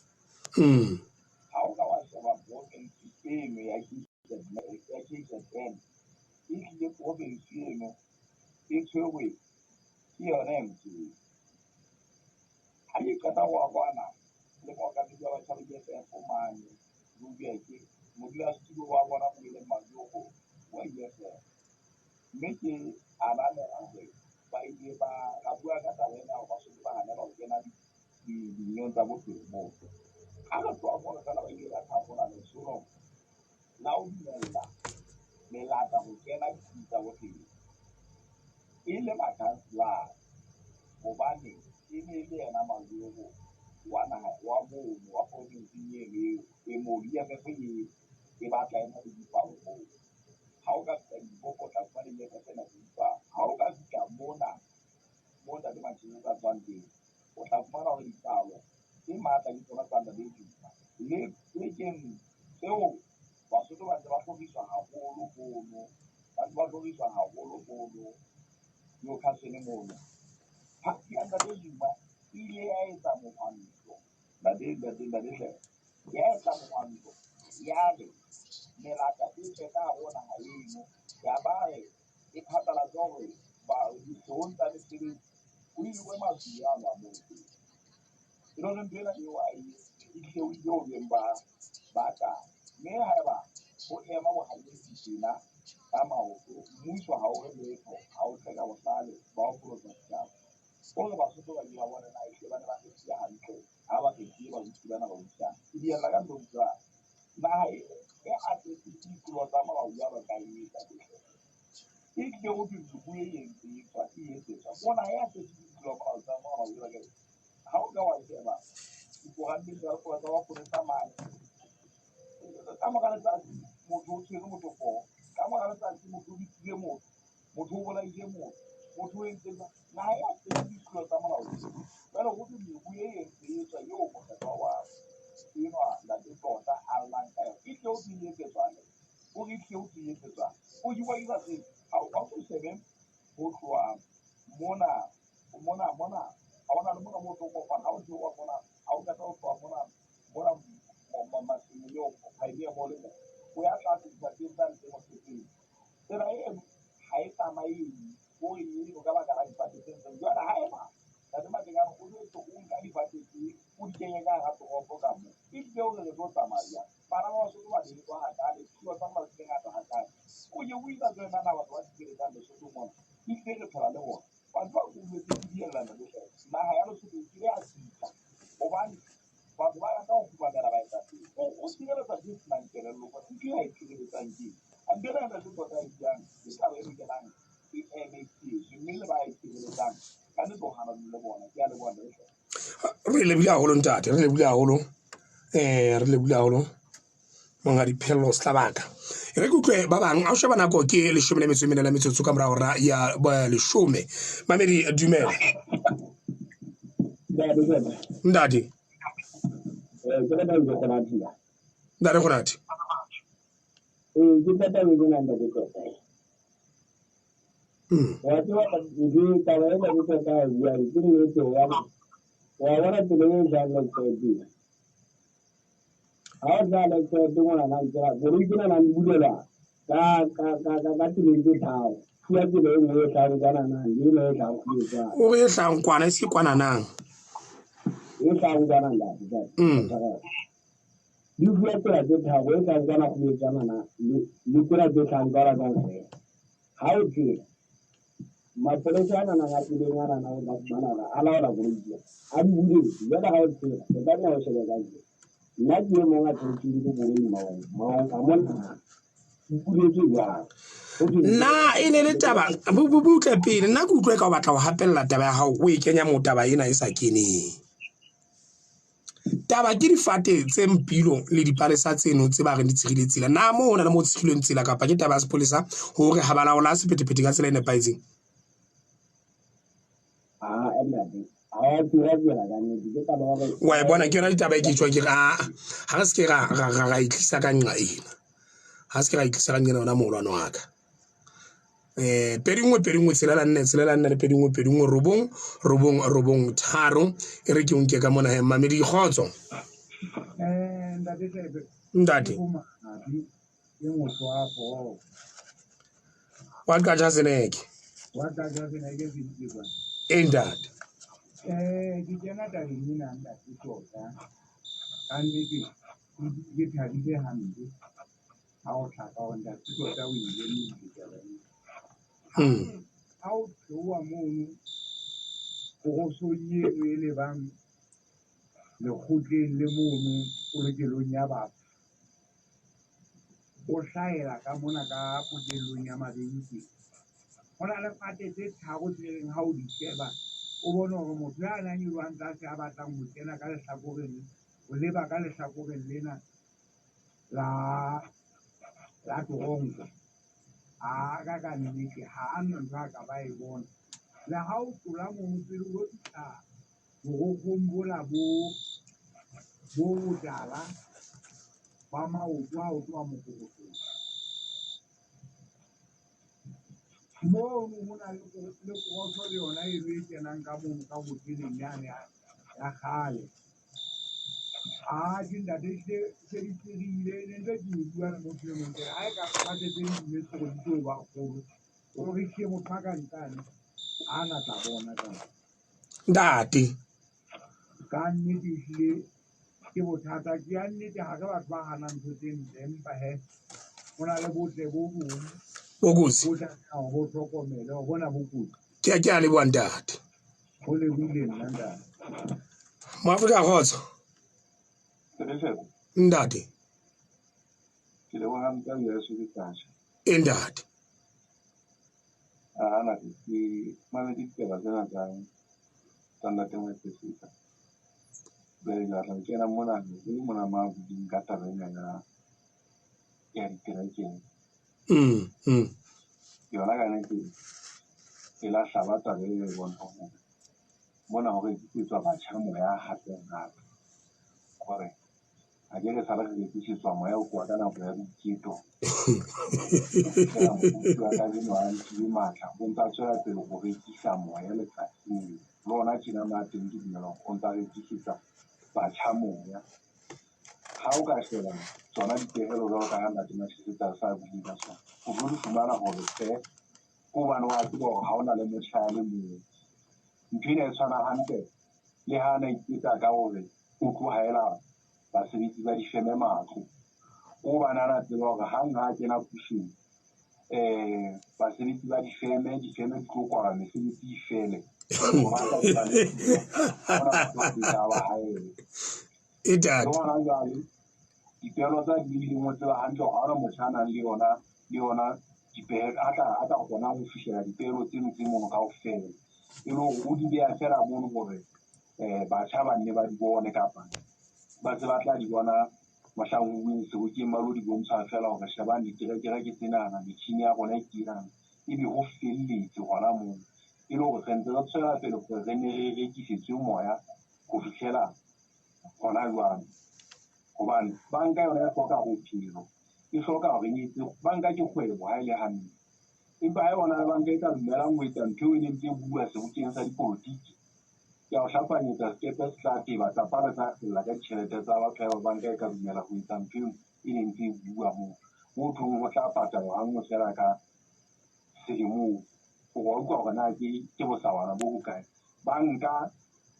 Ha o ka wa sheba province eno ya KZN, e hlile province eno e tshwerwe ke yona MK. Ha ke qeta ho wa kwana le mookamedi wa batjha ba UFF mane Joburg, modulasetulo wa bona mo e leng Majoko, E le makhanselara hobane e ne e le yena majoro wa naha wa mono wa provinseng eno eo e mono. EFF e batla e na le dipalo moo. Ha o ka fihla Limpopo o tla fumana EFF e na le dipalo. Ha o ka fihla mona mo Ntate Matshediso a tswang teng, o tla fumana hore dipalo tse matla ke tsona tsa Ntate Zuma. Le bekeng tseo Basotho ba ntse ba hloriswa haholo mono, ba ntse ba hloriswa haholo mono Newcastle mono. Party ya Ntate Zuma e ile ya etsa mohwanto, ntate ntate ntate hle, ya etsa mohwanto ya re melata e tswe ka hare ho naha eno, ya ba re e phatlalatse hore ba dihloohong tsa mesebetsi ho ilwe Mazulu ano a moo teng. E le hore ntho ena eo a e e theohile ho beng ba ba ka, mme haeba ho ema bohanyetsi tjena ka maoto, mmuso ha o re letho, ha o tle ka bohlale ba ho pholosa setjhaba. O re Basotho ba ile ba bona na ehlile ba ne ba kgethile hantle ha ba kgethile babusi bana ba busang. Ke diella ka ntho jwang? Naha e e atetse ditlolo tsa molao jwalo ka e etsa hle. E tlile ho thwe mebu e entse e tswa e etsetswa. Ko naha e atetse ditlolo molao tsa molao jwalo ka e. Ha o ka wa sheba dikoranteng tsa tsa maponesa mane, ka mora letsatsi motho o tshwere motho poho, ka mora letsatsi motho o bitsile motho, motho o bolaile motho, motho o entse jwang. Naha e atetse ditlolo tsa molao tseo. Jwale ho thwe mebu e entse e tswa eo mokgethwa wa enwa Ntate Tota a llang ka yona. E tlile ho thwe e etsetswang? O re e tlile ho thwe e etsetswang? O jewa ke sa tsebe. Ha o so shebe ho tloha mona mona mona ha hona le mona moo o tlo kopana ha o theoha mona ha o qeta ho tloha mona mona Masimong eo Pioneer Mall mo o ya tlase difateng tsane tse Mosepeng. Tsela eno ha e tsamaye hore eno ka baka la difate tse ntseng jwale. Haeba Ntate Matekane o jwetse o nka difate tse o di kenye ka hara toropo ka mo, ebile o re re tlo tsamaya jwang? Bana ba Basotho ba betwa hakale, dithuo tsa molao di le ngata hakale. O ke o isa tsena na batho ba sireletsang Lesotho mona, ebile re phela le bona. Batho ba koduwetse ke diella Ntate hle. Naha ya Lesotho e kile ya sitla hobane batho ba rata ho kgumamela baetapele. O sireletsa ntho e senang kelello, ntho e a e sireletsang ke eng? Ntho ena Ntate Tota a e buang ke taba e lokelang e eme e tshehetswe, mme le ba e sireletsang ka nnete o hanane le bona. Ke a leboha Ntate hle. Re lebohile haholo ntate, re lebohile haholo. Re lebohile haholo monghadi Phello Slabaka. E re ke utlwe ba bang. A o sheba nako ke 14 la metsotso ka mora hora ya 10. Mamedi dumela. Ntate. Ntate Kgonati. Ke tata e ke nang ntate Tota. Wa tseba ntho taba e ntate Tota a buang ke nnete hobane wa bona tsela e jang Lexide. Ha o tla Lexide ngwana tsela koloi tsena nang di bulelwa ka ka ka ka ka tseleng tse tharo. Fuwa tsela e nngwe e hlahang kwana nang, le ena e hlahang kgwedi. O re e hlahang kwana e se kwana nang. E hlahang kwana ntate. Di fuwa tsela tse tharo, e hlahang kwana kgwedi tswana na le tsela tse hlahang kwana kwana feela. Ha o tsela mapolesa a nang a tseleng a nang o tla fumana hore a laola koloi tsena. A di buletse, jwale ha o tsela, o tlameha o shebe ka ntle. Nna ke e mong a tshwanetseng ke koloi maong, maong a monna. Ipuletse jwang? Nna e ne le taba butle pele, nna ke utlwe ka o batla ho hapella taba ya hao, o e kenya moo taba ena e sa keneng. Taba ke difate tse mpilo le dipalesa tseno tse ba reng di tshirile tsela. Na moo ho na le moo tshirilweng tsela kapa ke taba ya sepolesa hore ha ba laola sephethephethe ka tsela e nepahetseng? Wa e bona ke yona ditaba e ke tjho ke re a ha re se ke ra ra ra e tlisa ka nqa ena. Ha se ke ra e tlisa ka nqa ena yona moholwane wa ka. 2 1 2 1 6 6 4 le 2 1 2 1 9 9 9 3. E re ke o nke ka mona he Mamedi kgotso. Ntate Tebe. Ntate. Ke motho wa bolo. Wa Qacha Seneke. Wa Qacha Seneke se itse kwana. E ntate. Ke kena tabeng ena ntate tota. Ka nnete ke thabile hampe ha o hlaka hore ntate tota o ile nnete taba ena. Ha o theoha mono korosong eno e lebang lekgotleng le mono polokelong ya batho, o hlahela ka mona ka pokellong ya mabenkele. Ho na le fate tse tharo tse reng ha o di sheba, o bone hore motho ya nang nyolohang tlase a batlang ho kena ka lehlakoreng, ho leba ka lehlakoreng lena la la toronko. A ka nnete ha a na ntho a ka ba e bona. Le ha o tlola mono pele o lo fihla borokgong bola bo botala ba maoto ha o tloha mokorotlong. Mono ho na le koroso le yona eno e kenang ka mono ka hoteleng yane ya kgale. Atjhe ntate ehlile se di tserile, ne ntse ke e bua le motho e mong ke re ha e ka fate tse ding di hore di tlo ba kgolo, hore ehlile motho a ka ntlane ha na tla bona taba. Ntate. Ka nnete ehlile ke bothata, ke ya nnete ha re batho ba hanang ntho tse ntle, empa he ho na le botle bo bong Bo kotsi. bo tlameha hore o hlokomele hore bona bo kotsi. Ke a leboha ntate. Ho lebohile nna ntate. Moafrika kgotso. Ntate. Ke leboha mpe ya sebetsa. E ntate. Ana ke mametse ditaba tsena tsa ntate Mapesita. Jwale ke batla ho kena mona ke le mona ma buileng ka taba ena ya diterekere. Yona ka nnete e lahla ba taba e bontsha hore mona ho rekisetswa batjha moya hape hape. Hore ha ke re sala re rekisetswa moya o tloha ka nako ya boiketo. Feela wa kajeno ha nkile matla, o ntsa tswela pele ho rekisa moya letsatsing. Le hona tjena ma teng ke dumela hore o ntsa rekisetsa batjha moya. Ha o ka sheba tsona dipehelo jwalo ka ha ntate Mashisetsa a sa buile ka tsona, o tlo di fumana hore tjhe, ke hobane wa tseba hore ha ona le motjha a le mong. Ntho ena e tshwana hantle le ha na iketsa ka hore o tlohela basebetsi ba difeme matlo. Ke hobane a na tseba hore hang ha a kena pusong, basebetsi ba difeme, difeme di tlo kwalwa, mesebetsi e fele. E ntate. Le hona jwale, dipehelo tsa di bileng o tseba hantle hore ha hona motho a nang le yona dipehelo, a tla kgonang ho fihlela dipehelo tseno tse mono kaofela. E le hore o di beha feela mono hore batjha ba nne ba di bone kapa ba se ba tla di bona mohlang ho bueng sebokeng ba lo di bontsha feela hore shebang diterekere ke tsenana, metjhini ya rona ke enana, ebe ho felletse hona moo. E le hore re ntse re tswela pele hore re ne re rekisetswe moya ho fihlela hona jwale. Hobane banka yona e hloka bophelo, e hloka hore e etse, banka ke kgwebo ha e le hantle. Empa ha e bona le banka e ka dumelang ho etsa ntho eo e neng ntse e bua sebokeng sa dipolotiki, ke a o hlapanyetsa sekepe se tla teba, tsapa le tla fella ka ditjhelete tsa batho haeba banka e ka dumela ho etsa ntho eo e neng ntse e bua moo. Moo thong ho tla patalwa hanngwe feela ka selemong. Hore wa utlwa hore na ke bosawana bo bokae. Banka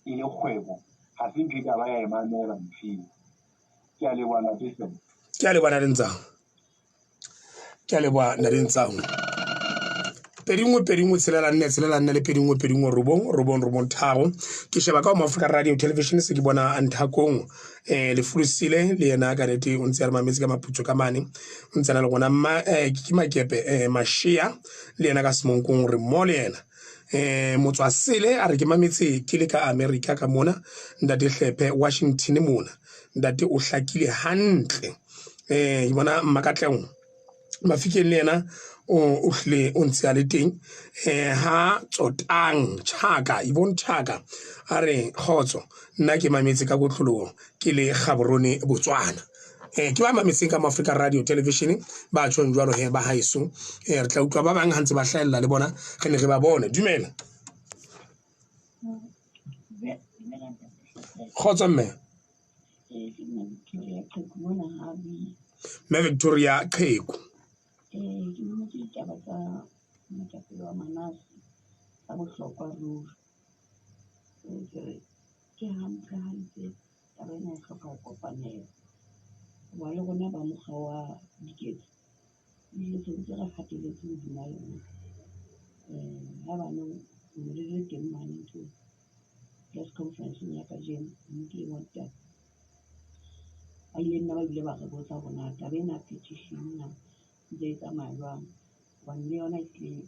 e le kgwebo, ha se ntho e ka ba ya e mamela ntho eo. Ke a leboha ntate Sebe. Ke a leboha ntate Ntsang. Ke a leboha ntate Ntsang. 2 1 2 1 6 4 6 4 le 2 1 2 1 9 9 9 3. Ke sheba ka ho Africa Radio Television se ke bona Nthakong Lefulusile le yena ka nnete o ntse a re mametse ka maputso ka mane, o ntse a na le rona mma ke Makepe Mashia le yena ka Semonkong re mo le yena. Motswasele a re ke mametse ke le ka America ka mona, ntate Hlephe Washington mona, ntate o hlakile hantle. Ke bona Mmakatleng Mafikeng le yena o hlile o ntse a le teng. Ha Tsotang Chaka, Yvonne Chaka a re kgotso, nna ke mametse ka kotloloho ke le Gaborone Botswana. Ke ba mametseng ka Africa Radio Television ba tjhong jwalo he ba haeso. Re tla utlwa ba bang ha ntse ba hlahella le bona, re ne re ba bone. Dumela. Kgotso mme. Mme Victoria Qheku. Ke mametse ditaba tsa moetapele wa Manase tsa bohlokwa ruri. Ke re ke hantle hantle taba ena e hloka ho kopanela. Hoba le rona ba mokga wa diketso ebile se ntse re hatelletse hodima yona. Haebaneng ne le le teng mane ntho press conference ya kajeno nkileng wa ditaba. Ba ile nna ba ile ba re botsa hore na taba ena ya petition na ntse e tsamaya jwang, hobane le yona e tlile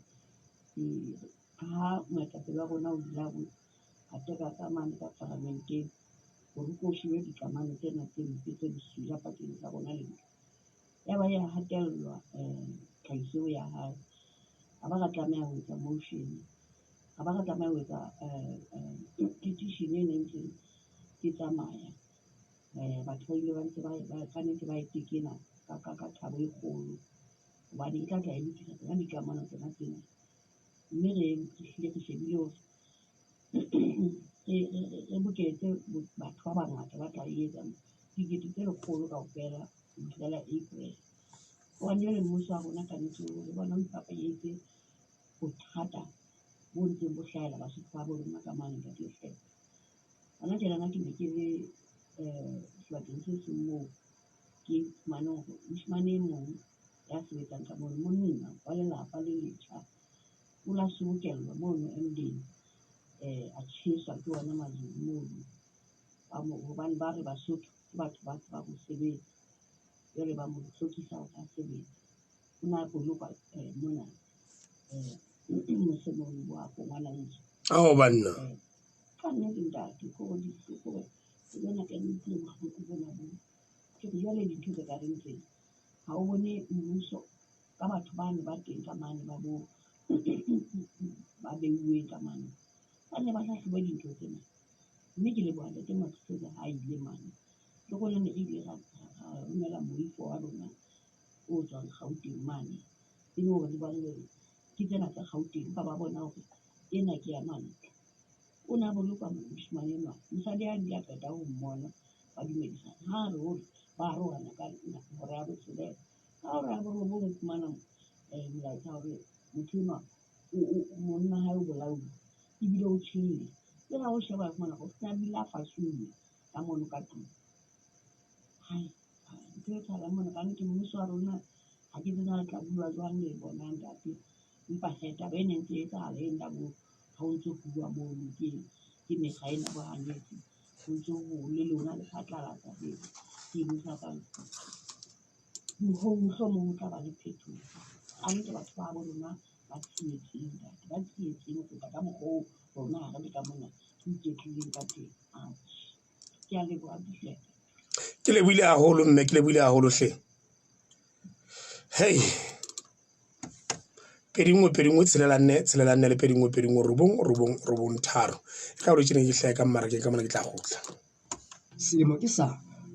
Ka ha moetapele wa rona o dula a teka ka mane ka parlamenteng hore ko shebuwe dikamano tsena tse mpe tse bosula pakeng tsa rona le bona. Ya ba ya hatellwa tlhahiso eo ya hae. Ha ba ra tlameha ho etsa motion, ha ba ra tlameha ho etsa petition e neng ntseng e tsamaya. Batho ba ile ba ntse ba kannete ba e tekena ka thabo e kgolo hobane e tla tla e lokisa tsona dikamano tsona tsena. Mme re hlile re shebile hore re boketse batho ba bangata ba tla e etsa dikete tse lekgolo kaofela ho fihlela April. Hobane jwale mmuso wa rona kannete re bona o ipapanyeditse bothata bo ntseng bo hlahela Basotho ba bo rona ka mane Ntate Hlepo. Hona tjenana ke ne ke le sebakeng se seng moo ke fumaneng hore moshemane e mong ya sebetsang ka mono, monna wa lelapa le letjha o la sobokellwa mono Emdeni, a tjheswa ke ona Mazulu mono. Hobane ba re Basotho ke batho ba tsebang ho sebetsa, jwale ba mo hlokisa hore a sebetse. O na bolokwa mona mose mono Boapo ngwana heso. Ao banna. Ka nnete ntate, ke hore ke bona ka utlwile bohloko bona boo. Ke re jwale dintho tse ka reng tsena, ha o bone mmuso ka batho bano ba teng ka mane ba bo ba beuweng ka mane, ba ne ba hlahlobe dintho tsena. Mme ke leboha Ntate Matshwetsa ha ile mane. Le rona ne re ile ra romela moifo wa rona o tswang Gauteng mane, e le hore le bone hore ke tsena tsa Gauteng, empa ba bona hore ena ke ya mantle. O na bolokwa moshemane enwa, mosadi ha bile a qeta ho mmona, ba dumedisana. Ha re hore ba arohana ka hora ya botshelela. Ka hora ya borobong o fumana molaetsa hore motho enwa monna hae o bolauwe ebile o tjhele. Le ha o sheba o fumana hore o se a bile a fasuwe ka mono ka tlung. Hai, ntho e etsahalang mona kannete mmuso wa rona ha ke tsebe na re tla bua jwang le bona ntate. Empa hee taba ena e ntse e etsahala ena bo ha o ntso bua mono ke mekga ena bohanyetsi. Ho ntso ho le lona le phatlalatsa le tsebisa mohlomong ho tla ba le phetoho. Kannete batho ba bo rona ba tsietsing ntate, ba tsietsing ho feta ka mokgwa oo rona ha re le ka mona re iketlileng ka teng. Atjhe, ke a leboha Hlepo. Ke lebohile haholo mme, ke lebohile haholo hle. Hey. 2 1 2 1 6 4 6 4 le 2 1 2 1 9 9 9 3. E ka hore tjena ke hlahe ka mmarakeng ka mona ke tla kgutla. Selemo ke sa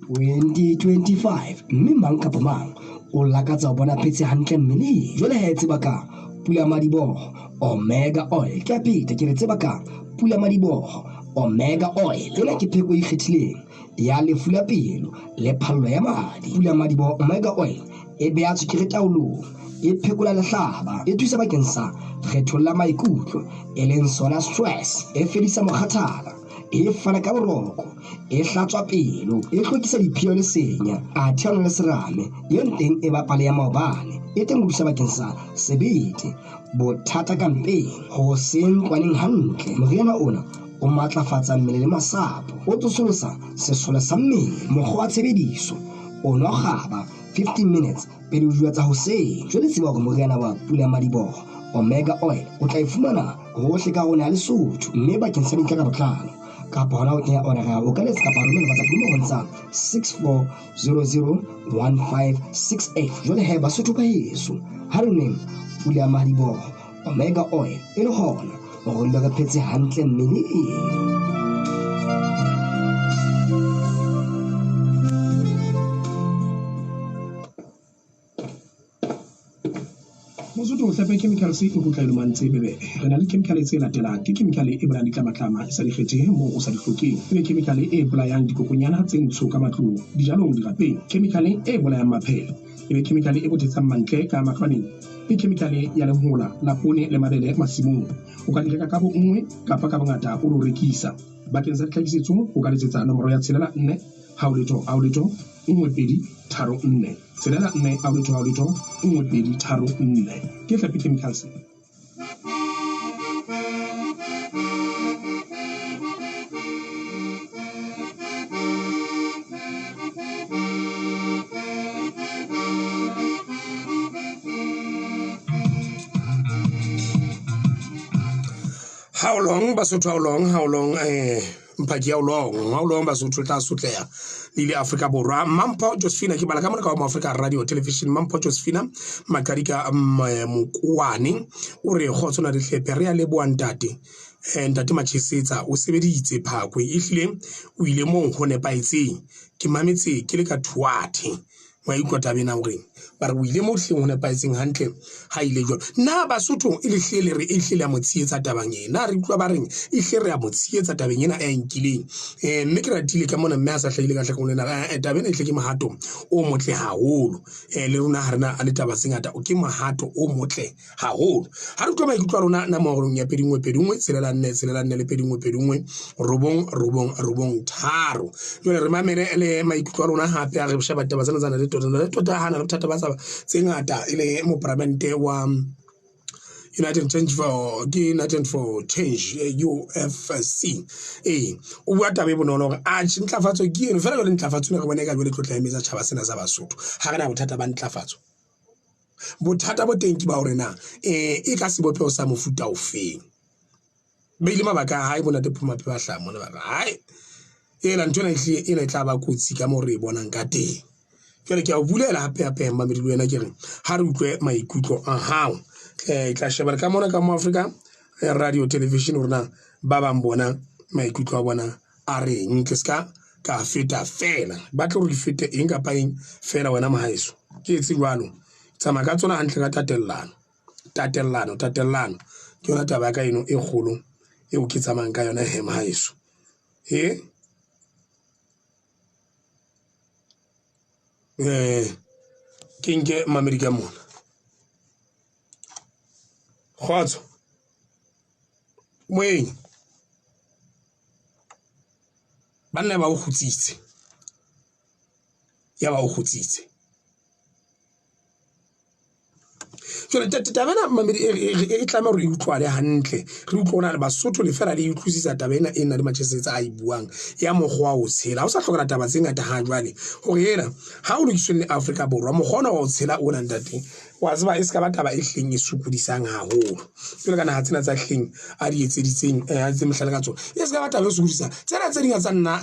2025 mme mang kapa mang o lakatsa ho bona phetse hantle mmeleng. Jwale ha e tseba ka pula madiboho Omega Oil. Ke a pheta ke re tseba ka pula madiboho Omega Oil. Ena ke pheko e ikgethileng ya lefu la pelo le phallo ya madi. Pula madiboho Omega Oil e beha tswekere taolong, e phekola lehlaba, e thusa bakeng sa kgethollo ya maikutlo e leng sona stress, e fedisa mokgathala, e fana ka boroko, e hlatswa pelo, e hlwekisa diphio le senya, athe yona le serame e nteng e bapale ya maobane, e teng ho thusa bakeng sa sebete, bothata ka mpeng, ho se ntlwaneng hantle. Moriana ona o matlafatsa mmele le masapo, o tsosolosa sesole sa mmele. Mokgwa wa tshebediso, o nwa kgaba 15 minutes pele o dijo tsa hoseng. Jwale tseba hore moriana wa pula madiboho Omega Oil o tla e fumana hohle ka rona ya Lesotho, mme bakeng sa dintlha ka botlalo kapa hona ho kenya order ya hao, o ka letsa kapa romela WhatsApp nomorong tsa 64001568. Jwale he Basotho ba heso, ha re nweng pula madiboho Omega Oil e le hona hore re phetse hantle mmeleng. Mosotho Hlepe Chemicals e kgutla e lomang tse bebebe. Re na le chemical tse latelang. Ke chemical e bolayang ditlamatlama e sa di kgethe moo o sa di hlokeng. Ebe chemical e bolayang dikokonyana tse ntsho ka matlung, dijalong, dirapeng. Chemical e bolayang maphele. Ebe chemical e bothetsang mantle ka matlwaneng. Ke chemical ya lehola la poone le mabele masimong. O ka di reka ka bonngwe kapa ka bongata o lo rekisa. Bakeng sa ditlhakisetso o ka letsetsa nomoro ya 6 4 0 0 0 1 2 3 4. 6 4 0 0 0 1 2 3 4. Ke Hlepe Chemicals. How long Basotho, how long, how long, Mphaki, how long, how long Basotho tla sotleha le ile Afrika Borwa. Mampho Josephina ke bala ka mona ka wa Afrika Radio Television. Mampho Josephina Makadika Mokoane o re kgotso na dihlepe re a leboha ntate. Ntate Machesetsa o sebeditse phakwe ehlile o ile moo ho nepahetseng. Ke mametse ke le ka thuathe. Wa utlwa taba ena hore ba re o ile moo hleng ho nepahetseng hantle ha ile jwalo. Na Basotho e le hle le re e hle le a mo tshehetsa tabeng ena? Na re utlwa ba reng e hle re a mo tshehetsa tabeng ena e nkileng? Mme ke ratile ka mona mme a sa hlahile ka hlakoreng lena. Taba ena e hle ke mohato o motle haholo. Le rona ha rena le taba tse ngata, ke mohato o motle haholo. Ha re utlwa maikutlo a rona na moharong ya 2 1 2 1 6 4 6 4 le 2 1 2 1 9 9 9 3. Jwale re mamele le maikutlo a rona hape a re sheba taba tsena tsa le tota le tota hana le bothata ba tsa tse ngata e le moparamente wa United Change for ke United for Change UFC. O bua taba e bonolo hore a tjhe ntlafatso ke eno fela jwale ntlafatso ne re bone ka jwale tlotla emetsa tjhaba sena sa Basotho. Ha re na bothata ba ntlafatso. Bothata bo teng ke ba hore na e ka sebopeho sa mofuta ofeng. Ba ile mabaka a hae bonate Phumape ba hlaha mona ba re hai ena ntho ena ehlile ena e tla ba kotsi ka moo re e bonang ka teng. Jwale ke a o bulela hape hape mamedi le wena ke re ha re utlwe maikutlo a hao. Tla sheba ka mona ka mo Afrika Radio Television hore na ba bang bona maikutlo a bona a reng. Ke ska ka feta fela ba tlo re fete eng kapa eng fela wena mohaeso. Ke etse jwalo tsamaya ka tsona hantle ka tatellano tatellano tatellano ke yona taba ya ka eno e kgolo eo ke tsamayang ka yona he mohaeso. Ke nke mamedi ka mona. Kgotso moeng banna ba o kgutsitse ya ba o kgutsitse. Jwale taba ena mamedi e tlameha hore e utlwale hantle. Re utlwe hore na le Basotho le fela le utlwisisa taba ena e nang le Machesetsa a e buang ya mokgwa wa ho tshela. Ha o sa hlokahala taba tse ngata ha jwale hore ena ha o lokiswe le Afrika Borwa mokgwa ona wa ho tshela ona ntate wa tseba e ska ba taba e hleng e sokodisang haholo. Jwale ka naha tsena tsa hleng a di etseditseng a tse mohlala ka tsona e ska ba taba e sokodisang. Tsena tse ding tsa nna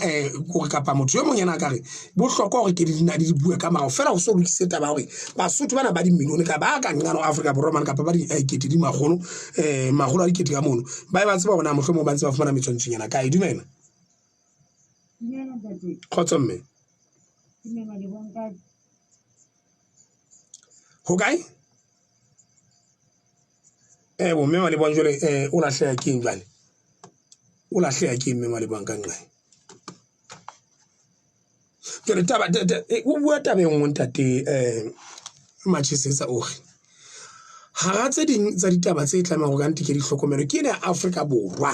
hore kapa motho e mong yena a ka re bohlokwa hore ke di di bue ka morao fela ho so lokise taba hore Basotho bana ba dimilione ka ba ka nqano Afrika Borwa mane kapa ba di kete di makgolo makgolo a dikete ka mono ba ba tseba hore na mohlomong ba ntse ba fumana metswantsonyana kae. Dumela. Dumela ntate. Kgotso mme. Dumela le bonka. Ho kae? Bo mme Malebong jwale o lahleha keng jwale? O lahleha keng mme Malebong ka nqae? Jwale taba o bua taba e nngwe ntate Machesetsa o re hara tse ding tsa ditaba tse tlamehang hore ka nnete ke di hlokomelo ke ena ya Afrika Borwa.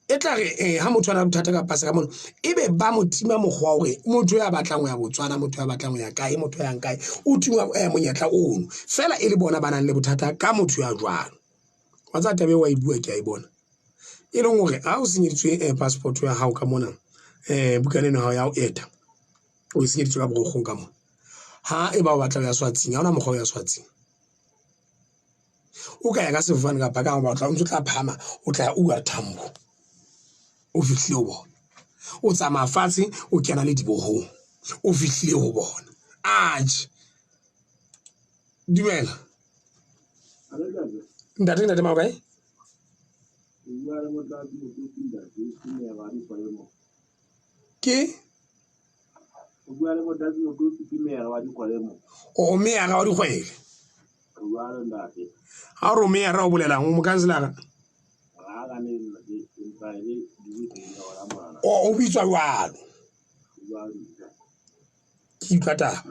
E tla re ha motho a na le bothata kapa se ka mono ebe ba mo tima mokgwa hore motho ya batlang ho ya Botswana, motho ya batlang ho ya kae, motho ya yang kae o tingwa monyetla ono fela e le bona ba nang le bothata ka motho ya jwalo. Wa tseba taba eo wa e bua ke a e bona. E leng hore ha o senyeditswe passport ya hao ka mona bukana eno ya hao ya ho eta o e senyeditswe ka borokgong ka mona. Ha eba o batla ho ya Swatsing ha hona mokgwa wa ho ya Swatsing. O ka ya ka sefofane kapa ka batla o ntse tla phahama o tla ya OR Tambo o fihlile ho bona. O tsamaya fatshe o kena le dibohong o fihlile ho bona. Atjhe dumela ntate ntate ma o kae? Ke o meyara wa dikgwele. Ha o re meyara o bolelang o mokanselara? O bitswa jwalo. Ke utlwa taba.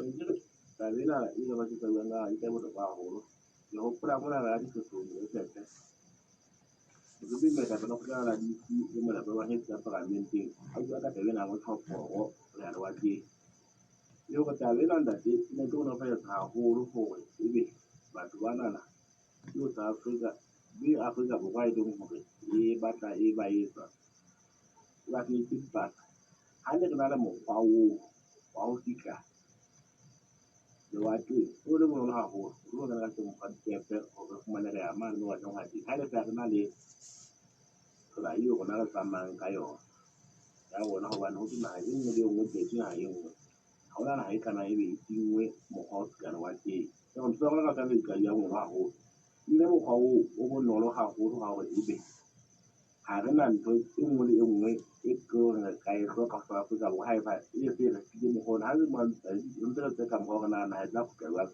Lewatleng o le bonolo haholo o tlo kena ka teng mokgwa dikepe hore re fumane re ya mane moo batlang ho ya teng. Ha ele feela re na le tsela eo rona re tsamayang ka yona ya rona, hobane ho thwe naha e nngwe le e nngwe tletse naha e nngwe. Ha hona naha e kana ebe e tinngwe mokgwa o sekana wa teng. Ntho tsa rona kaofela di ka di ya bonolo haholo. Mme mokgwa oo o bonolo haholo wa hore ebe ha re na ntho e nngwe le e nngwe e tlo re ka e hloka South Africa Borwa haeba e se re file mokgwa ona. Ha re ntse re tseka mokgwa wa hore na naha e tla kgutla jwang,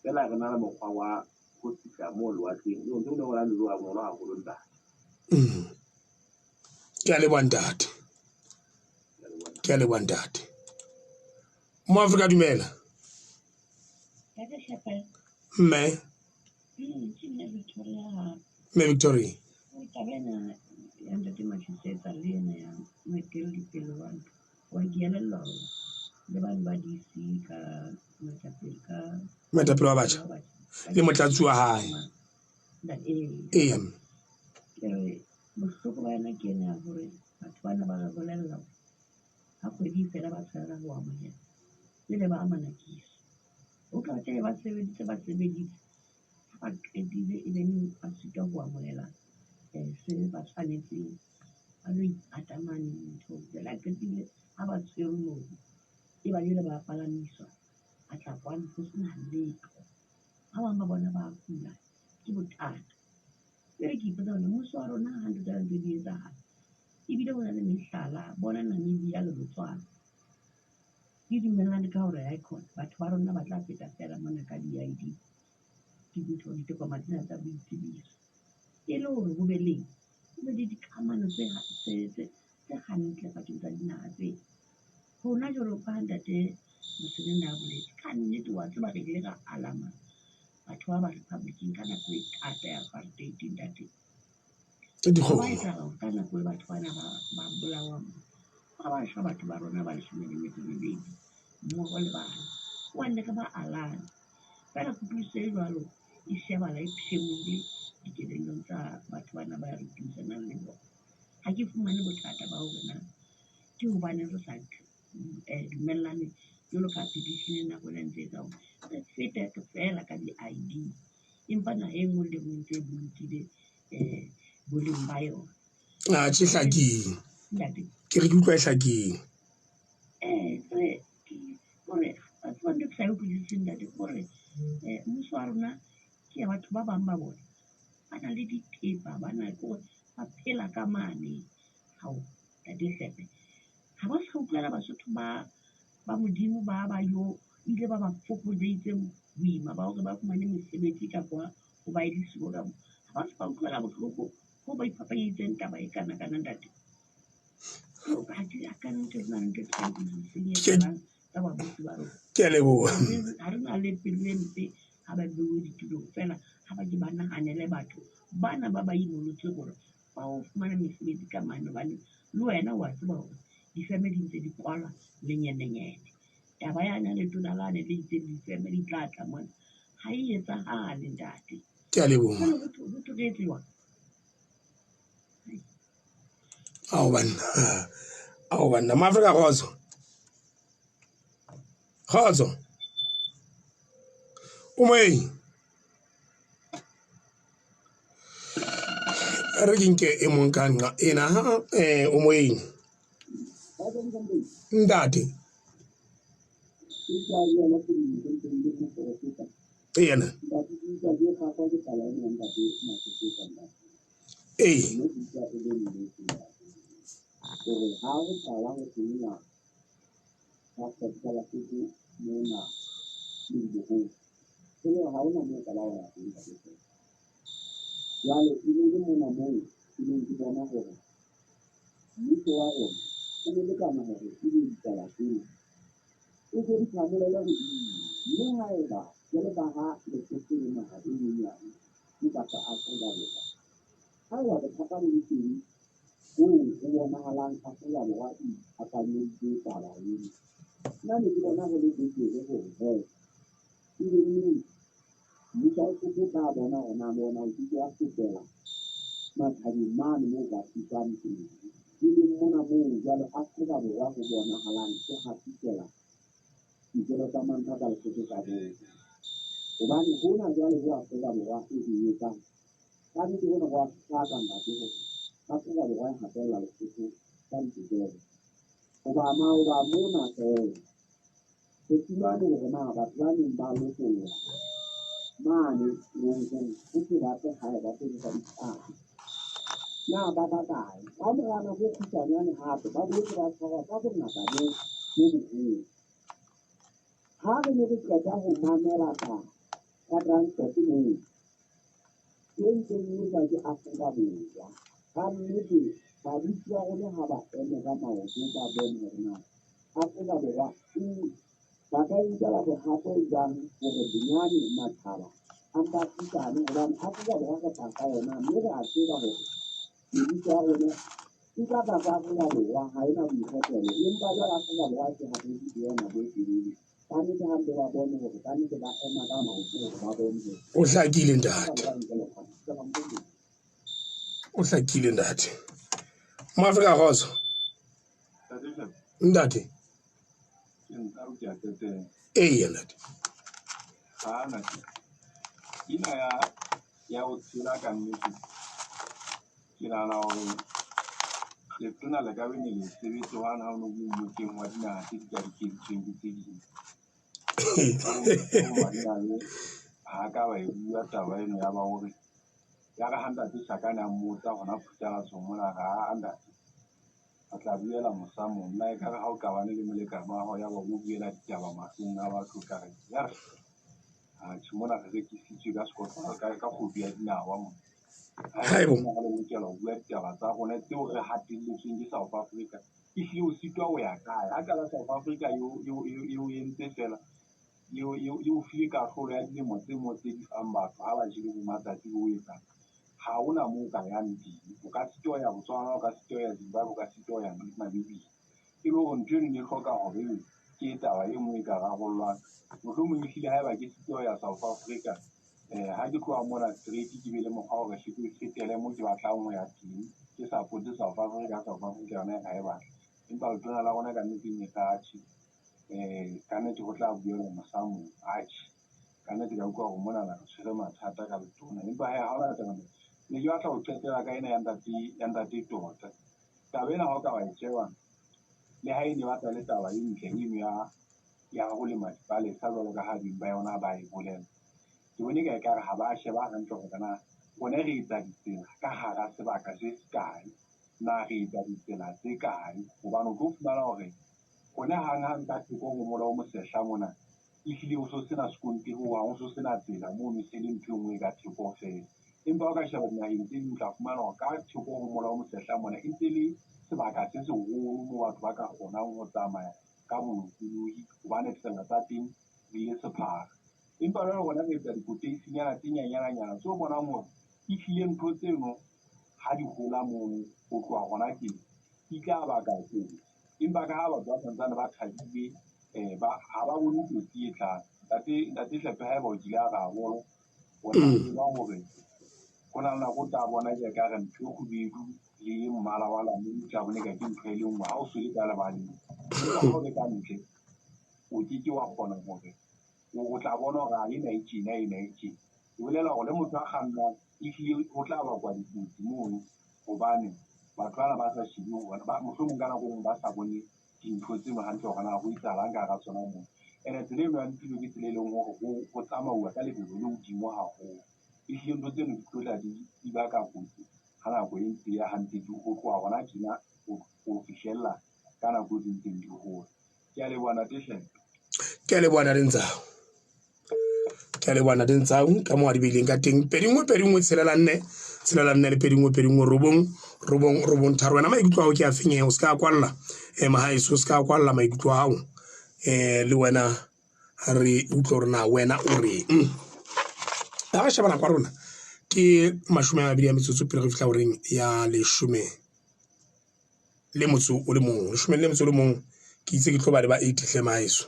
feela re na le mokgwa wa ho fihla moo lewatleng. Ntho e rona le bonolo haholo ntate. Ke a leboha ntate. Ke a leboha ntate. Mo Afrika dumela. Mme. Mme Victoria. Taba ena ya ntate Mashisetsa le ena ya moeteledipele wa ntlo, wa ke elellwa hore le bane ba DC ka moetapele ka moetapele wa batjha le motlatsi wa hae. Ee. Ke re bohloko ba yona ke ena ya hore batho bana ba re bolella hore ha kgwedi e fela ba tshwanela ho amohela, pele ba amana kiso. O tla tla ba sebeditse ba sebeditse ha ba qetile e be neng ba sitwa ho amohela se ba tshwanetseng ba lo ipata mane nthong. Jwale ha qetile ha ba tshwerwe mono, e ba jwale ba palamiswa ba tla kwano ho sena letho. Ba bang ba bona ba kula ke bothata. Jwale ke ipotsa hore mmuso wa rona ha ntho tsena ntse di etsahala, ebile ho na le mehlala, bona Namibia le Botswana. Di dumellane ka hore haekhona batho ba rona ba tla feta feela mona ka di-I_D, dintho ditokomane tsena tsa boitsebiso. E le hore ho be le ho be le dikamano tse hantle pakeng tsa dinaha tsena. Rona jwalo ka ntate Mosenene a boletse, ka nnete wa tseba re ile ra alama batho ba ba republic-eng ka nako e thata ya apartheid ntate. Wa etsahala hore ka nako e batho bana ba bolawang ba ba shwa batho ba rona ba 12 mmoho le bana. Hobane re ba alane. Feela kutlwisiso e jwalo e shebala e pshemohile dikelellong tsa batho bana ba re tumisanang le bona. Ha ke fumane bothata ba hore na ke hobaneng re sa dumellane jwalo ka petition ena rona ntse etsa hore re fete feela ka di-I_D. Empa naha e nngwe le e nngwe ntse e bolokile boleng ba yona. Atjhe hlakile. Ntate. Ke re ke utlwa e hlakile. Hore wa tseba ntho e ke sa e utlwisiseng ntate ke hore mmuso wa rona ke ya batho ba bang ba bona ba na le dithepa, ba na ke hore ba phela ka mane. Hao ntate Hlepe, ha ba sa utlwela Basotho ba Modimo ba ba yo ile ba ba fokoditse boima ba hore ba fumane mesebetsi kapa ho ba e le siyo ka moo. Ha ba sa ba utlwela bohloko ho ba iphapanyeditseng taba e kana kana ntate. Ha ka nnete ho na le ntho e ke sa e utlwisiseng e etsahalang ka babusi ba rona. Ke a leboha. Ha re na le pelo e mpe ha ba beuwe ditulong feela, ha ba ke ba nahanele batho bana ba ba imolotse hore ba o fumana mesebetsi ka mane, hobane le wena wa tseba hore difeme di ntse di kwalwa lenyenenyene. Taba yane ya letona lane le itseng difeme di tla tla mona ha e etsahale ntate. Ke a leboha. Jwale ho thwe re etse jwang? Ao banna, ao banna, Maafrika kgotso. Kgotso. O moyeng. Re ke nke e mong ka nqa ena o moyeng. Ntate. Yena. Ee. Hore ha ho qala ho kenngwa passport tsa Basotho mona medibohong, e le hore ha hona moo o ka ba wa ya teng ntate. Jwale e ne le mona moo ke neng ke bona hore mmuso wa rona o ne lekana hore ebe ditaba tsena o ke di phamolele hodimo. Mme haeba jwalo ka ha Lesotho le naha e nyenyane ke kapa Afrika Borwa, haeba bothata bo le teng hoo ho bonahalang Afrika Borwa e iphapanyeditse taba ena, nna ne ke bona ho le betere hore he ebe neng mmuso wa Lesotho o tla bona hore na le ona o ke ke wa fetela matjhabeng mane moo ba thusang teng. E leng mona moo jwale Afrika Borwa ho bonahalang e hatikela Ditjelo tsa mantlha tsa Lesotho ka botho. Hobane hona jwale ho Afrika Borwa e di etsang. Ka nnete hona ho a hlaka ntate hore Afrika Borwa e hatella Lesotho ka ditokelo. Hoba maoba mona feela re fumane hore na batho ba neng ba lokollwa mane teronkong ho thwe ba tle hae ba tlo nka ditaba. Na ba bakae? Ka mora nako e kgutshwanyane hape ba boetse ba tshwarwa ka bongata bo bo boholo. Ha re ne re qeta ho mamela taba ya transport moo e ntseng e etswa ke Afrika Borwa, ka nnete babusi ba rona ha ba eme ka maoto ba bone hore na Afrika Borwa e ba ka e nkela bohato jwang hore bonyane matjhaba a mpa a thusane hobane Afrika Borwa re tlasa yona mme re a tseba hore mebuso ya rona e ka tlasa Afrika Borwa ha ena boikgethelo empa jwale Afrika Borwa e se hapetse ke yona nako e telele. Ka nnete hampe ba bone hore ka nnete ba ema ka maoto hore ba bone hore O hlakile ntate. O hlakile ntate. Moafrika kgotso. Ntate. Eya ntate. Ana ina ya ya ho tshela ka nnete ke nahana hore letona le ka be ne le sebetse hwane ha o no bue mokeng wa dinaha tse di ka dikeditsweng ke tse ding. Madimabe ha ka ba e bua taba eno ya ba hore ya re ha ntate Shakane a mmotsa hona Phutalatsong mona re a ntate a tla buela mosamo nna ekare ha o qabane le molekane wa hao ya ba o buela ditaba mahlong a batho ka re ya re atjhe mona re rekisitswe ka sekotlolo ka ka kgodu ya dinawa mona. Haebo. Re lokela ho bua ditaba tsa rona tseo re hatelletsweng ke South Africa. Ehlile o sitwa ho ya kae? Ha kala South Africa e o entse fela e o file kahlolo ya dilemo tse mo tse di fang batho ha ba jele bo matsatsi bo etsang. Ha hona moo o ka yang teng. O ka sitwa ho ya Botswana, o ka sitwa ho ya Zimbabwe, o ka sitwa ho ya Namibia. E le hore ntho eno e hloka hore ebe ke taba e nngwe e ka rarollwang. Mohlomong ehlile haeba ke sitwa ho ya South Africa, ha ke tloha mona straight ke be le mokgwa hore hle ke fetele mo ke batlang ho ya teng. Ke support South Africa, South Africa yona e ra e batla. Empa letona la rona ka nnete ne ka atjhe ka nnete ho tla buelwa mosamong atjhe. Ka nnete ka utlwa hore monana re tshwere mathata ka letona. Empa hee ha hona taba ne ke batla ho qetela ka ena ya ntate ya ntate Tota. Taba ena ha o ka wa e sheba le ha e ne batla le taba e ntle eno ya ya ho lema dipalesa jwalo ka ha beng ba yona ba e bolela. Ke bone ka ekare ha ba sheba hantle hore na rona re etsa ditsela ka hara sebaka se sekae, na re etsa ditsela tse kae. Hobane o tlo fumana hore rona hanghang ka thoko ho mola o mosehla mona ehlile ho so sena sekontiri hohang, ho so sena tsela mono, e se le ntho e nngwe e ka theko feela. Empa ha o ka sheba dinaheng tse ding o tla fumana hore ka theko ho mola o mosehla mona e ntse le sebaka se seholo moo batho ba ka kgonang ho tsamaya ka bolokolohi hobane tsela tsa teng di le sephara. Empa jwale rona re etsa dikoteisinyana tse nyanyananyana tseo o bonang hore ehlile ntho tseno ha di hola mono ho tloha hona teng di tla baka kotsi. Empa ka ha batho ba santsane ba thabile ba ha ba bone kotsi e tlang. Ntate ntate Hlepe haeba o kile a re haholo o tla tseba hore ho na le nako o tla bona ke ka re ntho e kgubedu le e mmala wa lamunu o tla bone ka ke ntho e le nngwe ha o so le ka lebaleng. Empa ha o le ka ntle o ke ke wa kgona hore o tla bona hore a ena e tjena ena e tjena. Ke bolela hore le motho a kgannang ehlile ho tla bakwa dikotsi mono hobane batho bana ba sa shebe hore ba mohlomong ka nako e nngwe ba sa bone dintho tseno hantle hore na ho etsahalang ka hara tsona moo. Ene tsela eno ya Mpilo ke tsela e leng hore ho tsamauwa ka lebelo le hodimo haholo. Ehlile ntho tseno di tlo tla di baka kotsi ha nako e ntse e ya hantle di ho tloha hona tjena ho fihlella ka nako e di ntseng di hola. Ke a leboha ntate Hlepe. Ke a leboha ntate Ntsao. Ke a leboha ntate Ntsau ka moo a di beileng ka teng. 2 1 2 1 6 4 6 4 le 2 1 2 1 9 9 9 3. Wena maikutlo a hao ke a feng? O se ka kwalla mahaeso, o se ka kwalla maikutlo a hao. Le wena re utlwe hore na wena o reng. Ha re sheba nako ya rona ke 20 a metsotso pele re fihla horeng ya 10 le motso o le mong. 11 ke itse ke tlo ba le ba 8 hle mahaeso.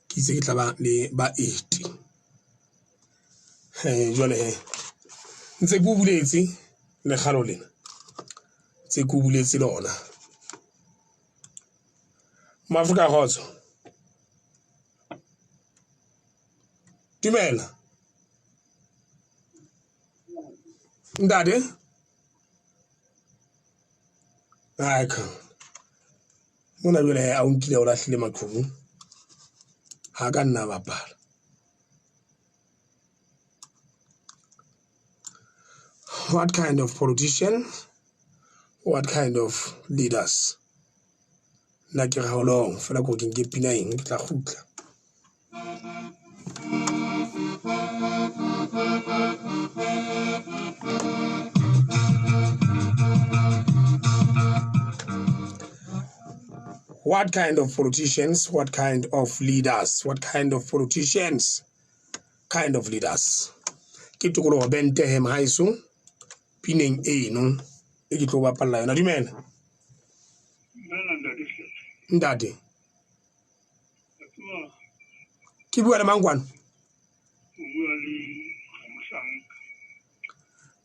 Ke itse ke tla ba le ba 8. Jwale he ntse ke o buletse lekgalo lena. Ntse ke o buletse lona. Maafrika kgotso. Dumela ntate. Ai ka mona jwale a o nkile o lahlile maqhubu, ha ka nna bapala. What kind of politician, what kind of leaders? Nna ke re how long fela ko ke nke pina eng, ke tla kgutla. What kind of politicians, what kind of leaders, what kind of politicians, kind of leaders? Ke tokoloho bente he mohaeso pineng eno e ke tlo bapalla yona. Dumela. Ntate. Ke bua le mang kwano?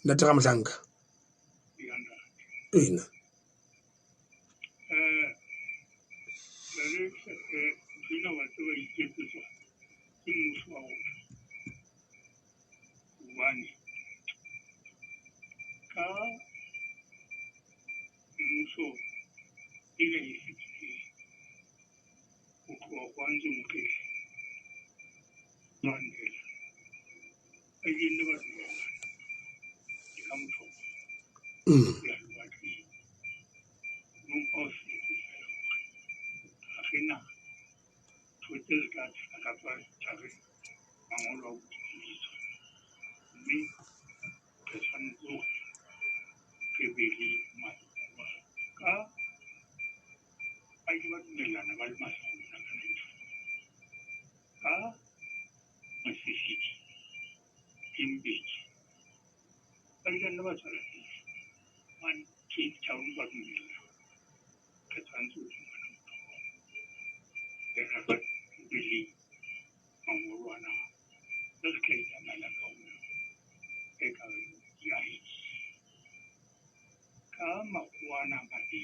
Ntate Ramohlanka. Ena. Ka mmuso ena e fetileng ho tloha kwanze Motlele Mandela ba ile ba dumellana le ka mothopo ho ya lewatleng. Nompa o setse feela hore ha re na ntho tse re ka tla tsa re mangolo a boitsebiso, mme re tshwanetse hore re be le mangolo ka ba ile ba dumellana ba le mahlong ka 94 ka Masisiti le Mbeki ba ile nna ba tswela pele mane Cape Town ba dumellana re tshwanetse ho fumana motho re be le mangolo ana re re tla itsamaela ka ona e ka di-ID ka makgowa ana a mabedi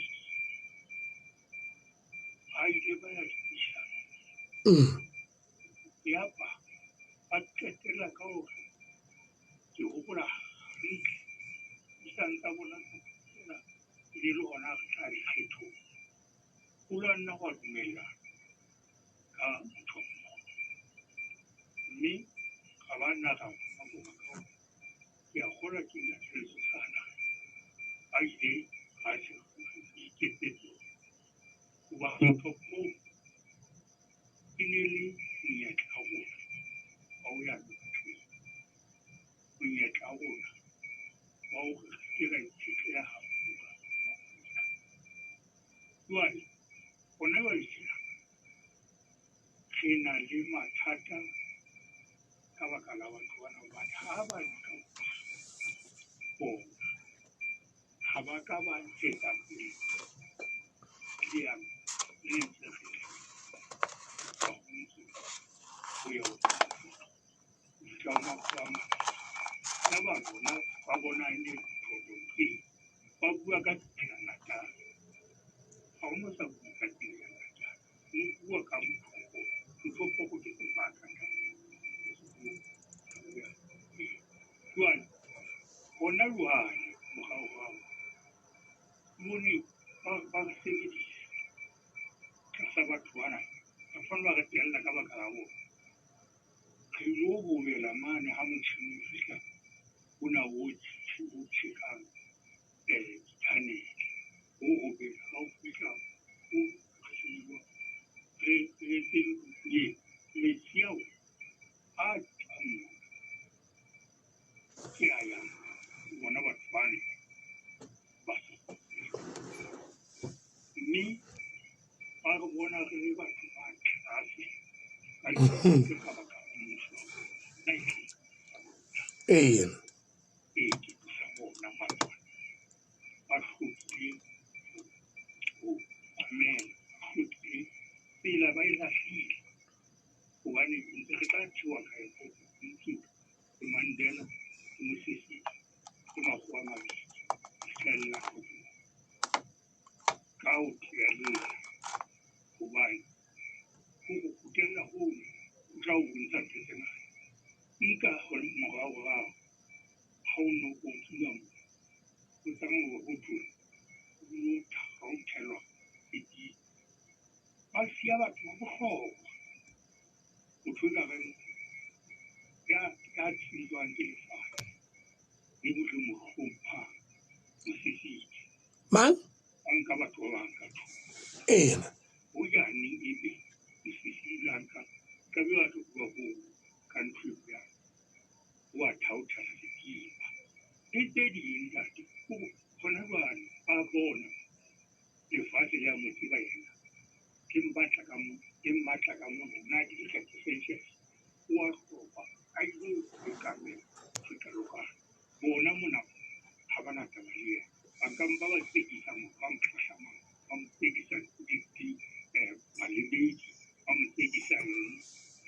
ba ile ba ya dipuisano. Yaba ba qetella ka hore ke hopola hantle puisano tsa bona tsena e ne le hona re tla dikgethong. Ho la nna hwa dumellana ka motho mmoho, mme ga ba nna ra bona ka hore ke a kgolwa ke ntate Lesosana ba ile ba se iketsetse hoba motho oo e ne le monyetla wa rona wa ho ya lewatleng, monyetla wa rona wa hore re ke ra itshetleha haholo ka Afrika. Jwale hona jwale tjena re na le mathata ka baka la batho bana, hobane ha ba nka bona ha ba ka ba ntshetsa pele leano le ntse re le ho ntse ho ya ho fihla ho makgowa a mabedi. Yaba bona ba bona e le phoso eo, ba bua ka tsela Natal. Ha ho no sa bua ka tsela ya Natal, ho bua ka mothoko. Mothoko ke sebaka jwale hona jwale moraorao mone ba re sebedisa tlasa batho bana, batho bana ba re tella ka baka la bona. Re ilo hobela mane ha motjhini o fihla ona o tjhekang dithanele, o hobela ha o fihla o re etse metsi ao a tswang mona ke a yang bona batho bane ba sa, mme ba re bona re le batho ba tlase ba ke ka baka la mmuso wa bona. Ee. Ee, ke sa bona matswana ba hlokile ho mamela, ba hlokile tsela ba e lahlile, hobane ntse re tla theoha ka yona ntse ke Mandela ke Mosisi ke makgowa a mabedi re tla ka ho thibella, hobane ho go kgutlela hono o tla o bontsha ntho tse ngata. Nka hore moraorao ha o no o dula mo o tsamaya ho thwe o thaothelwa ke ba siya batho ba bohlokwa. Motho e ka reng ya tsejwang ke lefatshe le bohle mo hlomphang mosesedi. Mang? Ba nka batho ba bang ka thoko. Ena. Ho jane ebe mosesedi la nka ka be batho ba ho ka ntho e bjang. O a thaothela sekipa. Le tse ding ntate, hona jwale ba bona lefatshe le a mo tseba yena. Ke mmatla ka mo, ke mmatla ka mona. Nna ke dikgetho Sanchez. O a hloka a ile sekamela feta lokana. Bona mona ha ba na taba le yena. Ba ka mpa ba tsekisa motho ba mo hlahlamang, ba mo tsekisa balebedi, ba mo tsekisa eng,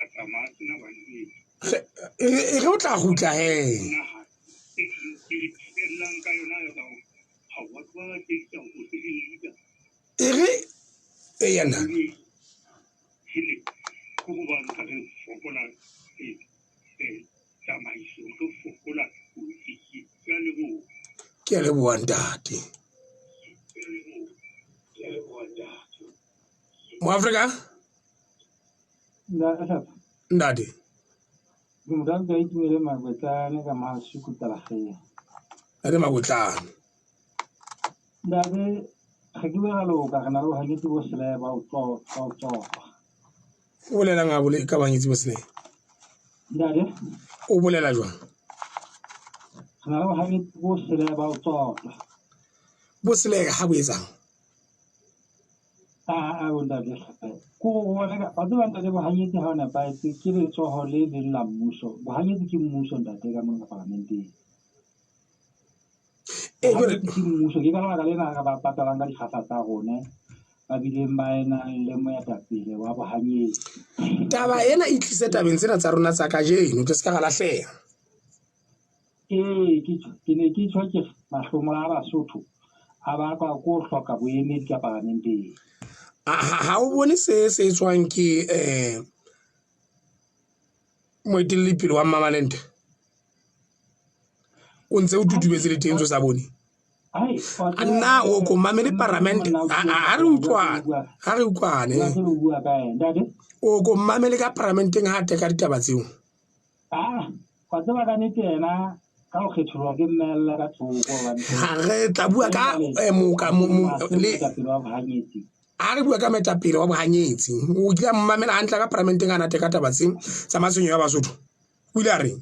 a tsamaya a sena balebedi. E re o tla kgutla he. Naha e ke re thibelang ka yona ya ka hore ha batho ba ba tsekisa ho se le leader. E re eya nna. Hele, ke hobane ka re fokola tsamaiso, re fokola polotiki. Ke a leboha. Ke a leboha ntate. Moafrika? Ntate. Ke motho a ntse a itumele Makwetsane ka Mahasuku Talageng. Ntate Makwetsane. Ntate, ga ke bue ga loka re na le bohanyetsi bo sele ba o tsopa. O bolelang a bole ka bohanyetsi bo sele? Ntate? O bolela jwang? Re na le bohanyetsi bo sele ba o tsopa. Bo sele ha bo etsang? A bo ntate hle. Ko go bona ka ba tseba ntate bohanyetsi ha o nepahetse ke letsoho le leng la mmuso. Bohanyetsi ke mmuso ntate ka mona parlamenteng. Bohanyetsi ke mmuso ke ka lebaka lena re ba patalang ka dikgahla tsa rona ba bileng ba enang le moetapele wa bohanyetsi. Taba ena e tlise tabeng tsena tsa rona tsa kajeno, ke se ka ra lahleha. Ee, ke ne ke tjho ke mahlomola a Basotho a bakwa ke ho hloka boemedi ka parlamenteng. Ha o bone se se etswang ke moetelli pele wa Mmamalente? O ntse o tutubetse le teng tso sa bone? Nna o ko mamele paramente ha re utlwane, ha re utlwane. O ko mamele ka paramenteng ha teka ditaba tseo. Wa tseba ka nnete yena ka ho kgetholwa ke mmella ka thoko hobane Ha re tla bua ka moka le ha re bua ka moetapele wa bohanyetsi. O kile a mmamela hantle ka paramenteng a nate ka taba tse tsa matshwenyeho a Basotho. O ile a reng?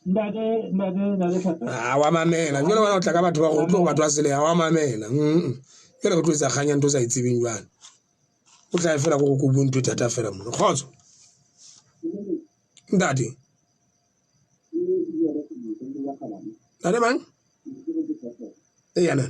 Ntate ntate. Ha wa mamela. Jwale wena o tla ka batho ba go tlo batho ba sele ha wa mamela. Jwale o tlo etsa kganya ntho o sa e tsebeng jwale. O tla e fela go go bua ntho e thata fela mona. Kgotso. Ntate. Ntate mang? Eya na.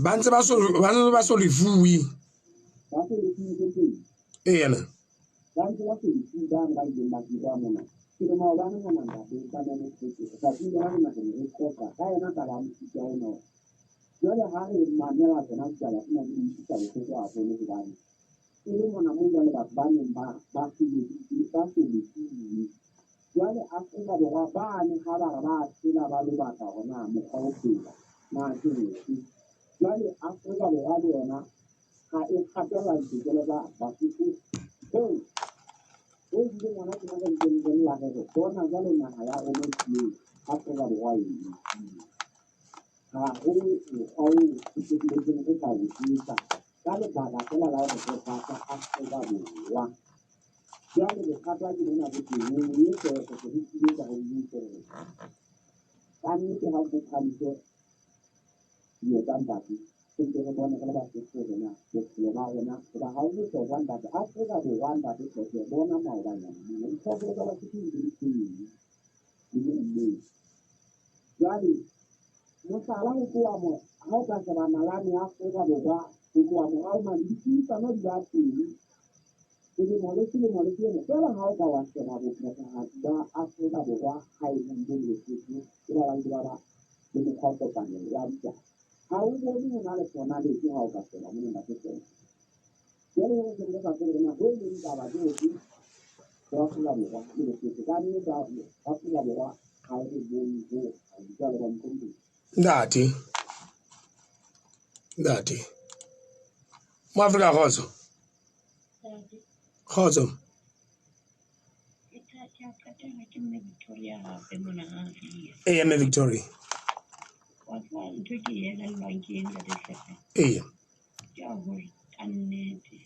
Ba ntse ba so lefuwe. Eya na. Jwale bothata ke bona bo teng mme se se re tsile ka ho itse hore ka nnete ha o phahamise dilo tsa ntate, re ntse re bone re le Basotho hore na bophelo ba rona hoba ha ho bohlokwa ntate. Afrika Borwa ntate Hlophe bona maobanyana mona diphoofolo tsa Basotho di ntse di teng di le mmeng. Jwale mohlala ho tloha mo ha o ka sheba nalane ya Afrika Borwa ho tloha morao mane dipuisano di ba teng selemo le selemo le selemo. Feela ha o ka wa sheba bophethahatsi ba Afrika Borwa ha e le mo Lesotho ke ba bang ke ba ba le mokgwa wa kopanelo wa ditaba. Ha o bone ho na le ponaletso ha o ka sheba mona ntate Hlophe. Jwale hore ke re sa tsebe hore na ho leng taba ke ofe ho Afrika Borwa le Lesotho. Ka nnete Afrika Borwa ha e re bone ho hang. Jwale ba mohlomphehi. Ntate. Ntate. Mo Afrika kgotso. Kgotso. Ke a qetela ke mme Victoria hape mona ha Ria. Eya mme Victoria. Wa tseba ntho e ke e elellwang ke eng ntate Hlophe? Eya. Ke ya hore ka nnete,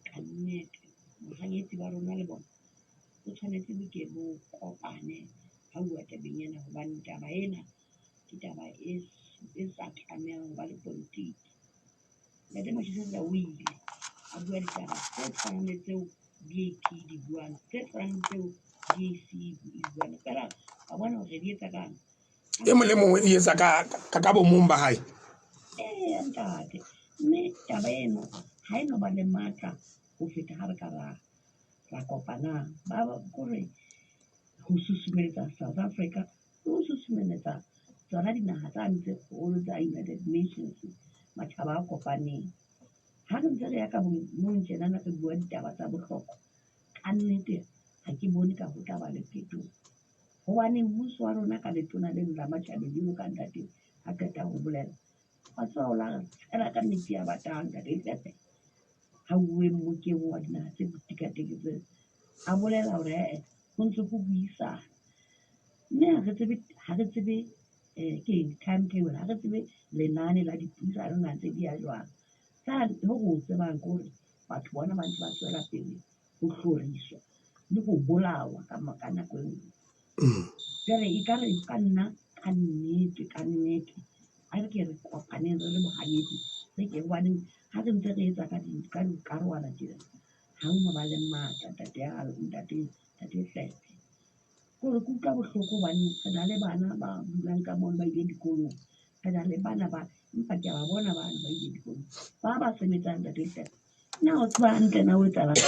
ka nnete bohanyetsi ba rona le bona bo tshwanetse bo ke bo kopane ha uwa tabeng ena hobane taba ena ke taba e e sa tlamehang ho ba le politiki. Ntate Mashisisa o ile a bua ditaba tse tshwanang le tseo BAP di buang, tse tshwanang le tseo DAC e buang. Feela wa bona hore di etsa kang. E mong le mong o di etsa ka ka ka bomong ba hae. Eya ntate, mme taba eno ha e no ba le matla ho feta ha re ka ra ra kopanang. Ba kore ho susumelletsa South Africa le ho susumelletsa tsona dinaha tsane tse kgolo tsa United Nations, matjhaba a kopaneng. Ha re ntse re ya ka bomong tjenana re bua ditaba tsa bohlokwa, ka nnete ha ke bone ka ho tla ba le phetoho. Hobane mmuso wa rona ka letona leno la matjhabeng jwalo ka ntate a qeta ho bolela, wa tseba o la re tshela ka metsi a batang ntate Hlophe. Ha uwe mmokeng wa dinaha tse ditekateketseng, a bolela hore eh ho ntse ho buisana. Mme ha re tsebe ha re tsebe ke eng timetable, ha re tsebe lenane la dipuisano na ntse di ya jwang. Feela ho re o tsebang ke hore batho bona ba ntse ba tswela pele ho hloriswa le ho bolawa ka ka nako e nngwe. Jwale ekare ka nna ka nnete ka nnete a re ke re kopaneng re le bohanyetsi re ke hobaneng ha re ntse re etsa ka di ka dikarolwana tjena ha ho no ba le matla ntate ntate ntate Hlophe. Ke hore ke utlwa bohloko hobane re na le bana ba dulang ka mono ba ile dikolong. Re na le bana ba empa ke a ba bona bano ba ile dikolong. Ba ba sebetsang ntate Hlophe. Na o tseba hantle na ho etsahalang?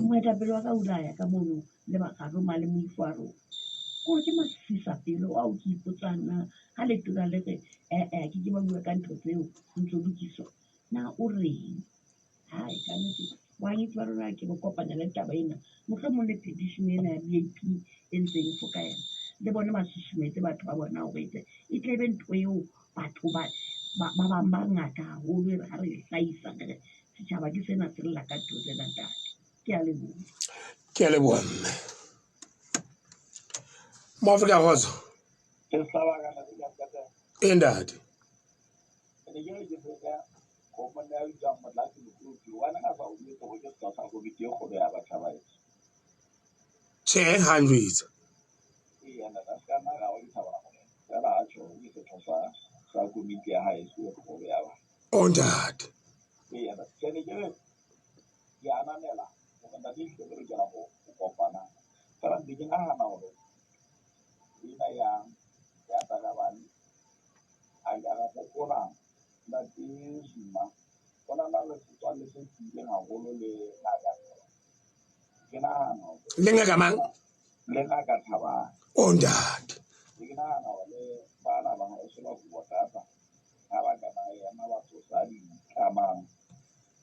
Moetapele wa ka o ile a ya ka mono le bakgaroma le moifo wa rona. Kore ke masisapelo ao ke ipotsang na ha letona le re eh ke ke ba bua ka ntho tseo ho ntso lokiswa na o reng? Hai ka nnete bohanyetsi ba rona ke bo kopanya le taba ena. Mohlomong le petition ena ya BAP e ntseng e fokaela le bona ba susumetse batho ba bona hore e tle e tle be ntho eo batho ba ba ba bang ba ngata haholo e re ha re e hlahisa re re setjhaba ke sena se lla ka ntho tsena ntate. Ke a leboha. Ke a leboha mme. Mo Afrika kgotso. Ke sa baka ntate ke a qetela. Ee ntate. Ke ne ke re ke feta go monna ya bitswang Motlatsi Mokopi hobane a sa o jwetse hore ke setho sa komiti e kgolo ya batjha ba heso. Tjhe, ha njwetsa. Eya ntate, a se ka nna ra wa ke thabela morena. Feela a tjho hore ke setho sa sa komiti ya haeso e kgolo ya batjha. O ntate. Eya ntate, ke ne ke re ke ananela hore ntate ehlile re lokela ho kopana. Feela ntse ke nahana hore ena ya ya Tarabane a ka ra hopola ntate Zuma o na na le setswalle se tiileng haholo le ngaka ke nahana hore Le ngaka mang? le ngaka Thabane. O ntate. Ke nahana hore le bana ba haeso ba kobo tata ha ba ka ba ema ba tsosa ditlamang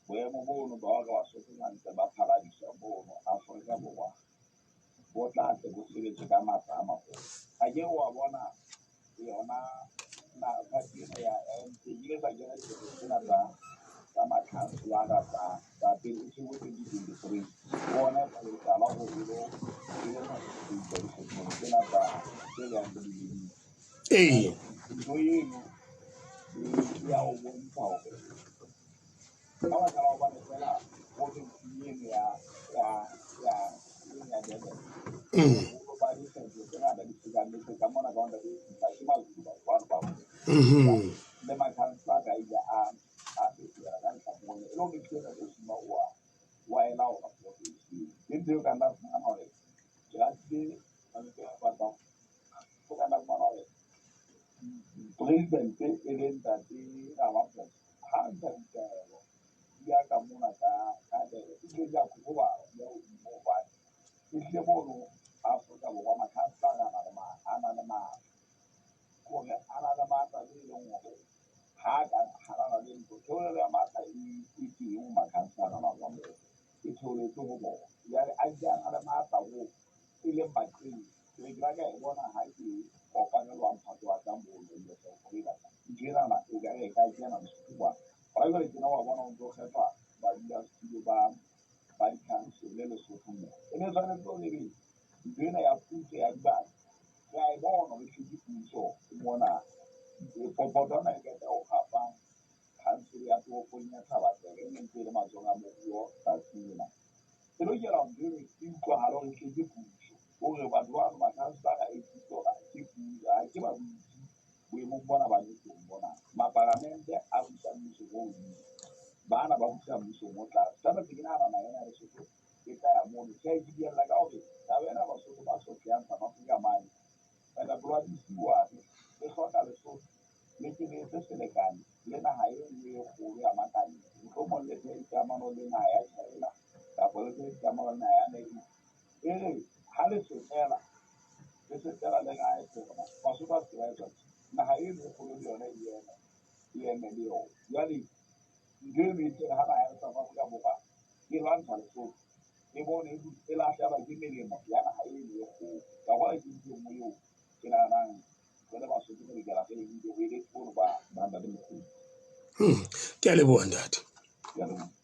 boemo bono ba hore Basotho ba ntse ba phaladiswa mono Afrika Borwa bo tla tle bo sebetse ka matla a maholo. A ke wa bona yona na party ena ya ANC e ile sa kena dikgethong tsena tsa tsa makhanselara tsa tsa pele e theohe 2023 bona e qala ho ilo ilo participate dikgethong tsena tsa tse yang di lebile. Ee. Ntho eno e ya ho bontsha hore ka baka la hobane fela province eno ya ya Durban. Boholo ba dikgetho tse ngata di sekametse ka mona ka ho ntate Mpa ke Mazulu batho bano ba le makhanselara a ile a fetohela ka ntlha mone e le hore ke ena Zuma wa e laola province eo. Ke ntho eo ka nna fumana hore ke ratile mantswe a batlang o ka nna fumana hore presidente e le ntate Ramaphosa ha ntsha ditaelo di ya ka mona ka Durban ebile di a kokobala di ya hodimo hobane ehlile mono Afrika Borwa makhanselara a na le matla kore a na le matla le e leng hore ha ka hanana le ntho theolelo ya matla e teng ho makhanselara ba moo e theoletse ho bona. Jwale a ntse a na le matla oo e leng baqebi. Ke be ke la ka e bona ha ke kopanelwa mphato wa ka mono ntho enana e ka e ka kena Lesotho kwana. Hona jwale tjena wa bona ho ntso kgethwa badulasetulo ba di-council Lesotho moo. E ne tshwanetse hore ebe ntho ena ya puso ya dibaka re a e bona hore ehlile ke puso mona. Popotwana e qeta ho hapa council ya toropong ya Thaba-Tseka e neng ntse e le matsohong a moruo tsatsing lena. E lokela hore ntho eno e utlwahale hore ehlile ke puso hore batho bano makhanselara e puso ke puso ha ke ba butse boemong bona ba leng bona. Mapalamente a busa mmuso o hodimo, bana ba busa mmusong o tlase. Jwale ke nahana naha ena ya Lesotho e tla ya mono. Tjhe, ke diella ka hore taba ena Basotho ba sotlehang South Africa mane baetapele wa disiwane le hloka Lesotho le ke le etse selekane le naha e nngwe e kgolo ya makaleng. Mohlomong le thehe dikamano le naha ya China kapa le thehe dikamano le naha ya America. E re ha le setela le rae tsona Basotho ba se ke ba etsa tje. Naha eno e kgolo le yona e eme le yona. Jwale ntho eno e tle ha naha ya South Africa Borwa e lwantsha Lesotho e bone e lahlehelwa ke melemo ya naha eno e kgolo. Ka bona ke ntho e nngwe eo ke nahanang re le Basotho re lokela re nke boeletsi bono ba ntate Mokgweetsi. Ke a leboha ntate. Ke a leboha.